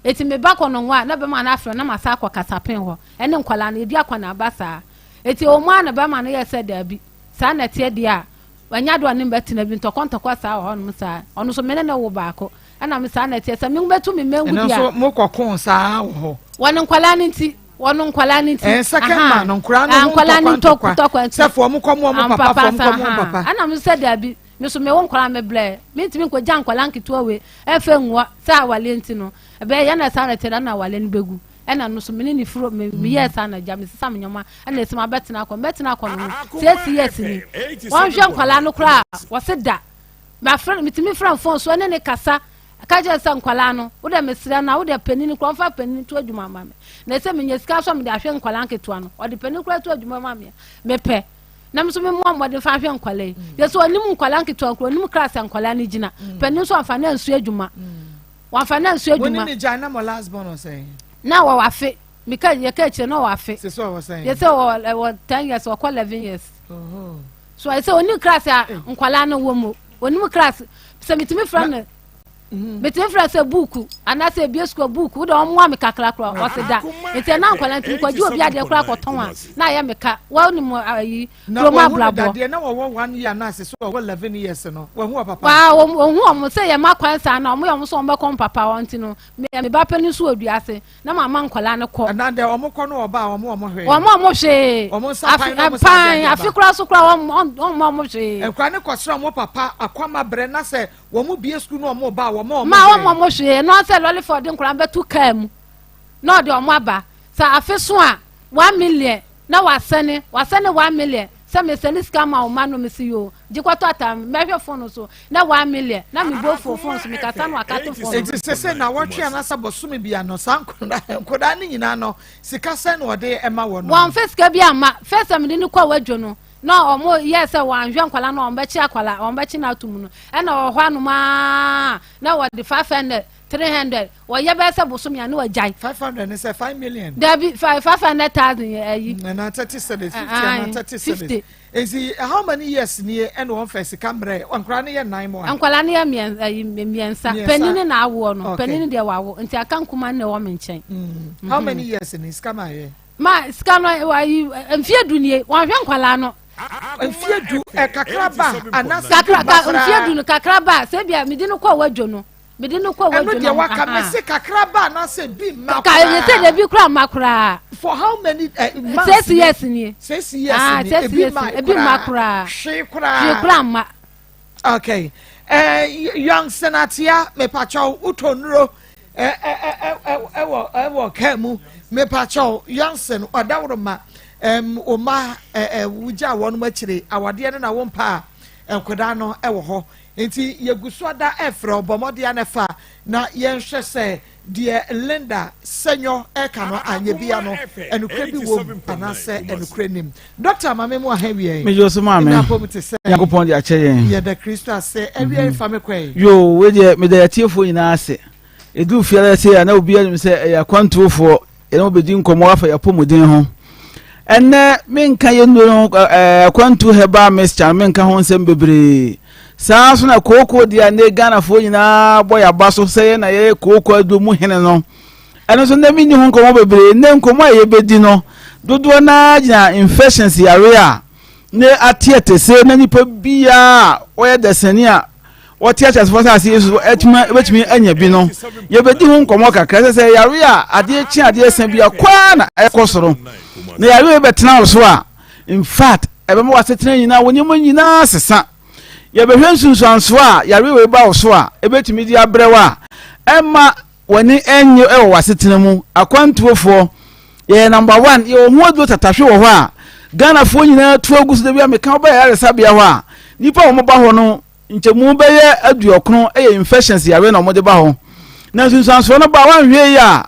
Enti me ba kɔ Nongwa a, na bɛma no afrɛ na masan akɔ Kasapin hɔ ɛne nkwadaa no, yɛdi akɔneaba saa. Enti ɛwɔ mu ara na bɛrima no yɛɛ sɛ daabi, saa na ɛteɛ deɛ a, wanya deɛ ɔne me bɛtena bi, ntɔkwa ntɔkwa saa wɔ hɔnom saa. Ɔno nso me ne no wo baako, ɛna me saa na ɛteɛ, sɛ me bɛtu me mma ngu Ɛno deɛ nso a. mokɔkoo saa wɔ hɔ? Wɔn nkwadaa no nti, wɔn nkwadaa no nti. Ɛn second Ahaa. man no, nkwadaa no Ah, ho nkwadaa no ntɔkwa ntɔkwa. ntɔkwa nti. Sɛ foɔ mo kɔ mo wɔn papa, foɔ mo kɔ mo wɔn Ahaa. papa. Ɛna me nso sɛ daabi, Me nso mewo nkwadaa a mebrɛ. Mentumi nkɔgya nkwadaa nketewa wei ɛmfa nwua sɛ awaleɛ nti no. Ɛbɛyɛ yɛn na saa na ɛte na awaleɛ no bɛgu. Ɛna no so me ne ne furo me meyɛɛ saa na gya mesesa me nneɛma ɛna ɛsɛ mabɛtena akɔ mɛtena akɔ no no 6 years ni. Wɔnhwɛ nkwadaa no koraa wɔse da. Mafrɛ no metumi frɛ no phone so ɛne ne kasa ka kyerɛ sɛ nkwadaa no wo dɛ mesrɛ no a wo dɛ panin koraa ɔmfa panin to adwuma ma me. Na ɛsɛ menya sika so a mede ahwɛ nkwadaa nketewa no ɔde panin koraa to adwuma ma me a mepɛ. Na me nso memmɔ mmɔden fa nhwɛ nkwadaa yi yɛ sɛ ɔnim nkwadaa nketewa nkura ɔnim class a nkwadaa no gyina mm. panin nso amfa na nsu adwuma mm. wamfa na nsu adwuma. Wɔn ni gya na mo last born ɔsɛn. Na wɔ afe mika yɛ ka akyire na wɔ afe. Sisi ɔwɔ sɛn. Yɛ sɛ wɔ ɛwɔ 10 years ɔkɔ 11 years. So ɛsɛ onim class a nkwadaa no wɔ mu onim class sɛ mitumi fira no. Metumi frɛ sɛ buuku anaasɛ ebie sukuu buuku wode ɔmmoa me kakra koraa ɔse da nti ɛna nkwadaa ntumi kɔgye obi adeɛ koraa kɔtɔn a na ayɛ me ka wɔnim ayi kurom abrabɔ. Dadeɛ na wɔwɔ 1 year anaasɛ so wɔwɔ 11 years no wɔhu wɔ papa. Waa wɔhu wɔn sɛ yɛ ma kwan saa na wɔn yɛ wɔn sɛ wɔn bɛkɔ wɔn papa hɔ nti no me ba panin nso wɔ dua ase na ma ma nkwadaa no kɔ. Ɛna deɛ wɔn kɔ no ɔba a wɔn wɔn hwee. Wɔn wɔn hwee. Wɔn nsa pan na wɔn sa adeɛ afe koraa so koraa wɔn wɔn wɔn hwee. Nkwadaa no kɔsrɛ wɔn papa akwama brɛ na sɛ wɔn mu bie sukuu na wɔn ba a wɔn wɔn Ma wɔn wɔn hwee ɛno sɛ lɔlifɔ de nkwadaa bɛto kaa mu na ɔde wɔn aba sɛ afe so a 1 million na wasɛne wasɛne 1 million sɛ mesɛne sika ma wɔn ma no mesi yoo gye kɔtɔ atam mɛhwɛ phone so na 1 million na mebɔ fo phone so mekasa no akate phone. Eti sese na wɔtwe anasa bɔsome bia no saa nkwadaa nkwadaa ne nyinaa no sika sɛn na wɔde ɛma wɔn. Wɔn fɛ sika bi ama first time de ne kɔ wadwo no na wɔn yɛ sɛ wɔanhwɛ nkwadaa no wɔn bɛkye akwadaa wɔn bɛkye no ato mu no ɛna wɔ hɔ anom aa na wɔde 500 300 wɔyɛ bɛyɛ sɛ bosome a na wɔagyae. 500 ne sɛ 5 million. Dabi, 500,000 yɛ ayi. Ɛna 30 cedis 50 ɛna 30 cedis. 50. Nti how many years nie ɛna wɔn fɛ sika mmerɛ nkwadaa no yɛ nnan mu a. Nkwadaa no yɛ mmiɛnsa ayi mmiɛnsa panin na awoɔ no panin deɛ wawo nti aka nkuma no na ɛwɔ me nkyɛn. How many years ni sika ma yɛ. Ma sika no ayi mfie 10 nie wɔnhwɛ nkwadaa no. Mfie 10 ɛ kakra ba anaasɛ kakra ka mfie 10 no kakra ba sɛ ebia mede no kɔ wadwo no mede no kɔ wadwo no. Ɛno deɛ waka mɛsi kakra ba anaasɛ bi mma koraa. Ka sɛ deɛ bi koraa mma koraa. For how many months. 6 years nie. 6 years nie ebi mma ebi mma koraa. Hwee koraa. Hwee koraa mma. Okay, young senatia mepakyɛw wotɔ nnuro ɛwɔ ɛwɔ kaa mu mepakyɛw youngson ɔdaworo ma ɛm ɔma ɛ ɛ wogya wɔn akyire awadeɛ no na wɔn mpa a nkwadaa no ɛwɔ hɔ. Nti yɛgu so ada ɛfrɛ wo, bɔ mmɔden ara na fa na yɛnhwɛ sɛ deɛ Linda Senyo ɛka no anyɛ bia no ɛnokorɛ bi wom anaasɛ ɛnokorɛ nnim. Doctor ma me mu aha awiei. Megye wo so maame. Nna apɔ mu te sɛn? Nyankopɔn de akyɛ yɛn. Yɛda Kristo ase. Awiei fa me kɔ ɛ. Yoo, wei deɛ meda yɛatiefoɔ nyinaa ase. Ɛduru fiada sei a na obiara nim sɛ ɛyɛ akwantuofoɔ yɛne wɔn bɛdi nkɔmmɔ afa yɛn apɔmuden ho. Ɛnnɛ menka yɛn nnuro no ɛɛ akwantu herbal mixture no menka ho nsɛm bebree. Saa nso na kooko deɛ a nnɛ Ghanafoɔ nyinaa bɔ yɛn aba so sɛ yɛn na yɛyɛ kooko aduro mu hene no. Ɛno nso nnɛ menni ho nkɔmmɔ bebree. Nnɛ nkɔmmɔ a yɛbɛdi no dodoɔ no ara gyina infections yareɛ a ne ateɛ te se na nipa biara a ɔyɛ dasani a wɔte ateasefo asase yi so atumi betumi anya bi no, yɛbɛdi ho nkɔmmɔ kakra. Sɛ sɛ yare a adeɛ kye adeɛ sa bi akɔ na ɛkɔ soro, na yare yi bɛtena wo so a, in fact, ɛbɛma w'asetena nyinaa, wo nneɛma nyinaa sesa. Yɛbɛhwɛ nsunsuansoɔ a yare wei ba wo so a ɛbɛtumi de abrɛ wo a ɛma w'ani nnye wɔ w'asetena mu. Akwantuofoɔ, yɛyɛ number one, yɛwɔ ho aduro tatahwe wɔ hɔ a Ghanafoɔ nyinaa tu agu so. Da bi a meka woba ayaresabea hɔ a, nnipa a wɔba hɔ no nkyɛmu bɛyɛ aduɔkron yɛ infections yareɛ na wɔde ba hɔ. Na nsunsuansoɔ no ba a, woanhwɛ yie a,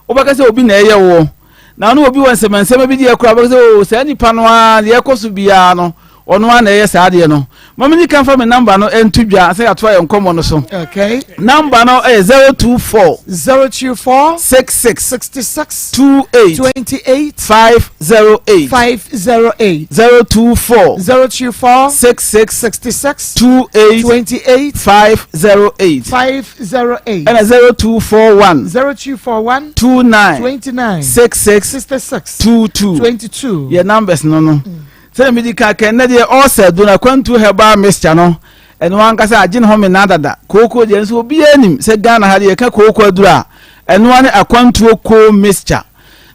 wobɛka sɛ obi na ɛyɛ woɔ. Na ɔne obi wɔ nsɛmnsɛm bi deɛ koraa wobɛka sɛ oo saa nipa no ara deɛ ɛkɔ so biara no ɔno ara na ɛyɛ saa adeɛ no. Ma menni kan fa me namba no nto dwa sɛ yɛatoa yɛn nkɔmmɔ no so. Okay. Namba no yɛ 024 024 66 66 28 28 508 508 024 024 66 66 28 28 508 508 ɛna 0241 0241 29 29 66 66 22 22 yɛ numbers no no sɛdeɛ medi kan kɛ nnɛ deɛ ɔsɛ do na kwantu herbal mixture no ɛno ankasa agye ne ho me nan dada kooko deɛ nso obiara nim sɛ Ghana ha deɛ yɛka kooko aduro a ɛno ne akwantuo koo mixture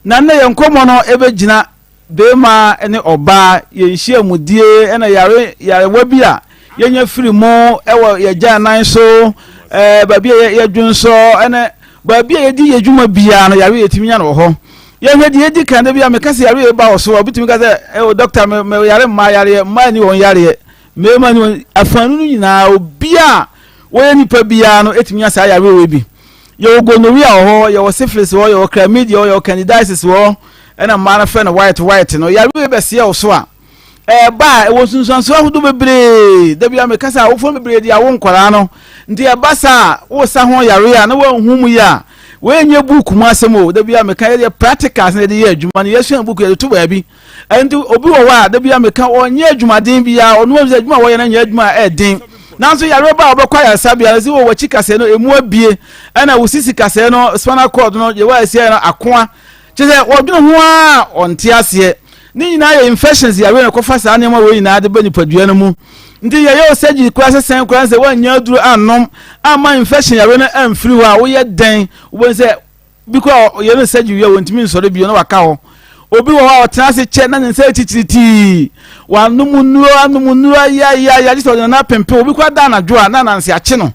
na nnɛ yɛn nkɔmmɔ no ɛbɛgyina Barima ne ɔbaa, yɛn nhyiamudie na yare yarewa bi a yɛnya firi mu wɔ yɛn agyanan so, ɛɛ baabi a yɛdwonsɔ ne baabi a yɛdi yɛn dwuma biara no yare yɛtumi nya no wɔ hɔ. Yɛhwɛ deɛ ɛdi kan da bi a meka sɛ yare yɛ ba wɔ so a obi tumi ka sɛ ɛwɔ dɔkta me me yare mmaa yareɛ mmaa ni wɔn yareɛ mmarima ni wɔn afanu no nyinaa obi a wɔyɛ nipa biara no ɛtumi nya saa yareɛ wɔ bi. Yɛwɔ gonorrhea wɔ hɔ, yɛwɔ syphilis wɔ hɔ, yɛwɔ chlamydia wɔ hɔ, yɛwɔ candidiasis wɔ hɔ, ɛna mmaa no frɛ no white white no. Yareɛ wei bɛseɛ wo so a, ɛba a ɛwɔ nsunsuansoɔ ahodoɔ bebree. Da bi a meka sɛ awofoɔ bebree de awo nkwadaa no, nti ɛba saa a wosa ho yareɛ a na woanhu mu yie a, wei nyɛ book mu asɛm o. Da bi a meka yɛdeɛ practicals na yɛde yɛ adwuma no, yɛsua book yɛde to baabi. Ɛnti obi wɔ hɔ a da bi a meka ɔnyɛ adwumaden biara, ɔno ahu sɛ adwuma a wɔyɛ no nyɛ adwuma a ɛden. Nanso yareɛ ba a ɔbɛkɔ ayaresabea no sɛ wɔ w'akyi kasɛɛ no emu abie, ɛna wo sisi kasɛɛ no spinal cord no deɛ wɔasi ayɛ no akoa. Kyerɛ sɛ wɔdwene ho ara ɔnte aseɛ. Ne nyinaa yɛ infections yareɛ na ɛkɔfa saa nneɛma wei nyinaa de ba nipadua no mu. Nti yɛyɛ wo surgery koraa sɛ sɛn koraa sɛ woannya aduro annom amma infection yareɛ no amfiri hɔ a woyɛ dɛn wobɛhu sɛ Bi koraa a ɔyɛ no surgery wie a wɔntumi nsɔre bio na waka hɔ. Obi wɔ hɔ a ɔtena ase kyɛ na ne nsa yɛ titiritii. Wanom nnuro, anom nnuro ayayaya gye sɛ ɔde ne nan apempem. Obi koraa da anadwo a na ananse akye no.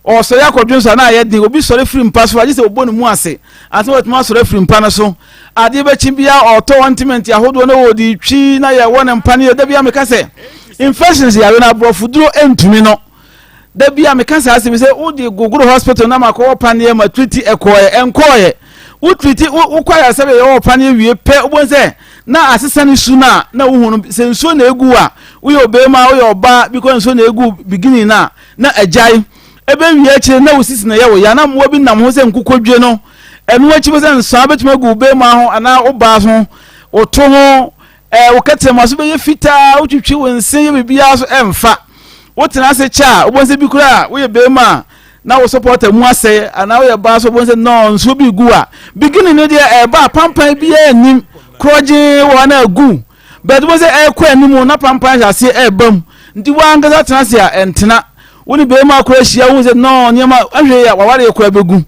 Ɔsɔre akɔdwo nso a na ayɛ den. Obi sɔre firi mpa so a gye sɛ ɔbɔ ne mu ase ansa na watumi asɔre afiri mpa no so. Adeɛ bɛkye biara ɔtɔ ointment ahodoɔ na ɔde twi na yɛwɔ ne mpa no yɛ. Da biara meka sɛ infections yare no aborɔfo duro ntumi no. Da bi a meka saa asɛm sɛ wode gogoro hospital na makɔwɔ paneɛ ma treati ɛkɔɔɛ ɛnkɔɔyɛ wo treati wokɔ ayaresabea yɛwɔ paneɛ wie pɛ wobɛhu sɛ na asesa ne su no a na wohu no sɛ nsuo na egu a woyɛ ɔbarima woyɛ ɔbaa bi kɔ nsuo na egu beginning no a na agyae ɛbɛwie akyire na wo sisi na ɛyɛ wo ya na mmoa bi nam ho sɛ nkokɔdwe no ɛno akyi bɛ sɛ nsaa bɛtumi agu wo barima ho anaa wo baa ho wo to ho Ɛɛ, wo kɛtrɛma so bɛyɛ fitaa, wotwitwi wo nse yɛ biribiara so ɛmfa. Wotena ase kyɛ a, wobɛhu sɛ bi koraa woyɛ barima a na wo sɔpɔta mu asɛe anaa woyɛ baa so wobɛhu sɛ nɔɔ nsuo bi gu a. Beginning no deɛ ɛɛba a pampan biara nnim, korɔgyee wɔ hɔ na agu. But wobɛhu sɛ ɛrekɔ anim na pampan hyɛ aseɛ ɛreba mu. Nti woankasa tena ase a ɛntena. Wo ne barima koraa hyia wohu sɛ nɔɔ nneɛma ahwɛ yi a wawareɛ koraa bɛgu.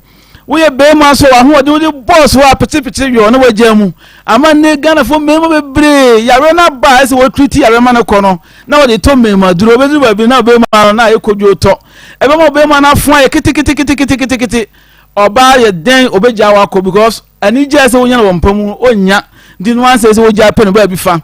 Woyɛ barima nso a w'ahoɔden wode bɔɔ so a petepete yɔ na wagyaa mu. Ama nnɛ Ghanafoɔ mmarima bebree yareɛ no aba a ɛsɛ wɔtriti yareɛ ma no kɔ no na wɔde tɔ mmarima duro. Wɔbɛduru baabi na ɔbarima no na ayɛ kodwo tɔ. Ɛbɛma ɔbarima no afo ayɛ keteketeketeketekete. Ɔbaa yɛ dɛn ɔbɛgyaa wakɔ because anigye a ɛsɛ wonya no wɔ mpa mu ɔnnya. Nti no ansɛ sɛ wogyaa pɛ no baabi fa.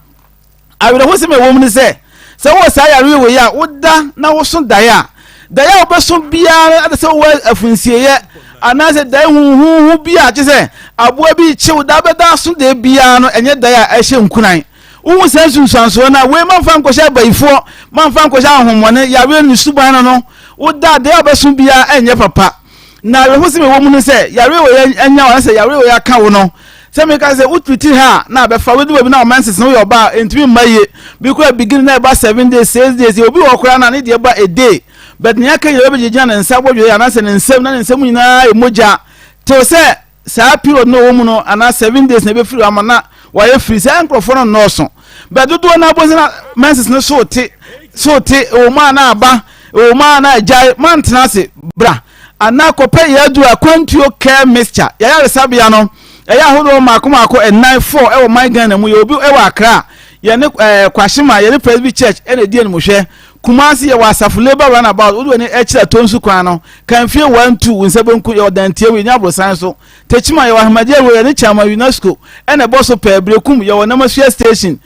Awerɛhosɛm a ɛwɔ mu ne sɛ, Sɛ wowɔ saa yareɛ wei a, woda na woso daeɛ a, daeɛ a wobɛso biara no ade sɛ wowɔ afunsieeɛ anaasɛ daeɛ huhuuhu bi a kyerɛ sɛ aboa bi rekye wo da bɛda aso daeɛ biara no, ɛnyɛ daeɛ a ɛhyɛ nkuran. Wohu saa nsunsuansoɔ no a, wei mamfa nkɔhyɛ abayifoɔ, mamfa nkɔhyɛ ahohommɔne, yareɛ no ne suban no no, woda a daeɛ a wobɛso biara ɛnyɛ papa. Na awerɛhosɛm a ɛwɔ mu ne sɛ, yareɛ wei anya wo anaasɛ yareɛ wei aka wo no, sɛ meka sɛ wotiriti ha a na abɛfa, wodu baabi na ɔma nsese no woyɛ ɔbaa a ɛntumi mma yie. Bi koraa beginning na ɛba 7 days, 6 days, obi wɔ hɔ koraa na ne deɛ ba a day. But nea aka nyinaa bɛgyinagyina ne nsa bɔdwere anaasɛ ne nsam na ne nsam nyinaa yɛ mogya till sɛ saa period no ɔwɔ mu no anaa 7 days na ɛbɛfiri hɔ ama na wayɛ firi. Saa nkurɔfoɔ no nnɔɔso, but dodoɔ no abɔ sɛ na menses no so te so te, ɛwɔ mu a na aba, ɛwɔ mu a na agyae. Mantena ase, bra anaa kɔpɛ yɛ aduru Akwantuo Care Mixture. Yɛyaresabea no ɛyɛ ahodoɔ mmaako mmaako ɛnan, four, ɛwɔ man Ghana mu. Yɛ obi ɛwɔ Accra, yɛne Kwashieman, yɛne Presby Church ɛna ɛdi animhwɛ. Kumasi, yɛwɔ Asafo Labour Runabout, wode w'ani ɛkyerɛ Tonsu kwan no, Kanfie 1, 2, wo nsa benkum, yɛwɔ Dantie, yɛnya aborosan so. Techiman, yɛwɔ Ahmadiyya Road, yɛne Chairman UNESCO ɛna ɛbɔ so pɛɛ. Berekum, yɛwɔ Namasua Station,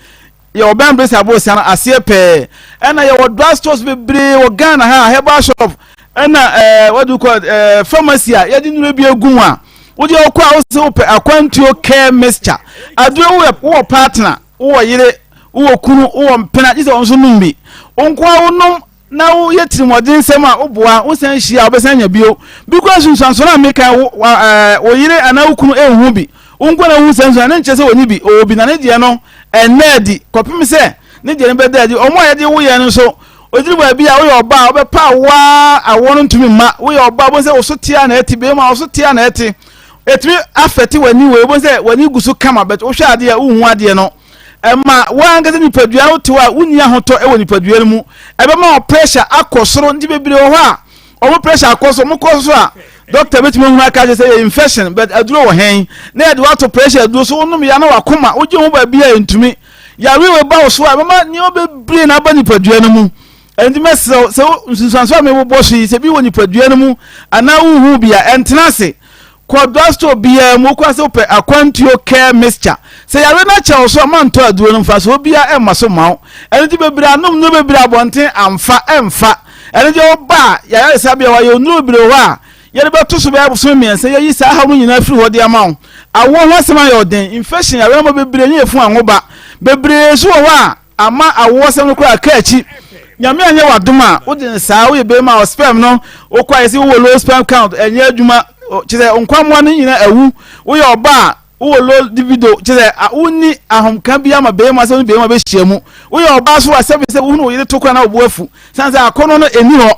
yɛwɔ Bɛnbres aborosan no aseɛ pɛɛ. Ɛna yɛwɔ drug stores bebree wɔ Ghana ha, herbal shop ɛna what do you call it, pharmacy a yɛde nnuro bi egu mu a wode ɔkɔ a wosɛ wopɛ Akwantuo Care Mixture aduro. Wowɔ partner, wowɔ yere, wowɔ kunu, wowɔ mpena, gye sɛ wɔn nso nom bi. Wo nko ara wonom na woyɛ tirimɔden nsɛm a woboa wosan hyia a wobɛsan anya bio bi kora. Nsunsuansoɔ no a meka, wo wo yere anaa wo kunu nhu bi, wo nko na wohu saa nsunsuansoɔ ne nkyerɛ sɛ wɔni bi. Ɔwɔ bi na ne deɛ no ɛnna adi kɔpem sɛ ne deɛ no bɛda adi. Ɔmo a yɛde wo yɛ no nso, ɔduru baabi a woyɛ ɔbaa a wobɛpa awoa, awoɔ no ntumi mma. Woyɛ ɔbaa wobɛhu sɛ wo so tea na ɛte, bɛrima wo so tea na ɛte, ɛtumi afɛte w'ani wei, wobɛhu sɛ w'ani gu so kama, but wohwɛ adeɛ a wonhu adeɛ no. Ɛma woankasa nipadua no tew a wonni ahotɔ wɔ nipadua no mu. Ɛbɛma wo pressure akɔ soro, nti bebree wɔ hɔ a wɔn pressure akɔ so, wɔn kɔ so a doctor betumi ehunu aka kyerɛ sɛ yɛ infection, but aduro wɔ hɛn na yɛde wato pressure aduro so, wonom ya na wakoma wogye ho baabi a ntumi yare wei ba wo so a, ɛbɛma nneɛma bebree na aba nipadua no mu. Ɛnti mɛsrɛ wo sɛ nsunsuanso a mebobɔ so yi, sɛ bi wɔ nipadua no mu anaa wohu bi a, ɛntena ase. Kɔ drugstore biara mu, wokɔ a sɛ wopɛ Akwantuo Care Mixture. Sɛ yare no akyɛ wo so a, mantɔ aduro no, mfasoɔ biara ɛmma so mma wo. Ɛno nti bebree anom nnuro bebree abɔnten amfa, ɛmfa. Ɛno nti woba a, yɛayaresabea hɔ a, yɛwɔ nnuro bebree wɔ hɔ a yɛde bɛto so bɛyɛ abosome 3, yɛyi saa haw no nyinaa firi hɔ de ama wo. Awoɔ ho asɛm ayɛ ɔden, infection, yareɛ ma bebree ne yɛfunu anwo ba. Bebree nso wɔ hɔ a, ama awoɔsɛm no koraa ka akyi. Nyame anyɛ w'adom a, wode no saa, woyɛ bɛrima a sperm no wokɔ ayɛ sɛ wowɔ low sperm count, ɛnyɛ adwuma, kyerɛ sɛ nkwammoa no nyinaa awu. Woyɛ ɔba a wowɔ low libido, kyerɛ sɛ wonni ahomka bi ama bɛrima sɛ wone bɛrima bɛhyia mu. Woyɛ ɔbaa so a, sɛbi sɛ wohunu wo yere to koraa na wo bo afu, sane sɛ akɔnnɔ no ɛnni hɔ.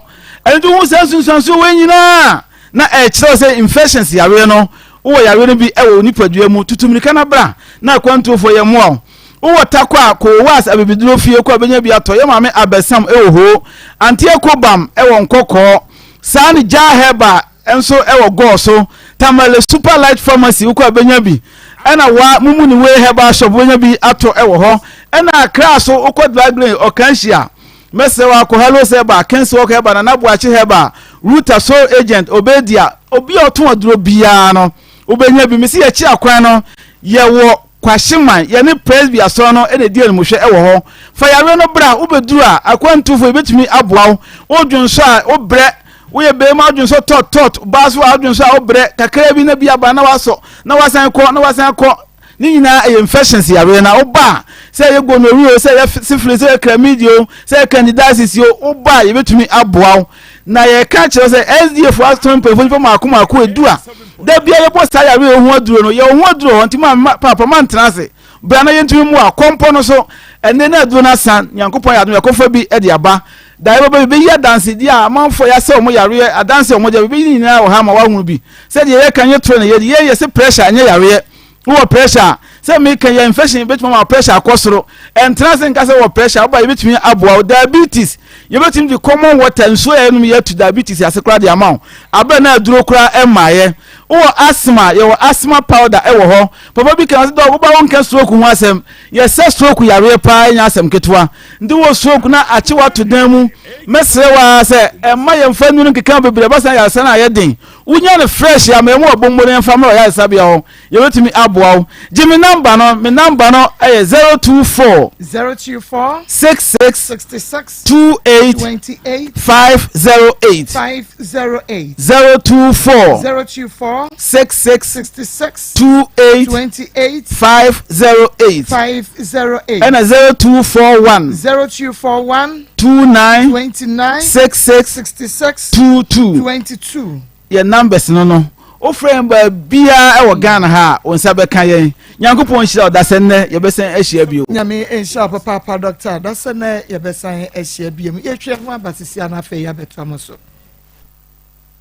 Ɛno nti wohu saa nsunsuansoɔ wei nyinaa na ɛkyerɛ sɛ infections yareɛ no, wowɔ yareɛ no bi wɔ wo nipadua mu. Tutu mmirika na bra na akwantuofoɔ yɛ mmoa wo. Wowɔ Tarkwa a, kɔ Owas abibiduro fie kɔ a bɛnya bi atɔ. Yɛ maame Abɛsam wɔ hoo. Auntie Kobam wɔ Nkɔkɔɔ. Saa ne Jah Herbal nso wɔ Gɔɔ so. Tamale Super Light Pharmacy wokɔ a bɛnya bi. Ɛna wa Mumuni Way Herbal Shop wobɛnya bi atɔ wɔ hɔ. Ɛna Accra so wokɔ Dry Green, Ɔkanhyia, mɛsrɛ wo akɔ Hellos Herbal, Kingswalk Herbal, Nana Boakye Herbal, Ruta Soul Agent, Obedia, obi a ɔtɔn aduro biara no wobɛnya bi. Mese yɛkyi akwan no yɛwɔ Kwahyeman, yɛne Presby Asɔr no na edi animhwɛ wɔ hɔ. Fa yareɛ no bra, wobɛduru a, akwantufo yɛbɛtumi aboa wo. Wodwonsɔ a, wobrɛ, woyɛ barima wodwonsɔ tɔt tɔt, baa so a wodwonsɔ a wobrɛ, kakra bi na bi aba na wasɔ, na wasan kɔ, na wasan kɔ. Ne nyinaa ɛyɛ infections yareɛ na woba a, sɛ ɛyɛ gonorrhea o, sɛ ɛyɛ syphilis, sɛ ɛyɛ chlamydia o, sɛ ɛyɛ candidiasis o, woba a yɛbɛtumi aboa wo. Na yɛka kyerɛ sɛ SDA fo asɔn mpanyinfoɔ nipa mako mako edu a da bia yɛbɔ saa yareɛ ho aduro no, yɛwɔ ho aduro hɔ. Nti ma paapa ma ntena ase, bra na yɛntumi mmoa kɔmpɔ no so. Ɛnɛ na aduro no asan, Nyankopɔn yɛ adom, yɛkɔfa bi de aba da yɛbɛba bi bɛyi adansedie a amanfoɔ yɛasɛ wɔn yareɛ adanse a wɔn gya bɛyi ne nyinaa wɔ ha ma wɔahunu bi sɛdeɛ yɛka nyɛ toro na yɛdi yɛn yɛse pressure nyɛ yareɛ. Wowɔ pressure a, sɛ meka yɛ infection bɛtumi ama pressure akɔ soro. Ɛntena ase nka sɛ wɔ pressure, woba yɛbɛtumi aboa wo. Diabetes, yɛbɛtumi de common water, nsuo a yɛnom yɛatu diabetes ase koraa de ama wo aberɛ na aduro koraa ɛmmaeɛ. Wowɔ asthma, yɛwɔ asthma powder ɛwɔ hɔ. Papa bi ka sɛ dɔk, woba wonka stroke ho asɛm. Yɛsɛ stroke yareɛ paa, ɛnyɛ asɛm ketewa. Nti wɔ stroke na akye wato dan mu, mɛsrɛ wo ara sɛ ɛmma yɛmfa nnuro nkeka bebree, ɛba saa yaresa no ayɛ den. Wonya no fresh a, ma ɛmu ɔbombo no yɛmfa mmra ɔyaresabea hɔ. Yɛbɛtumi aboa wo. Gye me namba no. Me namba no yɛ 024 024 66 66 28 28 508 508 024 024 66 66 28 28 508 508 ɛna 0241 0241 29 29 66 66 22 22. Yɛn numbers no no wofrɛ yɛn baabiara ɛwɔ Ghana ha a wo nsa bɛka yɛn. Nyankopɔn nhyira wo dasɛ nnɛ yɛbɛsan ahyia bio. Nyame nhyira wo papaapa Doctor, dasɛ nnɛ yɛbɛsan ahyia biom. Yɛtwe yɛn ho aba sisi a na afei yɛabɛtoa mo so.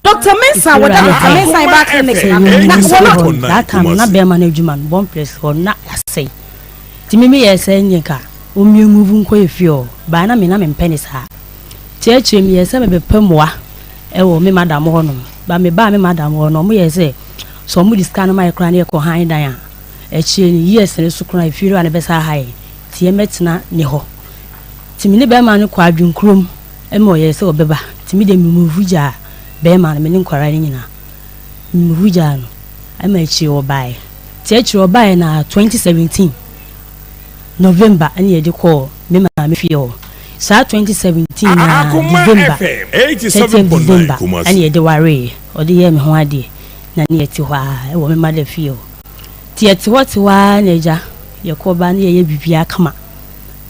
Doctor Mensah wɔ da Doctor Mensah Herbal Clinic na na wɔn a. That time na bɛrima no adwuma no bɔn place hɔ na asɛe nti me meyɛɛ sɛ ɛnneɛ nka ɔmmue move nkɔ yɛ fie hɔ but na me na mempɛ ne saa nti akyire meyɛɛ sɛ mebɛpɛ mmoa wɔ me madam hɔ nom but me baa me madam hɔ no ɔmo yɛɛ sɛ sɛ ɔmo de sika no ma yɛ koraa na yɛkɔ han dan a akyire no years no so koraa efie wura no bɛsa aha yɛn nti yɛmmɛtena ne hɔ nti me ne bɛrima no kɔ adwenkurom ɛma ɔyɛɛ sɛ ɔbɛba nti me deɛ me move gyaa bɛrima no me ne nkwadaa no nyinaa me move gyaa no ɛma akyire ɔbaeɛ nti akyire ɔbaeɛ na 2017 November ɛna yɛde kɔɔ me maame fie hɔ. Saa 2017 no ara December, 30th December ɛna yɛde wareeɛ. Ɔde yɛɛ me ho adeɛ na ne yɛte hɔ ara wɔ me mother fie hɔ. Nti yɛte hɔ te hɔ ara na agya yɛkɔ ba na yɛyɛ biribiara kama.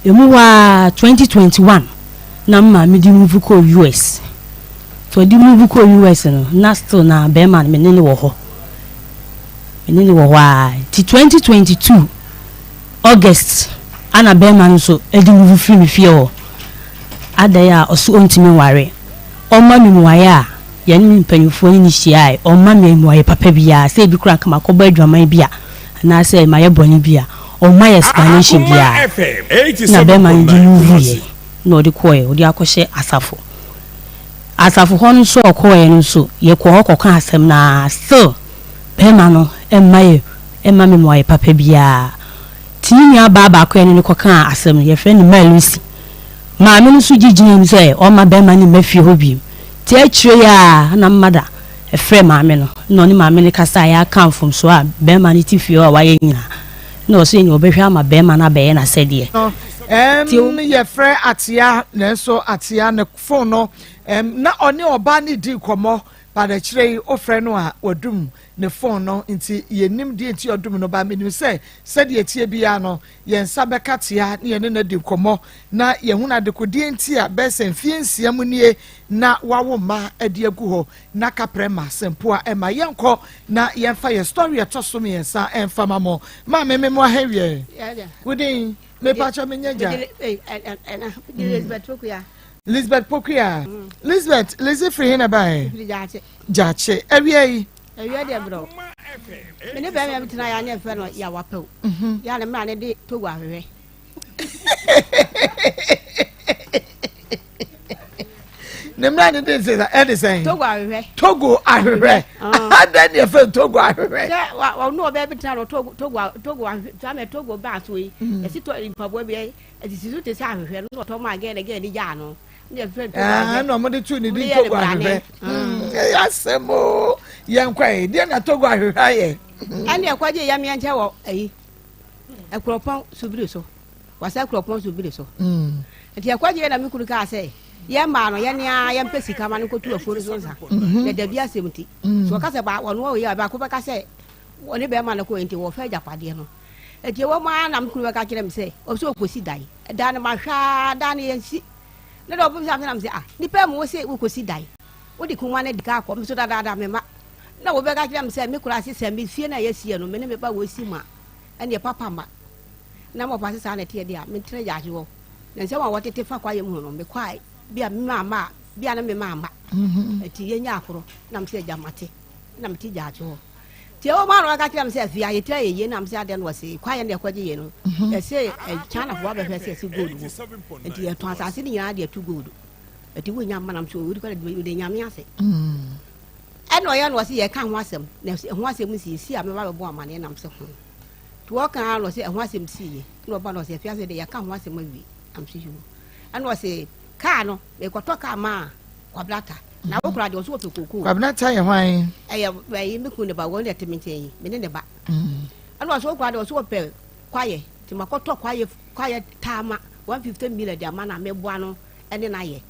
Ɛmu hɔ ara 2021 na me maame de move kɔɔ US. Nti ɔde move kɔɔ US no na still na bɛrima no me ne no wɔ hɔ. Me ne no wɔ hɔ ara. Nti 2022 August ana bɛɛma no nso de move firi me fie hɔ adɛn a ɔse ɔntumi nware ɔma me muaeɛ a yɛne me mpanyinfoɔ ne no hyiae ɔmma me muaeɛ papa biara sɛ ebi koraa nka makɔbɔ adwaman bi a anaasɛ mayɛ bɔne bi a ɔmma yɛ explanation biara na bɛɛma no de move yɛ na ɔde kɔɛ ɔde akɔhyɛ asafo asafo hɔ no nso ɔkɔɛ no nso yɛkɔ hɔ kɔka asɛm no a still bɛɛma no mma yɛ mma me mmuaeɛ papa biara. Nti ne nua baa baako a yɛne no kɔkaa asɛm no, yɛfrɛ no Maa Lucy. Maame no nso gye gyinaa mu sɛ ɔmma barima no mma fie hɔ bio. Nti akyire yi ara na mada frɛɛ maame no, na ɔne maame no kasaeɛ ara kaa mfomsoɔ a barima no te fie hɔ a wayɛ nyinaa. Na ɔse nea ɔbɛhwɛ ama barima no abɛyɛ n'asɛdeɛ. No, ɛɛm, yɛfrɛ Atea, nanso Atea ne phone no, ɛɛm, na ɔne ɔbaa no redi nkɔmmɔ, but akyire yi wofrɛ no a, wadum ne phone no nti yɛnnim deɛ nti ɔdum no but menim sɛ sɛdeɛ ɛteɛ biara no yɛn nsa bɛka tea ne yɛne no adi nkɔmmɔ na yɛhunu adekodeɛ nti a bɛyɛ sɛ mfeɛ nsia mu nie na wawo mma de agu hɔ na kaprɛ ma sɛmpoa ɛma yɛnkɔ na yɛmfa yɛ story ɛtɔ so mmiɛnsa ɛmfa ma mo maame me mo ahɛwiɛ wodin mepakyɛ menyɛ gya Lisbeth Pokuya Lisbeth Lizzy firi he na baeɛ Gyaakye awia yi. Awia deɛ brɛ me ne bɛrima bi tena yɛ ne ɛfɛ no yɛ awapɛw mhm. yɛ ne mmra ne de togo ahwehwɛ. ne mmra ne de sɛ ɛde sɛn. togo ahwehwɛ. togo ahwehwɛ adan ne ɛfɛ togo ahwehwɛ. sɛ wa ɔno ɔbɛ bi tena no togo togo togo ahwehwɛ sami togo baa so yi ɛsi mm. tɔ mpaboa bi ɛsisi so te sɛ ahwehwɛ no na ɔtɔ maa gɛɛ na gɛɛ ne gyaa no. ɛna ɔmo de tu ne din togo ahwehwɛ ɛyɛ asɛm o yɛn kɔ yi deɛ na togo ahwehwɛ ayɛ. ɛna ɛkɔgye yɛ mmea nkyɛn wɔ ɛyi ɛkuropɔn subiri so wasa kuropɔn subiri so mm. nti ɛkɔgye yɛ na mi kuru kaa sɛ yɛn mmaa no yɛn nea yɛn pɛ sika ma no nkotu afuo no so nsa mm-hmm. na dabi asɛm ti mm. so ɔka sɛ ba ɔno ɔyɛ baako bɛka sɛ ɔne bɛrima no kɔ nti wɔfɛ agyapadeɛ no nti ɛwɔ mu ara na mi kuru bɛka kyerɛ mi sɛ ɔsɛ ɔkɔsi dan dan no ma hwɛ ara dan no yɛn si. Ne dɛ ɔbɛbisa me na mese ah nipa mu wose wokɔsi dan wode kuma no adi ka akɔ me so dadaada me ma na wobɛka kyerɛ me sɛ me kora ase sɛ me fie no a yɛasie no me ne me ba wɔsi mu a ɛneɛ papa ma na mɔfa se saa na ɛteɛ deɛ a mentena gyaahye hɔ na nsɛm a wɔtete fa kwaeɛ mu ho no mekɔ a bi a me maama a bi a ne me maama ɛti yɛnya akoro na mesɛ agya mate na mete gyaakye hɔ Nti ɛwɔ mu a na waka kyerɛ me sɛ afei ayɛ tiri ayɛ yie na mesɛ adɛn na wɔse kwaeɛ no yɛkɔgye yɛ no mhm. yɛse eh, Chinafoɔ abɛhwɛ sɛ yɛse gold wɔ nti yɛtɔn asase no nyinaa de atu gold nti wonya mma nam so wodi kɔde mede nyame ase mm. ɛna ɔyɛ na ɔse yɛka ho asɛm na ɛho asɛm si si a mɛba bɛbɔ amaneɛ nam sɛ ho nti wɔka na ɔse ɛho asɛm siiɛ na ɔba na ɔse afei ase de yɛka ho asɛm awie nam sɛ yoo ɛna ɔse kaa no mekɔtɔ kaa maa kwabrata. Na wo koraa deɛ ɔso wɔpɛ kookoo. Kwabena ta yɛ hwan? Ɛyɛ ɛyi me kunu ne ba wɔn na ɛte me nkyɛn yi me ne ne ba. Ɛna ɔso wo koraa deɛ ɔso wɔpɛ kwaeɛ nti makɔtɔ kwaeɛ kwaeɛ taama 150 million de ama na meboa no ɛne no ayɛ.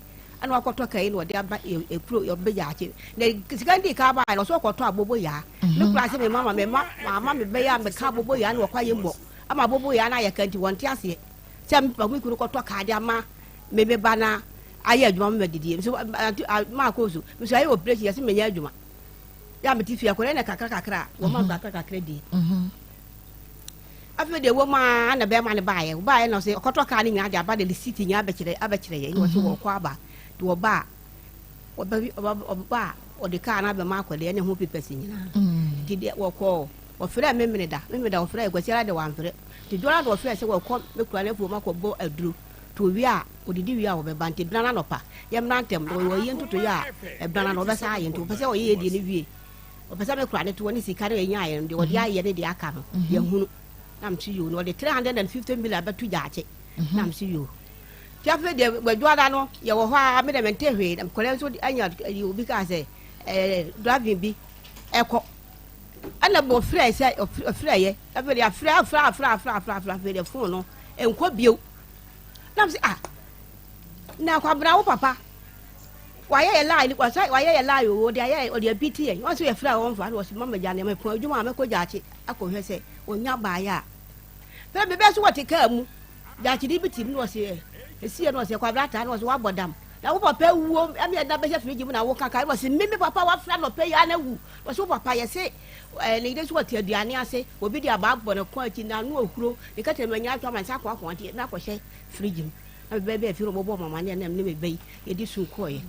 Ɛna wakɔtɔ kaa yi na ɔde aba ekuro ɔbɛ gyaakye na sika ndi ka aba na ɔso ɔkɔtɔ abobo yaa. Me koraa sɛ me mama me ma mama me bɛyɛ a meka abobo yaa na wɔkɔ ayɛ mbɔ ama abobo yaa na ayɛ ka nti wɔn te aseɛ sɛ me kunu kɔtɔ kaa de ama me me ba na ayɛ adwuma ma madidie nso maakɔ so nso ayɛ operation yɛsɛ menyɛ adwuma yɛ a mete fie akɔrɛ na kakra kakra a wɔma mhm. kakra kakra die mhm. afei deɛ wɔm a na bɛrima no baeɛ baeɛ na ɔsɛ ɔkɔtɔ kaa no nyinaa de aba de receipt nyinaa abɛkyerɛ abɛkyerɛ yɛ wɔsɛ mhm. wɔkɔ aba de wɔba a ɔba a ɔde kaa no abɛma akɔdeɛ ne ho papers nyinaa nti deɛ wɔkɔɔ wɔfrɛ memene da memene da wɔfrɛ kwasiara de wɔamfrɛ nti dɔla de wɔfrɛ sɛ wɔkɔ me kura no afuom akɔbɔ aduro Nti owie a, odidi wie a ɔbɛba. Nti bena no anɔpa, yɛmmra ntɛm. Na ɔyɛ ntotoeɛ a, ɛbena no ɔbɛsan ayɛ. Nti ɔpɛ sɛ ɔyɛ yɛ deɛ no wie. Ɔpɛ sɛ mekora ne toɔ ne sika no a yɛnyaeɛ no, deɛ ɔde ayɛ ne deɛ aka no, yɛhunu. Na mese yoo. Na ɔde 350 million abɛto gyaakye. Na mese yoo. Nti afei deɛ Adwoada no, yɛwɔ hɔ ara, me deɛ mente hwee. Na nkwadaa nso anya, obi kaa sɛ, ɛɛ, driving bi ɛkɔ. Ɛna ɔfrɛɛ sɛ, ɔfrɛeɛ. Afei deɛ afrɛ, afrɛ, afrɛ, afrɛ, afrɛ, afrɛ, afei deɛ phone no nkɔ bio. Na mese ah na kwabena wo papa wayɛ yɛ lie wasa wayɛ yɛ lie o ɔde ayɛ ɔde abiti yɛn wɔn nso yɛfrɛ a wɔn fa na wɔsi mama gya nneɛma pɔn adwuma a mɛkɔ gyaakye akɔhwɛ sɛ wɔnya baayɛ a fɛ bɛbɛ so wɔte kaa mu gyaakye de bi ti mu na wɔsi ɛ esi yɛ na wɔsi kwabena taa na wɔsi wabɔ dam na wo papa wuo ɛmi ɛda bɛhyɛ firiji mu na wo kaka wɔsi mimi papa wafra na ɔpɛ yɛ ana wu wɔsi wo papa yɛse ɛɛ ne yere nso wɔte aduane ase obi de abaa bɔ ne kɔn akyi na ano ohuro Ne kɛtɛ manya atwa ma nsa akoakoa nti na akɔhyɛ fridge mu. Na mebɛɛ bɛɛ fie no wɔbɔɔ mama ne na ne me ba yi yɛde su kɔɔeɛ.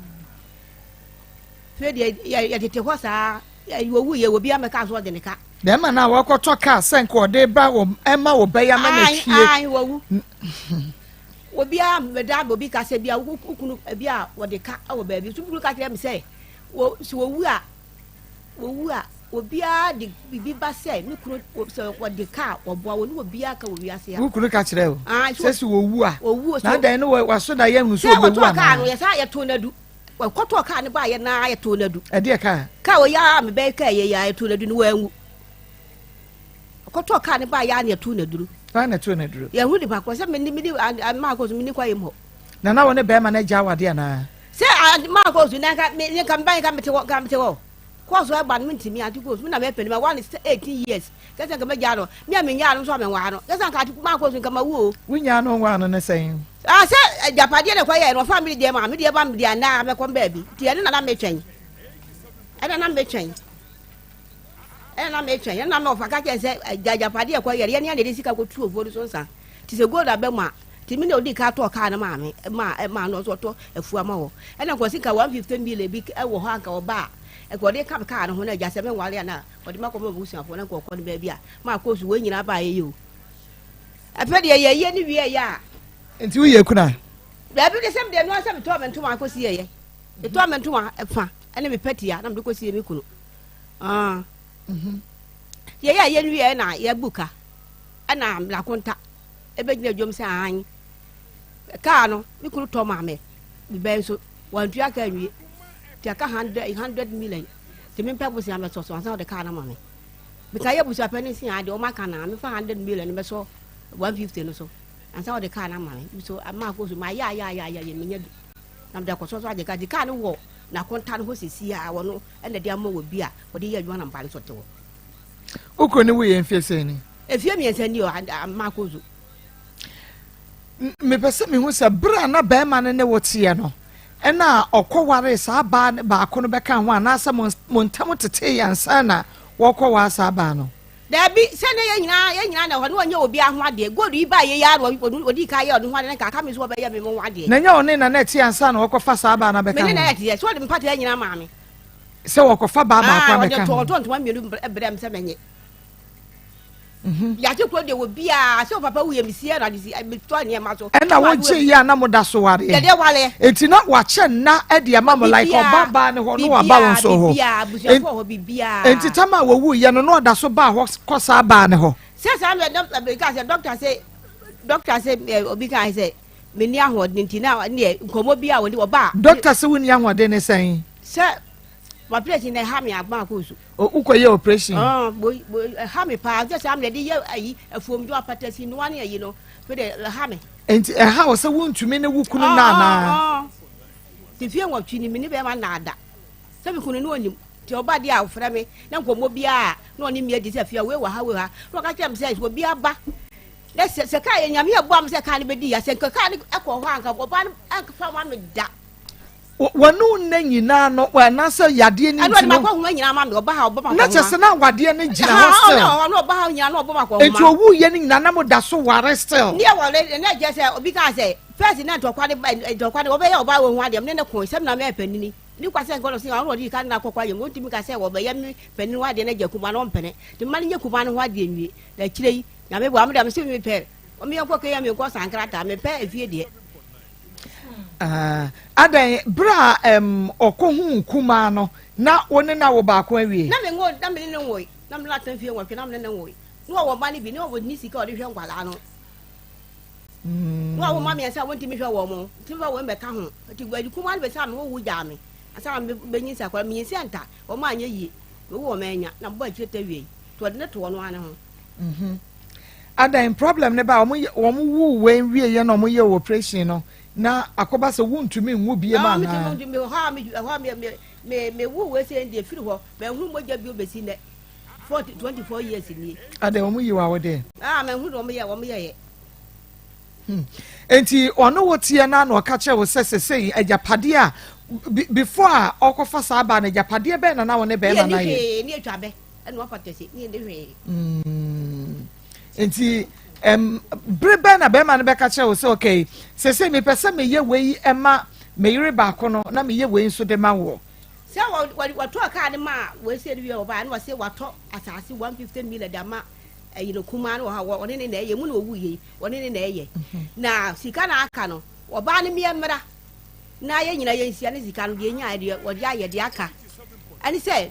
Fie deɛ yɛtete hɔ saa wɔwu yɛ obi amɛka so ɔde ne ka. Bɛrima no a wakɔtɔ kaa sɛ nka ɔde ba wɔ ɛma wɔ bɛyɛ ama no atwie. Ayi wɔwu. Obiara mɛda obi ka sɛ bia wokunu bi a wɔde ka wɔ baabi. So kunu ka kyerɛ me sɛ wɔ sɛ wɔwu a Wɔwu a, obiara de biribi ba sɛ ne kunu sɛ wɔde ka a wɔboa wɔne obiara ka wɔ wiase a. Wo kunu ka kyerɛ o ah, sɛ sɛ wɔwu a wɔwu na adan no waso da yɛ hunu sɛ ɔbɛwu anaa. Sɛ wɔtɔɔ kaa no yɛsa yɛtoo no adu wɔkɔtɔɔ kaa no baayɛ na yɛtoo no adu. Ɛdeɛ kaa? Kaa wɔ yɛ a mebɛyɛ kaa yɛ yɛ a yɛtoo no adu no wɔanwu. Ɔkɔtɔɔ kaa no baayɛ a na yɛtoo no aduru. Hwan na ɛtoo no aduru? Yɛhu nipa korɔ sɛ mene mene maa kɔ so mene kɔ ayɛ mu hɔ. Na na wo ne bɛrima no agya awade anaa? Sɛ a maa kɔ so na nka me nka meba nka mete hɔ nka mete hɔ. Kɔɔ so ɛba no mentumi ante kɔɔ so me na mɛpɛ no ma one is 18 years. Kɛsɛ nka mɛgyaa no me a menyaa no nso a menwaa no. Kɛsɛ nka ate maa kɔɔ so nka mawu o. Wonyaa no nwaa no ne sɛn? Ah sɛ agyapadeɛ na ɛkɔyɛɛ no ɔfaa me deɛ maa me deɛ ba me deɛ anaa mɛkɔ baabi nti ɛno na na metwɛn. Ɛna na metwɛn. Ɛna na metwɛn. Ɛna na ɔfa ka kyerɛ sɛ agyapadeɛ ɛkɔyɛɛ yɛne a na yɛde sika kɔtu ofuo no so nsa. Nti sɛ gold aba mu a Nti me na ɔdii kan tɔɔ kaa no maa me, maa maa no nso ɔtɔ afuo ama hɔ. Ɛna nka ɔse nka 150 million bi wɔ hɔ a nka ɔba a, nka ɔde ka kaa no ho na agya sɛ menware a na ɔde makɔma m'abusuafoɔ na nka ɔkɔ no baabi a maakɔ so wei nyinaa baeɛ yi o. Afei deɛ yɛyɛ ne wieeɛ a. Nti woyɛ kuna? Daabi de sɛ medeɛ noa sɛ metɔɔ me ntoma kɔsieeɛ. Metɔɔ me ntoma fa ne me pɛtia na mede kɔsie me kunu. Ah. Mhm. Yɛyɛ a yɛnwieɛ na yɛbu ka ɛna mlakonta Ɛbɛgyina dwom sɛ aane. Kaa no, me kunu tɔ maa me. Me ba yi nso, wantua ka anwie. Nti aka 100 million. Nti mempɛ bosea mɛsɔ so ansa ɔde kaa no ama me. Meka yɛ abusuapanin se aa deɛ ɔma ka no a, mefa 100 million mɛsɔ 150 no so ansa ɔde kaa no ama me. So ama akɔ so, mayɛ ayɛ ayɛ ayɛ ayɛ menya bi. Na mede akɔsɔ so agye kaa. Nti kaa no wɔ n'akonta no hɔ sesie a wɔno ɛna de ama wɔ bi a wɔde yɛ adwuma na mba no so te hɔ. Wo kunu ne wo yɛ mfie sɛn ni? Mfie mmiɛnsa ni o, mako so. Mepɛ sɛ mehu sɛ bere a na barima no ne wo teɛ no, ɛna ɔkɔwaree saa baa baako no bɛka ho anaasɛ mo ntam tetee ansa na wɔkɔwaa saa baa no? Daabi, sɛ ne yɛn nyinaa yɛn nyinaa na ɛhɔ no ɔnyɛ obiara ho adeɛ. Gold yi baa yɛ yi ara na ɔdii kan yɛɛ ɔno ho adeɛ na nka aka me nso ɔbɛyɛ me mo ho adeɛ. Na ɛnyɛ ɔne na na ɛteɛ ansa na wɔkɔfa saa baa no abɛka ho? Me ne na ɛteɛ, sɛ ɔde me mpataa nyinaa maa me. Sɛ wɔkɔfa baa baako abɛka ho. Ɔde tɔɔ ntoma mmienu brɛɛ me sɛ menye. Mhm. Yàtí kuro deɛ wɔ biara sɛ papa wuyɛ mi si ɛna de si mi tɔ nneɛma so. Ɛna wogye yi a na mo da so wareɛ. Yɛde wareɛ. Eti na wakyɛ nna ɛde ama mo like ɔba baa ne hɔ no waba wɔn so hɔ. Biara abusuafo hɔ bibiara. Eti tam a wɔwu yɛ no na ɔda so baa hɔ kɔ saa baa ne hɔ. Sɛ saa mɛ dɔkta bi ka sɛ dɔkta sɛ dɔkta sɛ obi ka sɛ menni ahoɔden nti na neɛ nkɔmmɔ bi a wɔne ɔba a. Dɔkta sɛ wonni ahoɔden ne sɛn? Sɛ operation na ɛha me agba akɔ so. Wokɔ yɛ operation? Ɛha me paa sɛ saa mmerɛ de yɛ ayi afuomdwo apatasi noa ne ayi no fɛ de ɛha me. Nti ɛha wo sɛ wontumi ne wo kunu nna anaa? Nti fie nwɔtwe ni me ne bɛrima nna ada sɛ me kunu ne ɔnim nti ɔba deɛ a ɔfrɛ me na nkɔmmɔ biara na ɔne me adi sɛ fie wei wɔ ha wei wɔ ha na ɔka kyerɛ me sɛ obi aba na sɛ sɛ kaa yɛ nyame ɛboa me sɛ kaa no bɛdi ya sɛ nka kaa no ɛkɔ hɔ a nka ɔba no ɛmfa ma me da. Wɔne wo nna nyinaa no anaasɛ yadeɛ no nti no na kyerɛ sɛ na awadeɛ no gyina hɔ still nti owuiɛ no nyinaa na mo da so ware still. Ne ɛwɔre ne ɛkyɛ sɛ obi kaa sɛ first na ntɔkwa ne ntɔkwa ne wɔbɛyɛ ɔbaa wɔ ho adeɛ ne ne ko sɛm na mɛyɛ panini ne kwa sɛ nkɔlɔ sɛ ɔno ɔde ka na akɔkɔ ayɛ mu ɔntumi ka sɛ wɔbɛyɛ me panini ho adeɛ na gya kuma no ɔmpene de mma no nyɛ kuma no ho adeɛ nwie na akyire yi nyame boa me deɛ mese mepɛ ɔmeyɛ nkɔ kɛyɛ menkɔ sankrataa mepɛ efie deɛ. Ah, adɛn, berɛ a um, ɔkɔhuu kumaa no, na wo ne no awo baako awie? Na me nwo, na me ne no nwoe. Na me ne no atena mfie nwɔtwe, na me ne no nwoe. Na ɔwɔ mma no bi, na ɔwɔ ne sika a ɔde hwɛ nkwadaa no. Na ɔwɔ mma mmiɛnsa a wɔntumi hwɛ wɔn, nti mfa wɔn mmɛka ho. Nti adi kumaa no bɛsaa me ho wu gyaa me. Ansa na mebɛnyinsɛn akwadaa, menyinsɛn nta, wɔn anyɛ yie. Mewo wɔn annya, na mebɔ akyire ta wiei. Nti ɔde no too ɔno ara ne ho. Mhm. Adan problem ne ba wɔn yɛ wɔn wu wɛn wie yɛ na wɔn yɛ operation no na akɔba sɛ wuntumi nwu bie ma anaa. Mi mi hɔ a mi hɔ a mi mi mi mi wu wei sɛ deɛ firi hɔ mɛ nhuru mogya bio besi nɛ 40 24 years nie. Adan wɔn yi wa wo deɛ. Ah mɛ nhuru wɔn yɛ wɔn yɛ yɛ. Hmm. Enti ɔne wo teɛ na na ɔka kyerɛ wo sɛ sesei agyapadeɛ a before a ɔkɔfa saa baa no agyapadeɛ bɛn na na wo ne bɛrima no ayɛ? Ne atwa bɛ ɛna wafa tɛse ne yɛde hwee. Hmm. Nti um, bere bɛn na bɛrima no bɛka kyerɛ wo sɛ okay sesei mepɛ sɛ meyɛ wei ɛma me yere baako no na meyɛ wei nso de ma woɔ? Sɛ wɔtɔɔ kaa no maa wɔasie no wie wɔbaa na wɔse wɔatɔ asase 150 million de ama ɛyi no kumaa no wɔ hɔ ɔne ne na ɛyɛ mu na ɔwu yei ɔne ne na ɛyɛ na sika na aka no ɔbaa no mmeɛ mmra na yɛn nyinaa yɛnhyia ne sika no deɛ nyaa deɛ wɔde ayɛ deɛ aka ɛne sɛ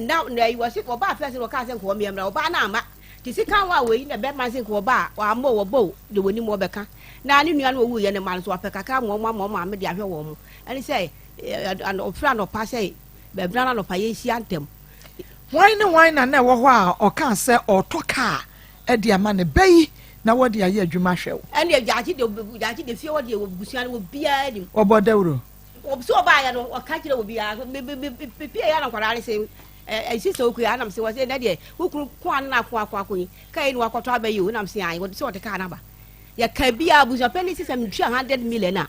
na na wɔse ɔbaa fɛ sɛ wɔkaa sɛ nka wɔmmeɛ mmra ɔbaa no amma te sika wɔ a wɔyi na bɛma sɛ nka ɔbaa wɔammɔ wɔbɔ deɛ wɔnim wɔbɛka na ne nua no ɔwu yɛ ne ma no so wɔapɛ kakra ma wɔn ama wɔn maame de ahwɛ wɔn mo ɛne sɛ ɔfrɛ anɔpa sɛ bɛbra no anɔpa yɛnhyia ntɛm. Hwan ne hwan na na ɛwɔ hɔ a ɔkaa sɛ ɔretɔ kaa de ama ne ba yi na wɔde ayɛ adwuma ahwɛ wo? Ɛnneɛ gyaakye deɛ gyaakye deɛ fie hɔ deɛ abusua no obiara nim. Wɔbɔ dawuro. Sɛ ɔbaayɛ no ɔka kyerɛ obiara mepie yɛ na nkwadaa no se ɛsi sɛ okue anam se wɔse ɛnɛ deɛ wo kunu ko ano na ako ako ako yi kaa yi na wakɔtɔ aba yi o nam se an sɛ ɔde kaa no aba yɛka biara abusua panyin sɛ sɛ metua 100 million a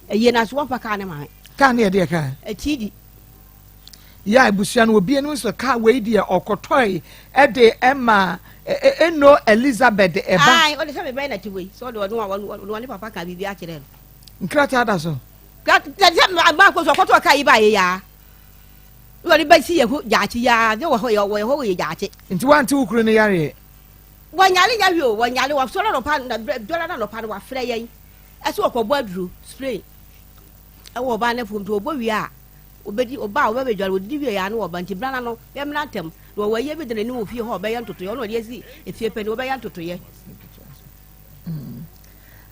ɛyɛ na so wɔmfa kaa no ma me. Kaa no yɛ deɛ kaa? Ɛtiidi. Yɛ a abusua no obi anim sɛ kaa wei deɛ ɔkɔtɔe ɛde ɛma Eno Elizabeth ɛba. Ayi ɔde sɛ mebɛn na ti wei sɛ ɔde ɔno a ɔno ɔne papa ka biribi akyerɛ no. Nkrataa da so. Sɛ baako so ɔkɔtɔ kaa yi ba yɛ yaa na ɔde bɛsi yɛ ho gyaakye yaa ne wɔ hɔ yɛ wɔ hɔ yɛ gyaakye. Nti wante wo kunu no yareɛ? Wɔnyare nyɛ hwee o wɔnyare wɔsɔre anɔpa na dɔla na anɔpa no wafrɛ yɛn ɛsɛ ɔkɔbɔ aduro spray ɛwɔ ɔbaa no afuom nti ɔbɔ wie a Obedi, ɔba a ɔbɛbɛdware, odidi wie a na ɔba, nti bra na no, yɛmmra ntɛm. Na ɔwɔ ayie bi da n'anim wɔ fie hɔ a ɔbɛyɛ ntotoeɛ, ɔno na ɔde asi efie panin, ɔbɛyɛ ntotoeɛ. Mm.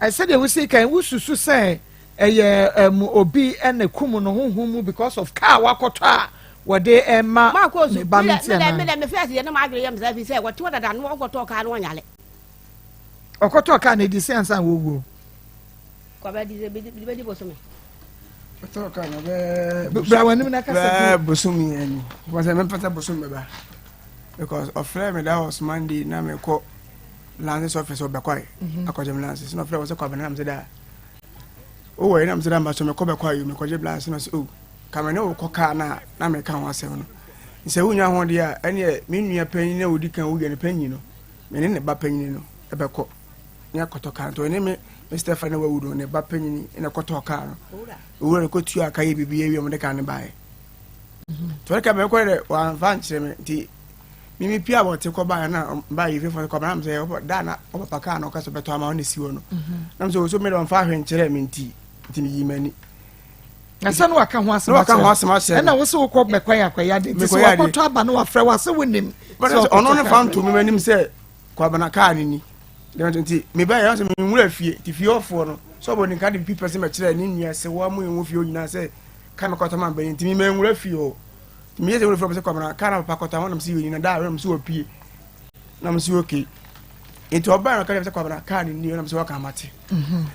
Sɛdeɛ wosi kan, wosusu sɛ ɛyɛ um, obi na kum no honhom mu because of car wakɔtɔ a wɔde ɛma ne ba no nti anaa? Mede me first deɛ na m'adwene yɛ me saa fi sɛ wɔte hɔ dada no ɔkɔtɔɔ car no ɔnyale. Ɔkɔtɔɔ car no edi sɛ ansa na wɔwuo. Bra w'anim na kasa bi. Bosomi ani. Wɔsɛ mempɛ sɛ bosom bɛba. Because ɔfrɛ me that was Monday na mekɔ lances office ɔbɛkwae mhm. akɔgye me lances na ɔfrɛ wɔ sɛ kwabena nam sɛ daa wowɔ yi nam sɛ daa mba so mekɔ bɛkwae o mekɔgye lances na sɛ o oh, ka me ne wokɔ kaa na na meka ho asɛm no sɛ wonya ho deɛ a ɛneɛ me nua panyin na ɔdi kan woyɛ no panyin no me ne ne ba panyin no ɛbɛkɔ ne akɔtɔ kaa nti ɔne me me stepfather na wawu no ne ba panyin na ɛkɔtɔɔ kaa no owura no kɔtua aka yɛ biribi awie ɔmo de kaa no baeɛ nti ɔde kaa bɛkɔ dɛ wɔamfa nkyerɛ me nti mimi pia abɔte kɔ baeɛ na baeɛ yɛ fiefoɔ kɔ na sɛ ɔbɔ da na ɔpapa kaa no ɔka sɛ ɔbɛtɔ ama ɔne si hɔ no na sɛ ɔso me de ɔmfa ahwɛ nkyerɛ me nti nti meyi m'ani na sɛ no waka ho asɛm akyerɛ ɛna wo sɛ wokɔ bɛkɔ yɛ akɔyɛ ade nti sɛ wakɔtɔ aba no wafrɛ wo asɛ wonim sɛ ɔno ne fa nto me m'anim sɛ Kwabena kaa no ni. Dɛm nti mebɛyɛ yɛ sɛ menwura fie nti fie hɔfoɔ no sɛ ɔbɔ ne nka de bi pɛ sɛ mɛkyerɛ ne nua sɛ wɔn a mo yɛn wɔ fie hɔ nyinaa sɛ Kaa mekɔtɔ ma bɛyɛ nti menwura fie hɔ. Nti meyɛ sɛ wura fie hɔ sɛ kwamena kaa na papa kɔtɔ ama nam sɛ yɛni na daa nam sɛ wɔpie. Nam sɛ okay. Nti ɔbaa no ka kyerɛ sɛ kwamena kaa ne ni nam sɛ wɔka mate. Mhm.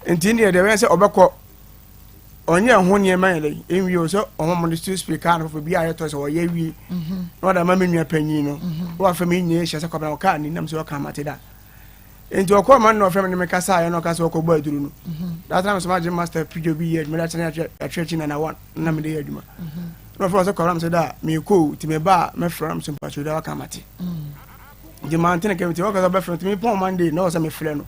Nti ne deɛ ɛbɛyɛ sɛ ɔbɛkɔ ɔnyɛ ho nneɛma yɛ dɛ nwie o sɛ ɔmo mo de stew spray kaa no foforɔ bi a yɛtɔ sɛ ɔyɛ wie mhm. na ɔde ama me nua panyin no mhm. na wafɛ me nyinaa ahyia sɛ kwamena ɔkaa ni nam sɛ ɔka mate da. Nti ɔkɔɔ ma no na ɔfrɛ me ne me kasa ayɛ na ɔka sɛ ɔkɔbɔ aduru no that time sɛ magye master pidwo bi yɛ adwuma de akyerɛ atwerɛ akyi nana one na mede yɛ adwuma na ɔfrɛ sɛ kɔra m sɛ da meekɔ o nti meba a mɛfrɛ m sɛ mpatwo da waka mate nti mante ne kɛm nti ɔka sɛ ɔbɛfrɛ nti mepɔn Monday na ɔwɔ sɛ mefrɛ no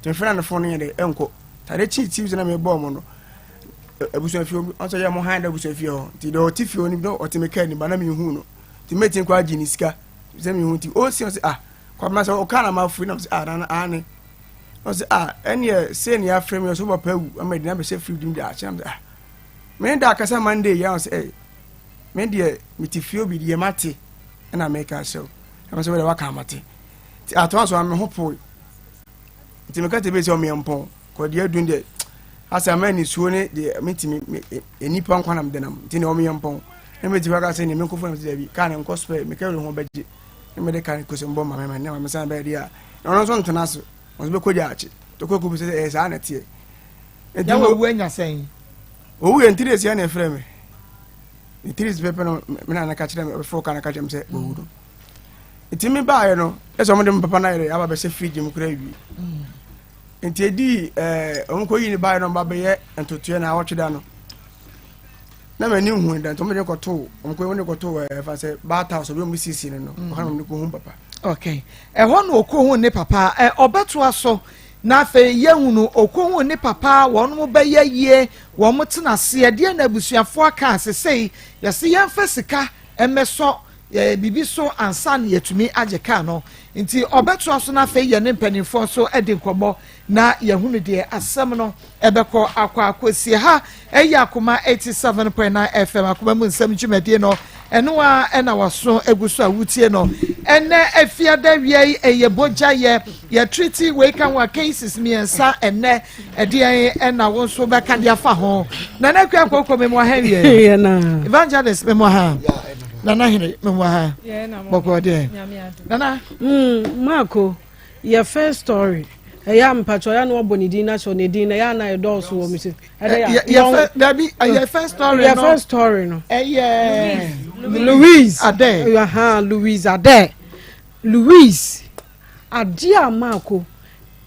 nti mefrɛ na ne fon no yɛ dɛ ɛnkɔ tade kyi Tuesday na mebɔɔ mo no abusua fie ɔsɛ yɛ mo han da abusua fie hɔ nti deɛ ɔte fie hɔ no bi ɔte me kaa ni ba na mehu no nti mɛtumi kɔ agye ne sika sɛ mehu nti ɔsi ɔsɛ ah Kwabena sɛ ɔka na mafiri na sɛ ah nana aane ɔsɛ ah ɛneɛ sei ne afrɛ mi ɔsɛ papa awu ama ɛdi na bɛhyɛ firi dim de akyɛ na sɛ ah me da akasa Monday yɛ ɔsɛ ɛy me deɛ mete fie obi deɛ mate ɛna meka ahyɛ wo ɛna sɛ wɔde waka amate nti atoa so me ho poe nti meka te bɛ sɛ ɔmeɛ mpɔn kɔ deɛ adun deɛ asɛ ama nisuo ne deɛ metumi nnipa nkwa nam denam nti ne ɔmeɛ mpɔn na metumi aka sɛ ne menkɔfo na mete daabi kaa ne nkɔ spɛ meka wei ho bɛgye na mede ka kɔsɛm bɔ maame ma ne maame san bɛyɛ deɛ a na ɔno nso ntena ase ɔno nso bɛkɔ gyaakye tɔkɔ kɔ bi sɛ ɛyɛ saa na ɛteɛ nti wawu anya sɛn owu yɛ ntiri esia na ɛfrɛ me ne tiri pɛpɛ no me na ka kyerɛ me ɔbɛfrɛ ka na ka kyerɛ me sɛ wawu no nti me baeɛ no ɛsɛ ɔmo de me papa no ayɛ aba bɛhyɛ fridge mu kora awie nti edi ɛɛ ɔmo kɔ yi ne baeɛ no ɔmo ba bɛyɛ ntotoɛ na awɔtwe da no na m'ani nhu da nti wɔn de kɔtoo wɔn kɔ wɔn de kɔtoo ɛɛ fa sɛ bath house obi wɔn siesie no no mm. ɔhɔ na wɔn de kɔ hu papa. okay ɛhɔ na ɔkɔ hu ne papa ɛ ɔbɛtoa so na afei yɛhu no ɔkɔ hu ne papa wɔn mo bɛyɛ yie wɔn mo tena aseɛ deɛ na abusuafoɔ aka asesei yɛsi yɛnfa sika mmɛsɔ yɛ biribi so ansa na yɛtumi agye kaa no nti ɔbɛtoa so na afei yɛ ne mpanimfoɔ nso de nkɔmmɔ na yɛahunu deɛ asɛm no ɛbɛkɔ akɔ akɔsie. Ha ɛyɛ Akoma 87.9 FM Akoma mu nsɛm dwumadie no ɛno a ɛna waso egu so a wotie no ɛnɛ afiada wia yi ɛyɛ bogya yɛ yɛtriti wei ka ho a cases mmiɛnsa ɛnɛ ɛdeɛn ɛna wo nso bɛka de afa ho nana akua koko memu ha wie evangelist memu ha nana hene memu ha bɔkɔ deɛ nana. Mm, Marco. Yɛ first story ɛyɛ a mpatsɔ ɛyɛ a na wabɔ ne din na sɔ ne din na ɛyɛ a na ɛdɔɔso wɔ mi so ɛdɛ yɛ yɛ fɛ dabi ɛyɛ first story no yɛ first story no ɛyɛ Louise Adɛ ɛhan Louise Adɛ Louise adeɛ a maako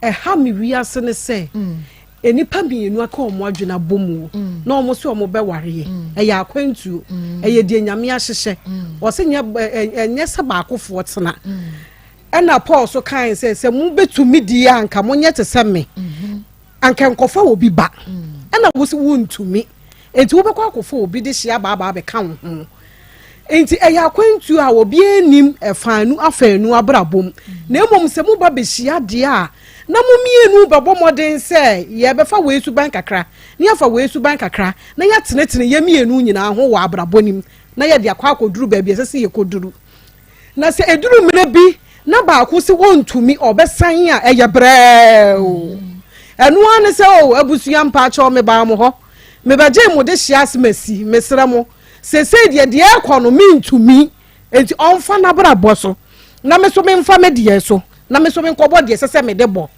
ɛha mi wiase ne sɛ mm. nnipa mmienu aka wɔn adwene abɔ mu mm. na wɔn sɛ wɔn bɛwareɛ mm. ɛyɛ akwantuo ɛyɛ deɛ nyame ahyehyɛ wɔsɛ nyɛ ɛnyɛ sɛ baakofoɔ tena. Ɛnna Paul nso kae sɛ, Sɛ mubetumi di a, anka monyɛ te sɛ me. Anka nkɔfa obi ba. Ɛnna wo se wuntumi. Enti wobɛkɔ akɔfa obi de hye aba aba abɛka wo ho. Enti ɛyɛ akwantuo a obiara nnim ɛfaanu afaanu abrabɔ mu. Na mmom sɛ moba bɛhyia deɛ a, na mo mmienu bɛbɔ mmɔden sɛ yɛbɛfa wei suban kakra, na yɛafa wei suban kakra, na yɛatenetene yɛn mmienu nyinaa ho wɔ abrabɔ no mu, na yɛde akɔ akɔduru baabi a ɛsɛ sɛ yɛkɔduru. Na sɛ ɛduru mmerɛ bi na baako se ɔntumi, ɔbɛsan a, ɛyɛ brɛoo. Ɛno ara ne sɛ, o abusua mpaakyɛw mebaa mo hɔ, mebɛgyee mo dehyeɛ ase masi, mesrɛ mo, seesei deɛ deɛ ɛrekɔ no mentumi, enti ɔmfa n'abrabɔ so, na me nso memfa me deɛ so, na me nso menkɔbɔ deɛ ɛsɛ sɛ mede bɔ.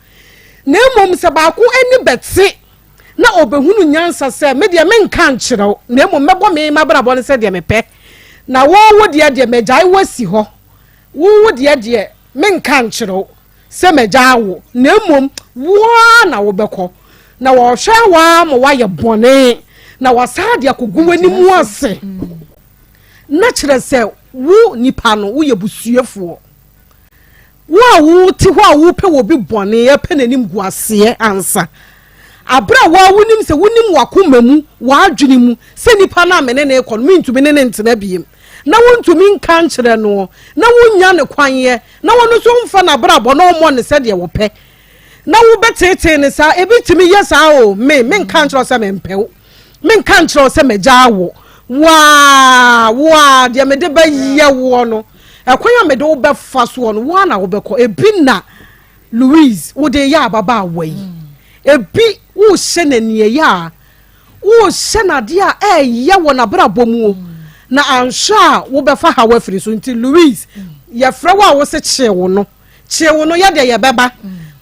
Na mmom sɛ baako ani bɛte na ɔbɛhunu nyansa sɛ, me deɛ menka nkyerɛ wo, na mmom mɛbɔ me m'abrabɔ no sɛdeɛ mepɛ, na wo wo deɛ deɛ magyae wo asi hɔ, wo wo deɛ deɛ menka nkyerɛ wo sɛ magyaa wo, na mmom wo ara na wobɛkɔ, na wɔhwɛ wo ara ma woayɛ bɔne, na wɔasan de akɔgu w'anim ase, na kyerɛ sɛ wo nipa no woyɛ busuafoɔ. Wo a wote hɔ a wopɛ obi bɔne, pɛ n'animguaseɛ ansa, aberɛ a wo ara wonim sɛ wonim w'akoma mu, w'adwene mu, sɛ nipa no a me ne no rekɔ no, mentumi ne no ntena biem, na wontumi nka nkyerɛ noɔ, na wonnya no kwan yɛ, na ɔno nso mfa n'abrabɔ na ɔmmɔ no sɛdeɛ wɔpɛ, na wobɛteetee no saa, ebi tumi yɛ saa o, me, menka nkyerɛ wo sɛ mempɛ wo, menka nkyerɛ wo sɛ magyaa wo, wo ara, wo ara, deɛ mede bɛyɛ woɔ no, ɛkwan a mede wo bɛfa soɔ no, wo ara na wobɛkɔ. Ebi na Louise wode yɛ ababaawa yi, ebi wohyɛ no aniɛyɛ a, Worehyɛ no adeɛ a ɛyɛ wɔ n'abrabɔ mu o, na anhwɛ a wobɛfa haw afiri so. Nti Louise, yɛfrɛ wo a wose kyee wo no, kyee wo no yɛ deɛ yɛbɛba.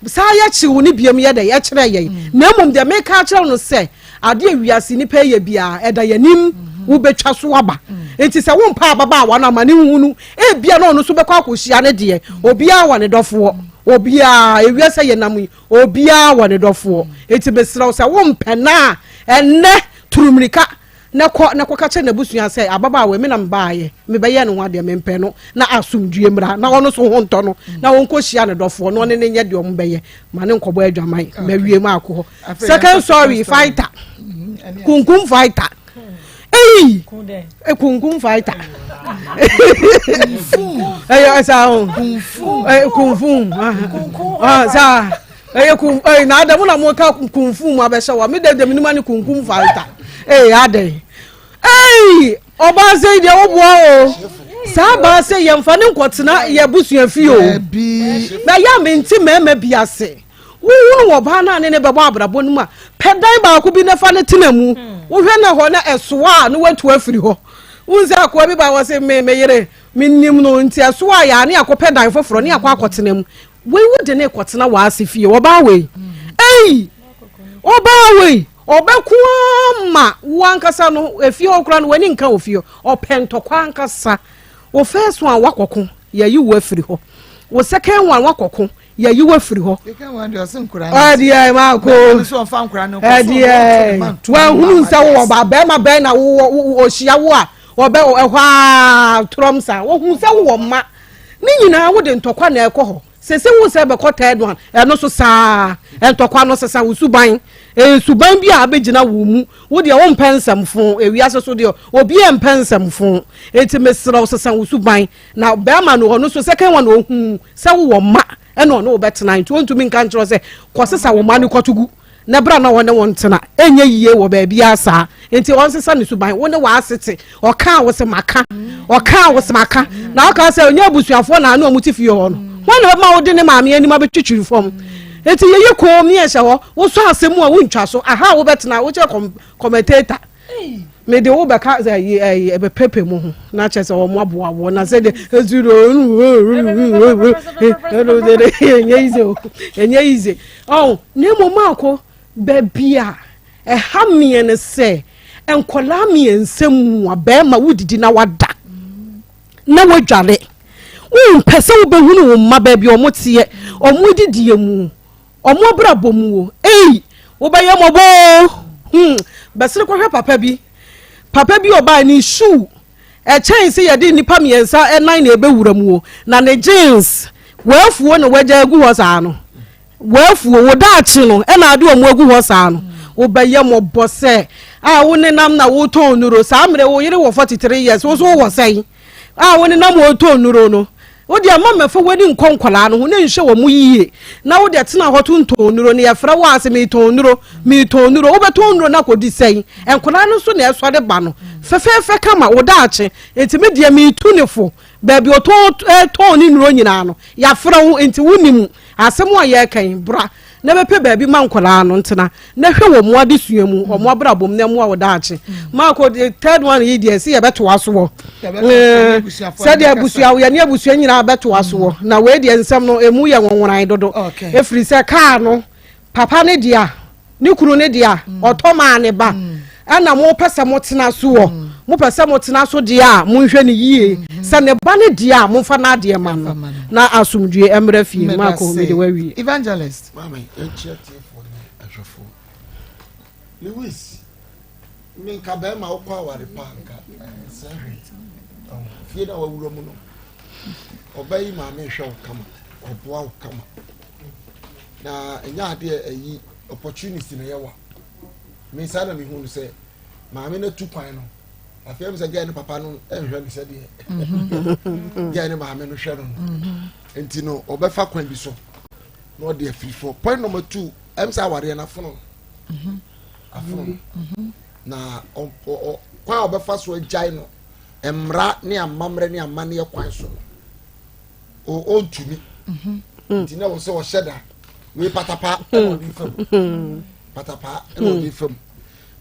Saa yɛkye wo no biam yɛ dɛ yɛkyerɛ yɛn. Na mmom deɛ meka akyerɛ wo no sɛ, adeɛ a wiase nnipa yɛ biara ɛda yɛn anim, wobɛtwa so aba. Nti sɛ wompɛ ababaawa no ama ne nhunu, ebia na ɔno nso bɛkɔ akɔhyia ne deɛ. Obiara wɔ ne dɔfoɔ. Obiara, ewiase a yɛnam yi, Obiara wɔ ne dɔfoɔ. Enti mesrɛ wo sɛ wompɛ no a, ɛnnɛ turu mmirika na kɔ na kɔka kyerɛ n'abusua sɛ, 'Ababaawa yi, me na mebaeɛ, mebɛyɛɛ ne ho adeɛ, mempɛ no, na asomdwoeɛ mmra, na ɔno nso ho ntɔ no, na ɔnkɔhyia ne dɔfoɔ, na ɔne no nyɛ deɛ wɔbɛyɛ. Ma no nkɔbɔ adwaman. Mawie maakɔ hɔ. Second story, fighter. Kunkum fighter. Eyi! Kunkum fighter. Ɛyɛ ɛsa o. Kunfun. Saa. Ɛyɛ kun ɛyɛ na adamu na mo ka kunfun mu abɛhyɛ wa mi de dɛm nimu ani kunkum fighter. Ɛyɛ adɛn. Ɛyi ɔbaa sɛ yi deɛ woboa o. Saa baa sɛ yɛn fa ne nkɔtena yɛ busua fi o. Bɛyɛ a mi nti mɛɛma bi ase. Wohunu ɔbaa no a ne ne bɛbɔ abrabɔ no mu a, pɛ dan baako bi na fa no tena mu. Wohwɛ na hɔ na ɛsoa a, na watu afiri hɔ. Wohu sɛ akoa bi ba wɔ se me me yere menim no nti ɛsoa yɛ a ne akɔpɛ dan foforɔ ne akɔ akɔtena mu. Wei wode ne kɔtena w'ase fie ɔbaa wei. Ei! Ɔbaa wei ɔbɛko ama wo ankasa no efie hɔ koraa no w'ani nka ofie ɔpɛ ntɔkwa ankasa. Wo first one wakɔko yɛyi wo afiri hɔ. Wo second one wakɔko yɛyi wo afiri hɔ. Ɛdeɛ maako ɛdeɛ wahunu sɛ wowɔ ba bɛrima bɛn na wowɔ ɔhyia wo a ɔbɛ ɛhɔ a torɔm saa wɔhu sɛ wowɔ mma ne nyinaa wode ntɔkwa na ɛkɔ hɔ sese wo sɛ bɛkɔ third one ɛno so saa ntɔkwa no sesa wo suban suban bi a abɛgyina wo mu wo deɛ wompɛ nsɛmfo ewiase so deɛ obi mpɛ nsɛmfo enti mesrɛ wo sesa wo suban Na bɛrima no ɔno nso second one ohun sɛ wowɔ mma ɛna ɔne wo bɛtena nti ɔntumi nka nkyerɛ sɛ kɔsesa wo mma no kɔto gu na bra na ɔne wo ntena ɛnyɛ yie wɔ baabi a saa nti ɔnsesa ne suban wo ne w'asete ɔkaa wo sɛ maka ɔkaa wo sɛ maka na ɔka sɛ ɔnyɛ abusuafoɔ na ano ɔmo te fie hɔ no wɔn na bɛma wode ne maame anim abɛtwitwiri fam nti yɛyɛ koom ne yɛhyɛ hɔ wosɔ asɛm mu a wontwa so aha a wobɛtena wokyɛ commentator mede wo bɛka ɛyi ɛyi ɛbɛpɛpɛ mu ho na kyerɛ sɛ wɔn aboa wɔ na sɛ de esu do ɛnyɛ yize o ɛnyɛ yize ɔn na emu maako baabi a ɛha mmiɛ no sɛ nkɔlaa mmiɛnsa mu a bɛrima wodidi na wada na wadware wompɛ sɛ wobɛhunu wo mma baabi a wɔn teɛ wɔn didie mu. Ɔmo abrabɔ mu o ei wobɛyɛ mɔbɔ o hmm bɛsere kɔhwɛ papa bi papa bi ɔbaa ne shoe ɛkyɛn sɛ yɛde nnipa mmiɛnsa ɛnan na ɛbɛwura mu o na ne jeans w'afuo na wagya agu hɔ saa no w'afuo wo daakye no ɛna ade ɔmo agu hɔ saa no wobɛyɛ mɔbɔ sɛ a wo nenam na wotɔn nuro saa mmerɛ wo yere wɔ 43 years wo so wowɔ sɛn a wo nenam wɔretɔ nnuro no, wo deɛ mma mmɛfa w'ani nkɔ nkwadaa no ho na nhwɛ wɔn yie na wo deɛ tena hɔ tontɔn nnuro no yɛfrɛ wo a sɛ meretɔn nnuro meretɔn nnuro wobɛtɔn nnuro no akɔdi sɛn nkwadaa no nso na ɛsɔre ba no fɛfɛɛfɛ kama wo daakye nti me deɛ meretu ne fo baabi ɔtɔn tɔn ne nnuro nyinaa no yɛafrɛ wo nti wonim asɛm a yɛreka yi bra na bɛpɛ baabi ma nkwadaa no ntena na hwɛ wɔn adesua mu wɔn abrabɔ mu na mmoa wɔ daakye maako the third one yi deɛ si yɛbɛtoa so wɔ sɛdeɛ abusua yɛne abusua nyinaa bɛtoa so wɔ na wei deɛ nsɛm no emu yɛ nwonworan dodo efiri sɛ kaa no papa ne deɛ ne kunu ne deɛ ɔtɔ maa ne ba ɛna mo pɛ sɛ mo tena so wɔ mo pɛ sɛ mo tena so deɛ a monhwɛ ne yie sɛ ne ba ne deɛ a momfa n'adeɛ ma no na asomdwie mmerɛ fie maako mede wawie. Evangelist. Maame, yɛnkyia tiefoɔ ne ahwɛfoɔ. Lewis, me nka bɛrima wokɔ aware pa nka nsɛ hwee. Fie na wawura mu no, ɔbaa yi maame hwɛ wo kama, ɔboa wo kama. Na ɛnyɛ adeɛ ɛyi opportunity na ɛyɛ wa. Me saa na mehu no sɛ maame no atu kwan no, afei ɛmu sɛ gɛɛ ne papa no nhwɛ no sɛdeɛ gɛɛ ne maame no hwɛ no no. Nti no ɔbɛfa kwan bi so. na ɔde afiri fɔ point number two ɛm sɛ awareɛ no afono mhm. afono no mhm. na kwan a ɔbɛfa so agyae no mmara ne amammerɛ ne amanneɛ kwan so no ɔntumi mhm. nti na wɔ sɛ ɔhyɛ da wei patapa ɛna ɔde fam patapa ɛna ɔde fam.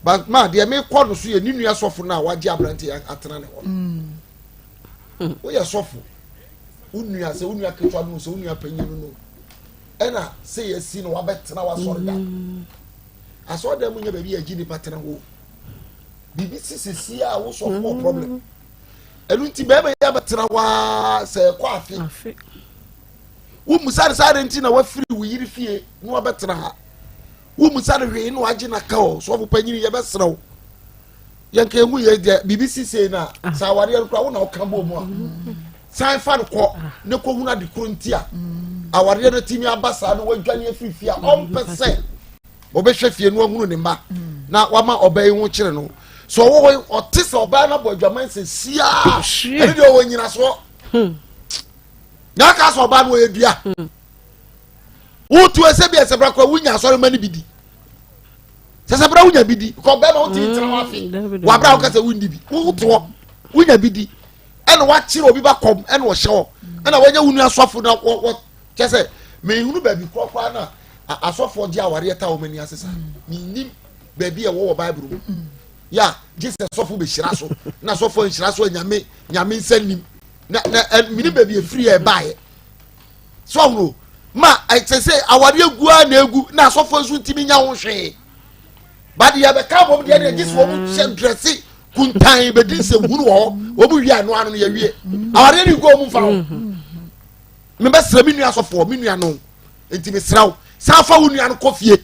But ma deɛ mekɔ no so yɛ ne nua sɔfo no a wagye aberante atena ne hɔ no. Mm. Woyɛ sɔfo, wo nua sɛ wo nua ketewa no sɛ wo nua panyin no no ɛna sɛ yɛasi no wabɛtena w'asɔre da. Mm. Asɔre dan mu nyɛ baabi yɛgye nipa tena hɔ. Biribi si sisi a wo sɔfo wɔ problem. Mm. Ɛno nti bɛrima yi abɛtena hɔ ara sɛ ɛkɔ afe. Wommisa no sɛ adɛn nti na wafiri wo yere fie na wabɛtena ha. Wommisa no hwee na wagye no aka hɔ. Sɔfo panyin yɛbɛsrɛ wo. Yɛnka ehu yɛ deɛ biribi si sei na ah. sɛ awareɛ no koraa wo na woka bɔ mu a. Mm-hmm. San fa no kɔ ah. ne kɔhunu ade koro nti a mm. awareɛ no tumi aba saa na wadwane afiri fie a ɔmpɛ sɛ ɔbɛhwɛ fie no ahunu ne mma mm. na wama ɔbaa yi ho kyerɛ no. So ɔwɔ hɔ ɔte sɛ ɔbaa no abɔ adwaman sɛ siaa ɛne deɛ ɔwɔ nyinasoɔ. Hmm. Na aka sɛ ɔbaa no ɔyɛ dua hmm. wotu ɛsɛ bi ɛsɛ bra kora wonya asɔre ma no bi di sɛ sɛ bra wonya bi di kɔ bɛrima wotumi tena hɔ afe hmm, wabra woka sɛ wondi bi wote hɔ wonya bi di ɛna wakyerɛ obi ba kɔm ɛna ɔhyɛ hɔ ɛna wanya wo nua asɔfo na wɔ kyɛ sɛ mehunu baabi korakora na asɔfoɔ gye awareɛ ta wɔn ani ase saa menim baabi a ɛwɔ wɔ bible mu ya gye sɛ sɔfo bɛhyira so na sɔfo nhyira so anyame nyame nsa nim na na mene baabi efiri yɛ baeɛ so ɔhono ma ɛsɛ sɛ awareɛ egu a na egu na asɔfoɔ nso ntumi nya ho hwee bade yɛ bɛka wɔn deɛ deɛ gye sɛ wɔn hyɛ drɛse kuntan bɛdi nsɛmhunu wɔ hɔ wɔn wie ano ano no yɛwie awareɛ no gu wɔn mfa ho mebɛsrɛ me nua asɔfoɔ me nua no nti mesrɛ wo san fa wo nua no kɔ fie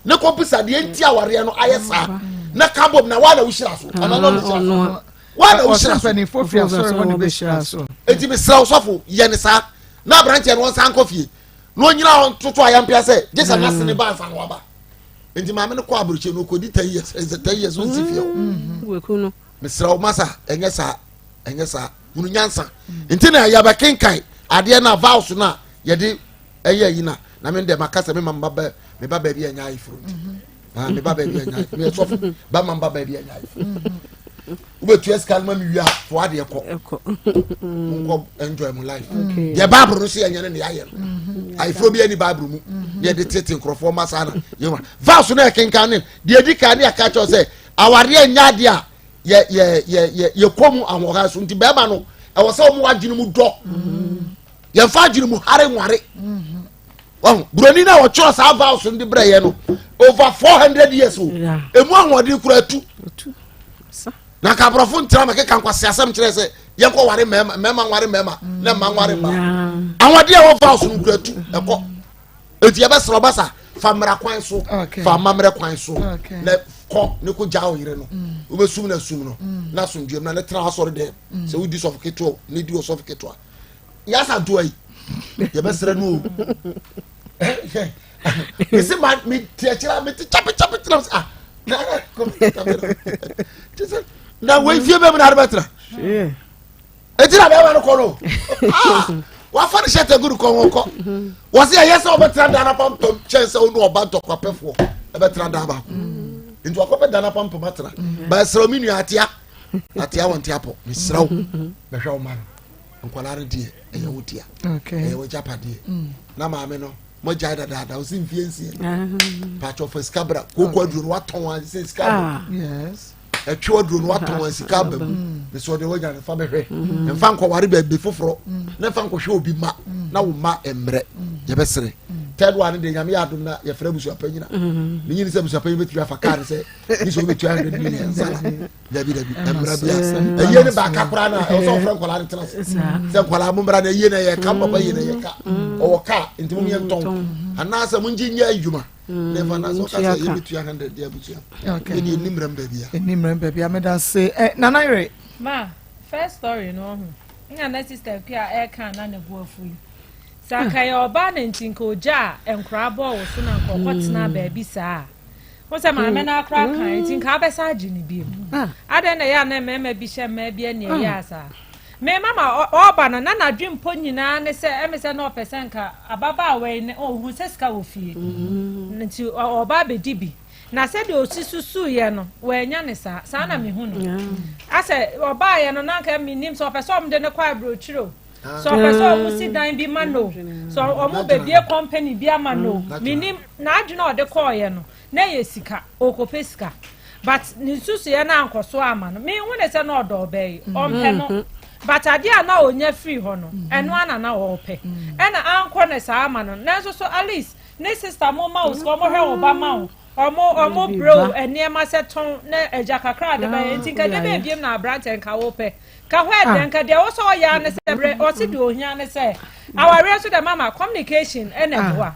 ne kɔ bisa deɛ nti awareɛ no ayɛ saa na ka bom na woa na wohyira so anaa na ɔno hyira so Wa na wohyira so. Mpanimfoɔ firi asɔre hɔ na ɛbɛhyira so. Enti mesrɛ wo sɔfo yɛ ne saa na aberanteɛ no ɔnsan nkɔ fie na ɔnyina hɔ ntoto ayampea sɛ gye sɛ n'ase ne ba ansa na waba. Enti maame no kɔ aburokyire no ɔkɔdi 10 years ɛsɛ 10 years ɔnsi fie hɔ. Mm-hmm. Mesrɛ wo masa ɛnyɛ saa ɛnyɛ saa hunu nyansa nti na yɛbɛkenkan adeɛ no a vows no a yɛde ɛyɛ yi na na me deɛ maka sɛ me ma mba bɛ me ba baabi a ɛnyɛ ayeforo nti ah me ba baabi a ɛnyɛ ayeforo meyɛ sɔfo ba ma mba baabi a ɛnyɛ ayeforo wobɛtua sika no ma me wie a fo adeɛ kɔ monkɔ enjoy mo life deɛ bible no so yɛnyɛ no ne yɛayɛ no mm-hmm. ayeforo bi ani bible mu mm-hmm. ne yɛde tete nkurɔfoɔ ma saa na yɛma vows no ɛkenkan ne deɛ ɛdi kan ne yɛka kyerɛ sɛ awareɛ nyɛ adeɛ a yɛ yɛ yɛ yɛ yɛkɔ mu ahoɔha so nti bɛrima no ɛwɔ sɛ wɔn adwene mu dɔ mm-hmm. yɛmfa adwene mu hare nware wɔn buroni na wɔtwerɛ saa vows no de brɛ yɛ no over 400 years o emu ahoɔden kura atu na nka aborɔfo ntena ma keka nkwasi asɛm kyerɛ sɛ yɛnkɔ ware mmarima mmarima nware mmarima na mma nware mma ahoɔden a ɛwɔ vows no kura atu ɛkɔ eti yɛbɛsrɛ ɔbasa fa mmara kwan so fa amammerɛ kwan so na kɔ ne ko gya ɔyere no mm. wobɛsum na sum no mm. na asomdwoem na ne tena asɔre dɛm mm. sɛ wodi sɔfo ketewa ne di ɔsɔfo ketewa yasa ntoa yi yɛbɛsrɛ no o mese ma mete akyirɛ a mete kyape kyape tena sɛ ah na wei fie bɛ mu na ade bɛtena ɛti na bɛrima no kɔ no ah, wafa ne hyɛtɛ gu ne kɔn wɔkɔ wɔse ɛyɛ sɛ wɔbɛtena dan apampam kyɛn sɛ wo ne ɔba ntɔkwapɛfoɔ ɛbɛtena dan baako nti wakɔpɛ dan apampam atena bɛsrɛ me nua atea atea wɔ nte apɔ mesrɛ wo bɛhwɛ wo ma no nkwadaa no deɛ ɛyɛ wo dea ɛyɛ wo gyapadeɛ mm. na maame no mogyae dadaada wo si mfie nsia ah. paatwɔ fa sika bra kooko aduro no watɔn a sɛ sika aba ah. ɛtwe aduro no watɔn a sika aba mu mm. mesɛ ɔde wagya no fa bɛhwɛ mm. mfa nkɔware baabi foforɔ na mfa nkɔhwɛ obi ma na wo ma mmerɛ yɛbɛsere third one deɛ nyame yɛ adom na yɛfrɛ abusuapanyina menyini sɛ abusuapanyin bɛtumi afa kaa no sɛ ne sɛ wobɛtua 100 million sala dabi dabi mmara bi asa ɛyie ne baaka koraa na ɛwɔ sɛ ɔfrɛ nkwadaa no tena ase sɛ nkwadaa mo mmara na ɛyie na ɛyɛ ka papa yie na ɛyɛ ka ɔwɔ kaa nti mo yɛ ntɔn anaasɛ mo ngye nyɛ adwuma na ɛfa na sɛ ɔka sɛ yɛ bɛtua hundred de abusua ɛdi ɛni mmerɛ baabi a ɛni mmerɛ baabi a meda se ɛ nana yere. ma first story no ɔho nna na sister akua ɛka na ne bo afu yi sɛ anka yɛ ɔbaa na nti nka ogya a nkoraa bɔɔ wo so na nka ɔkɔtena baabi saa Wo sɛ maame no akora kan nti nka abɛsa agye ne bio. Ah. Adɛn na ɛyɛ a na mmarima bi hyɛ mmaa bi ani ɛyɛ a saa. Me mama ɔba no na n'adwempɔ nyinaa ne sɛ ɛme sɛ na ɔpɛ sɛ nka ababaawa yi ne ɔhu sɛ sika wɔ fie. Mm. Nti ɔba abɛdi bi. Na sɛdeɛ ɔsi susuiɛ no wɔanya ne saa. Saa na mehu no. Asɛ ɔbaeɛ no na nka menim sɛ ɔpɛ sɛ ɔmde no kɔ aburokyire o. Sɛ ɔpɛ sɛ ɔmo si dan bi ma no sɛ ɔmo bebie company bi ama no menim n'adwene a ɔde kɔɔyɛ no na ɛyɛ sika ɔkɔpɛ sika. But ne nsusuiɛ no ankɔ so amma no. Menhu ne sɛ na ɔdɔ ɔbaa yi, ɔmpɛ no. But adeɛ a na ɔnya firi hɔ no, ɛno ara na na ɔrepɛ. Ɛna ankɔ ne saa ama no. Nanso so at least ne sister mo ma wo sika, wɔhwɛ wo ba ma wo, wɔn wɔn brɛ wo nneɛma sɛ tɔn na agya kakra a de bɛyɛ. Nti nka deɛ bɛyɛ biem na aberanteɛ nka wopɛ. Ka hɔ ɛdɛ nka deɛ wosɛ ɔyɛ ara ne sɛ brɛ ɔse deɛ ohia ne sɛ awareɛ nso deɛ mama communication ɛna ɛboa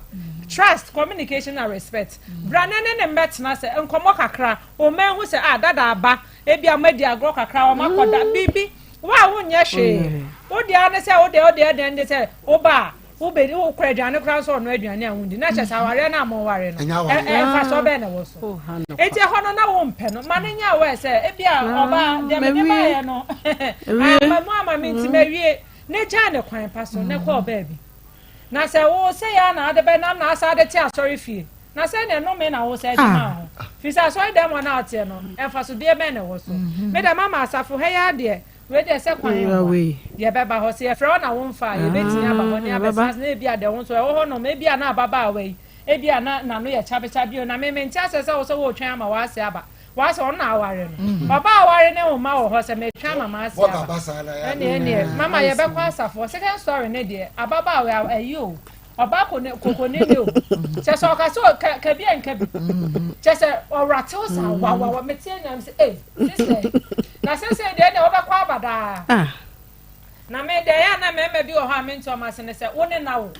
trust communication na respect bra ne ne ne mbɛtena sɛ nkɔmɔ kakra ɔma ehu sɛ ah dada aba ebi a madi agorɔ kakra ɔma kɔda biribi wo a wonyɛ hwee wo deɛ ara ne sɛ wo deɛ wo deɛ deɛ ne sɛ wo ba a wobɛdi wokora aduane koraa nso ɔno aduane a wondi na kyɛ sɛ awareɛ no a moware no mfasoɔ bɛn na ɛwɔ so enti ɛhɔ no na wompɛ no ma no nyɛ aware sɛ ebi a ɔbaa deɛ mede baeɛ no ama mu ama me nti mawie ne gyaa ne kwan pa so ne kɔɔ baabi na sɛ wo sɛ yɛ na ade bɛnam na asa ade te asɔre fie na sɛ ne nnome na wo sɛ de ma ho firi sɛ asɔre dɛm hɔ na ɔteɛ no mfasodeɛ bɛn na ɛwɔ so me dɛ mama asafo ha yɛ adeɛ Wei deɛ sɛ kwan mmoa, yɛbɛba hɔ. Sɛ yɛfrɛ wo na womfa a, yɛbɛtumi aba hɔ ne abɛtena ase. Na ebia deɛ wo nso ɛwɔ hɔ nom, ebia na ababaawa yi, ebia na n'ano yɛ kyabekyabe o. Na me mente aseɛ sɛ wo sɛ woretwɛn ama w'ase aba. W'ase ɔno na aware no. Mm. Ɔba aware ne wo mma wɔ hɔ sɛ metwɛn ama m'ase aba. Ɛne ɛneɛ, mama yɛbɛkɔ asafo. Second story ne deɛ, ababaawa ayi o. Ɔba kokonini o. Kyɛ sɛ ɔka sɛ ka ka bi a nka bi. Kyɛ sɛ ɔratew saa wawawa mete anyam sɛ ei sister na sɛsɛ deɛ deɛ wobɛkɔ aba daa. Ah. Na me deɛ yɛ na mmarima bi wɔ hɔ a mente ɔmo ase ne sɛ wo ne na wo.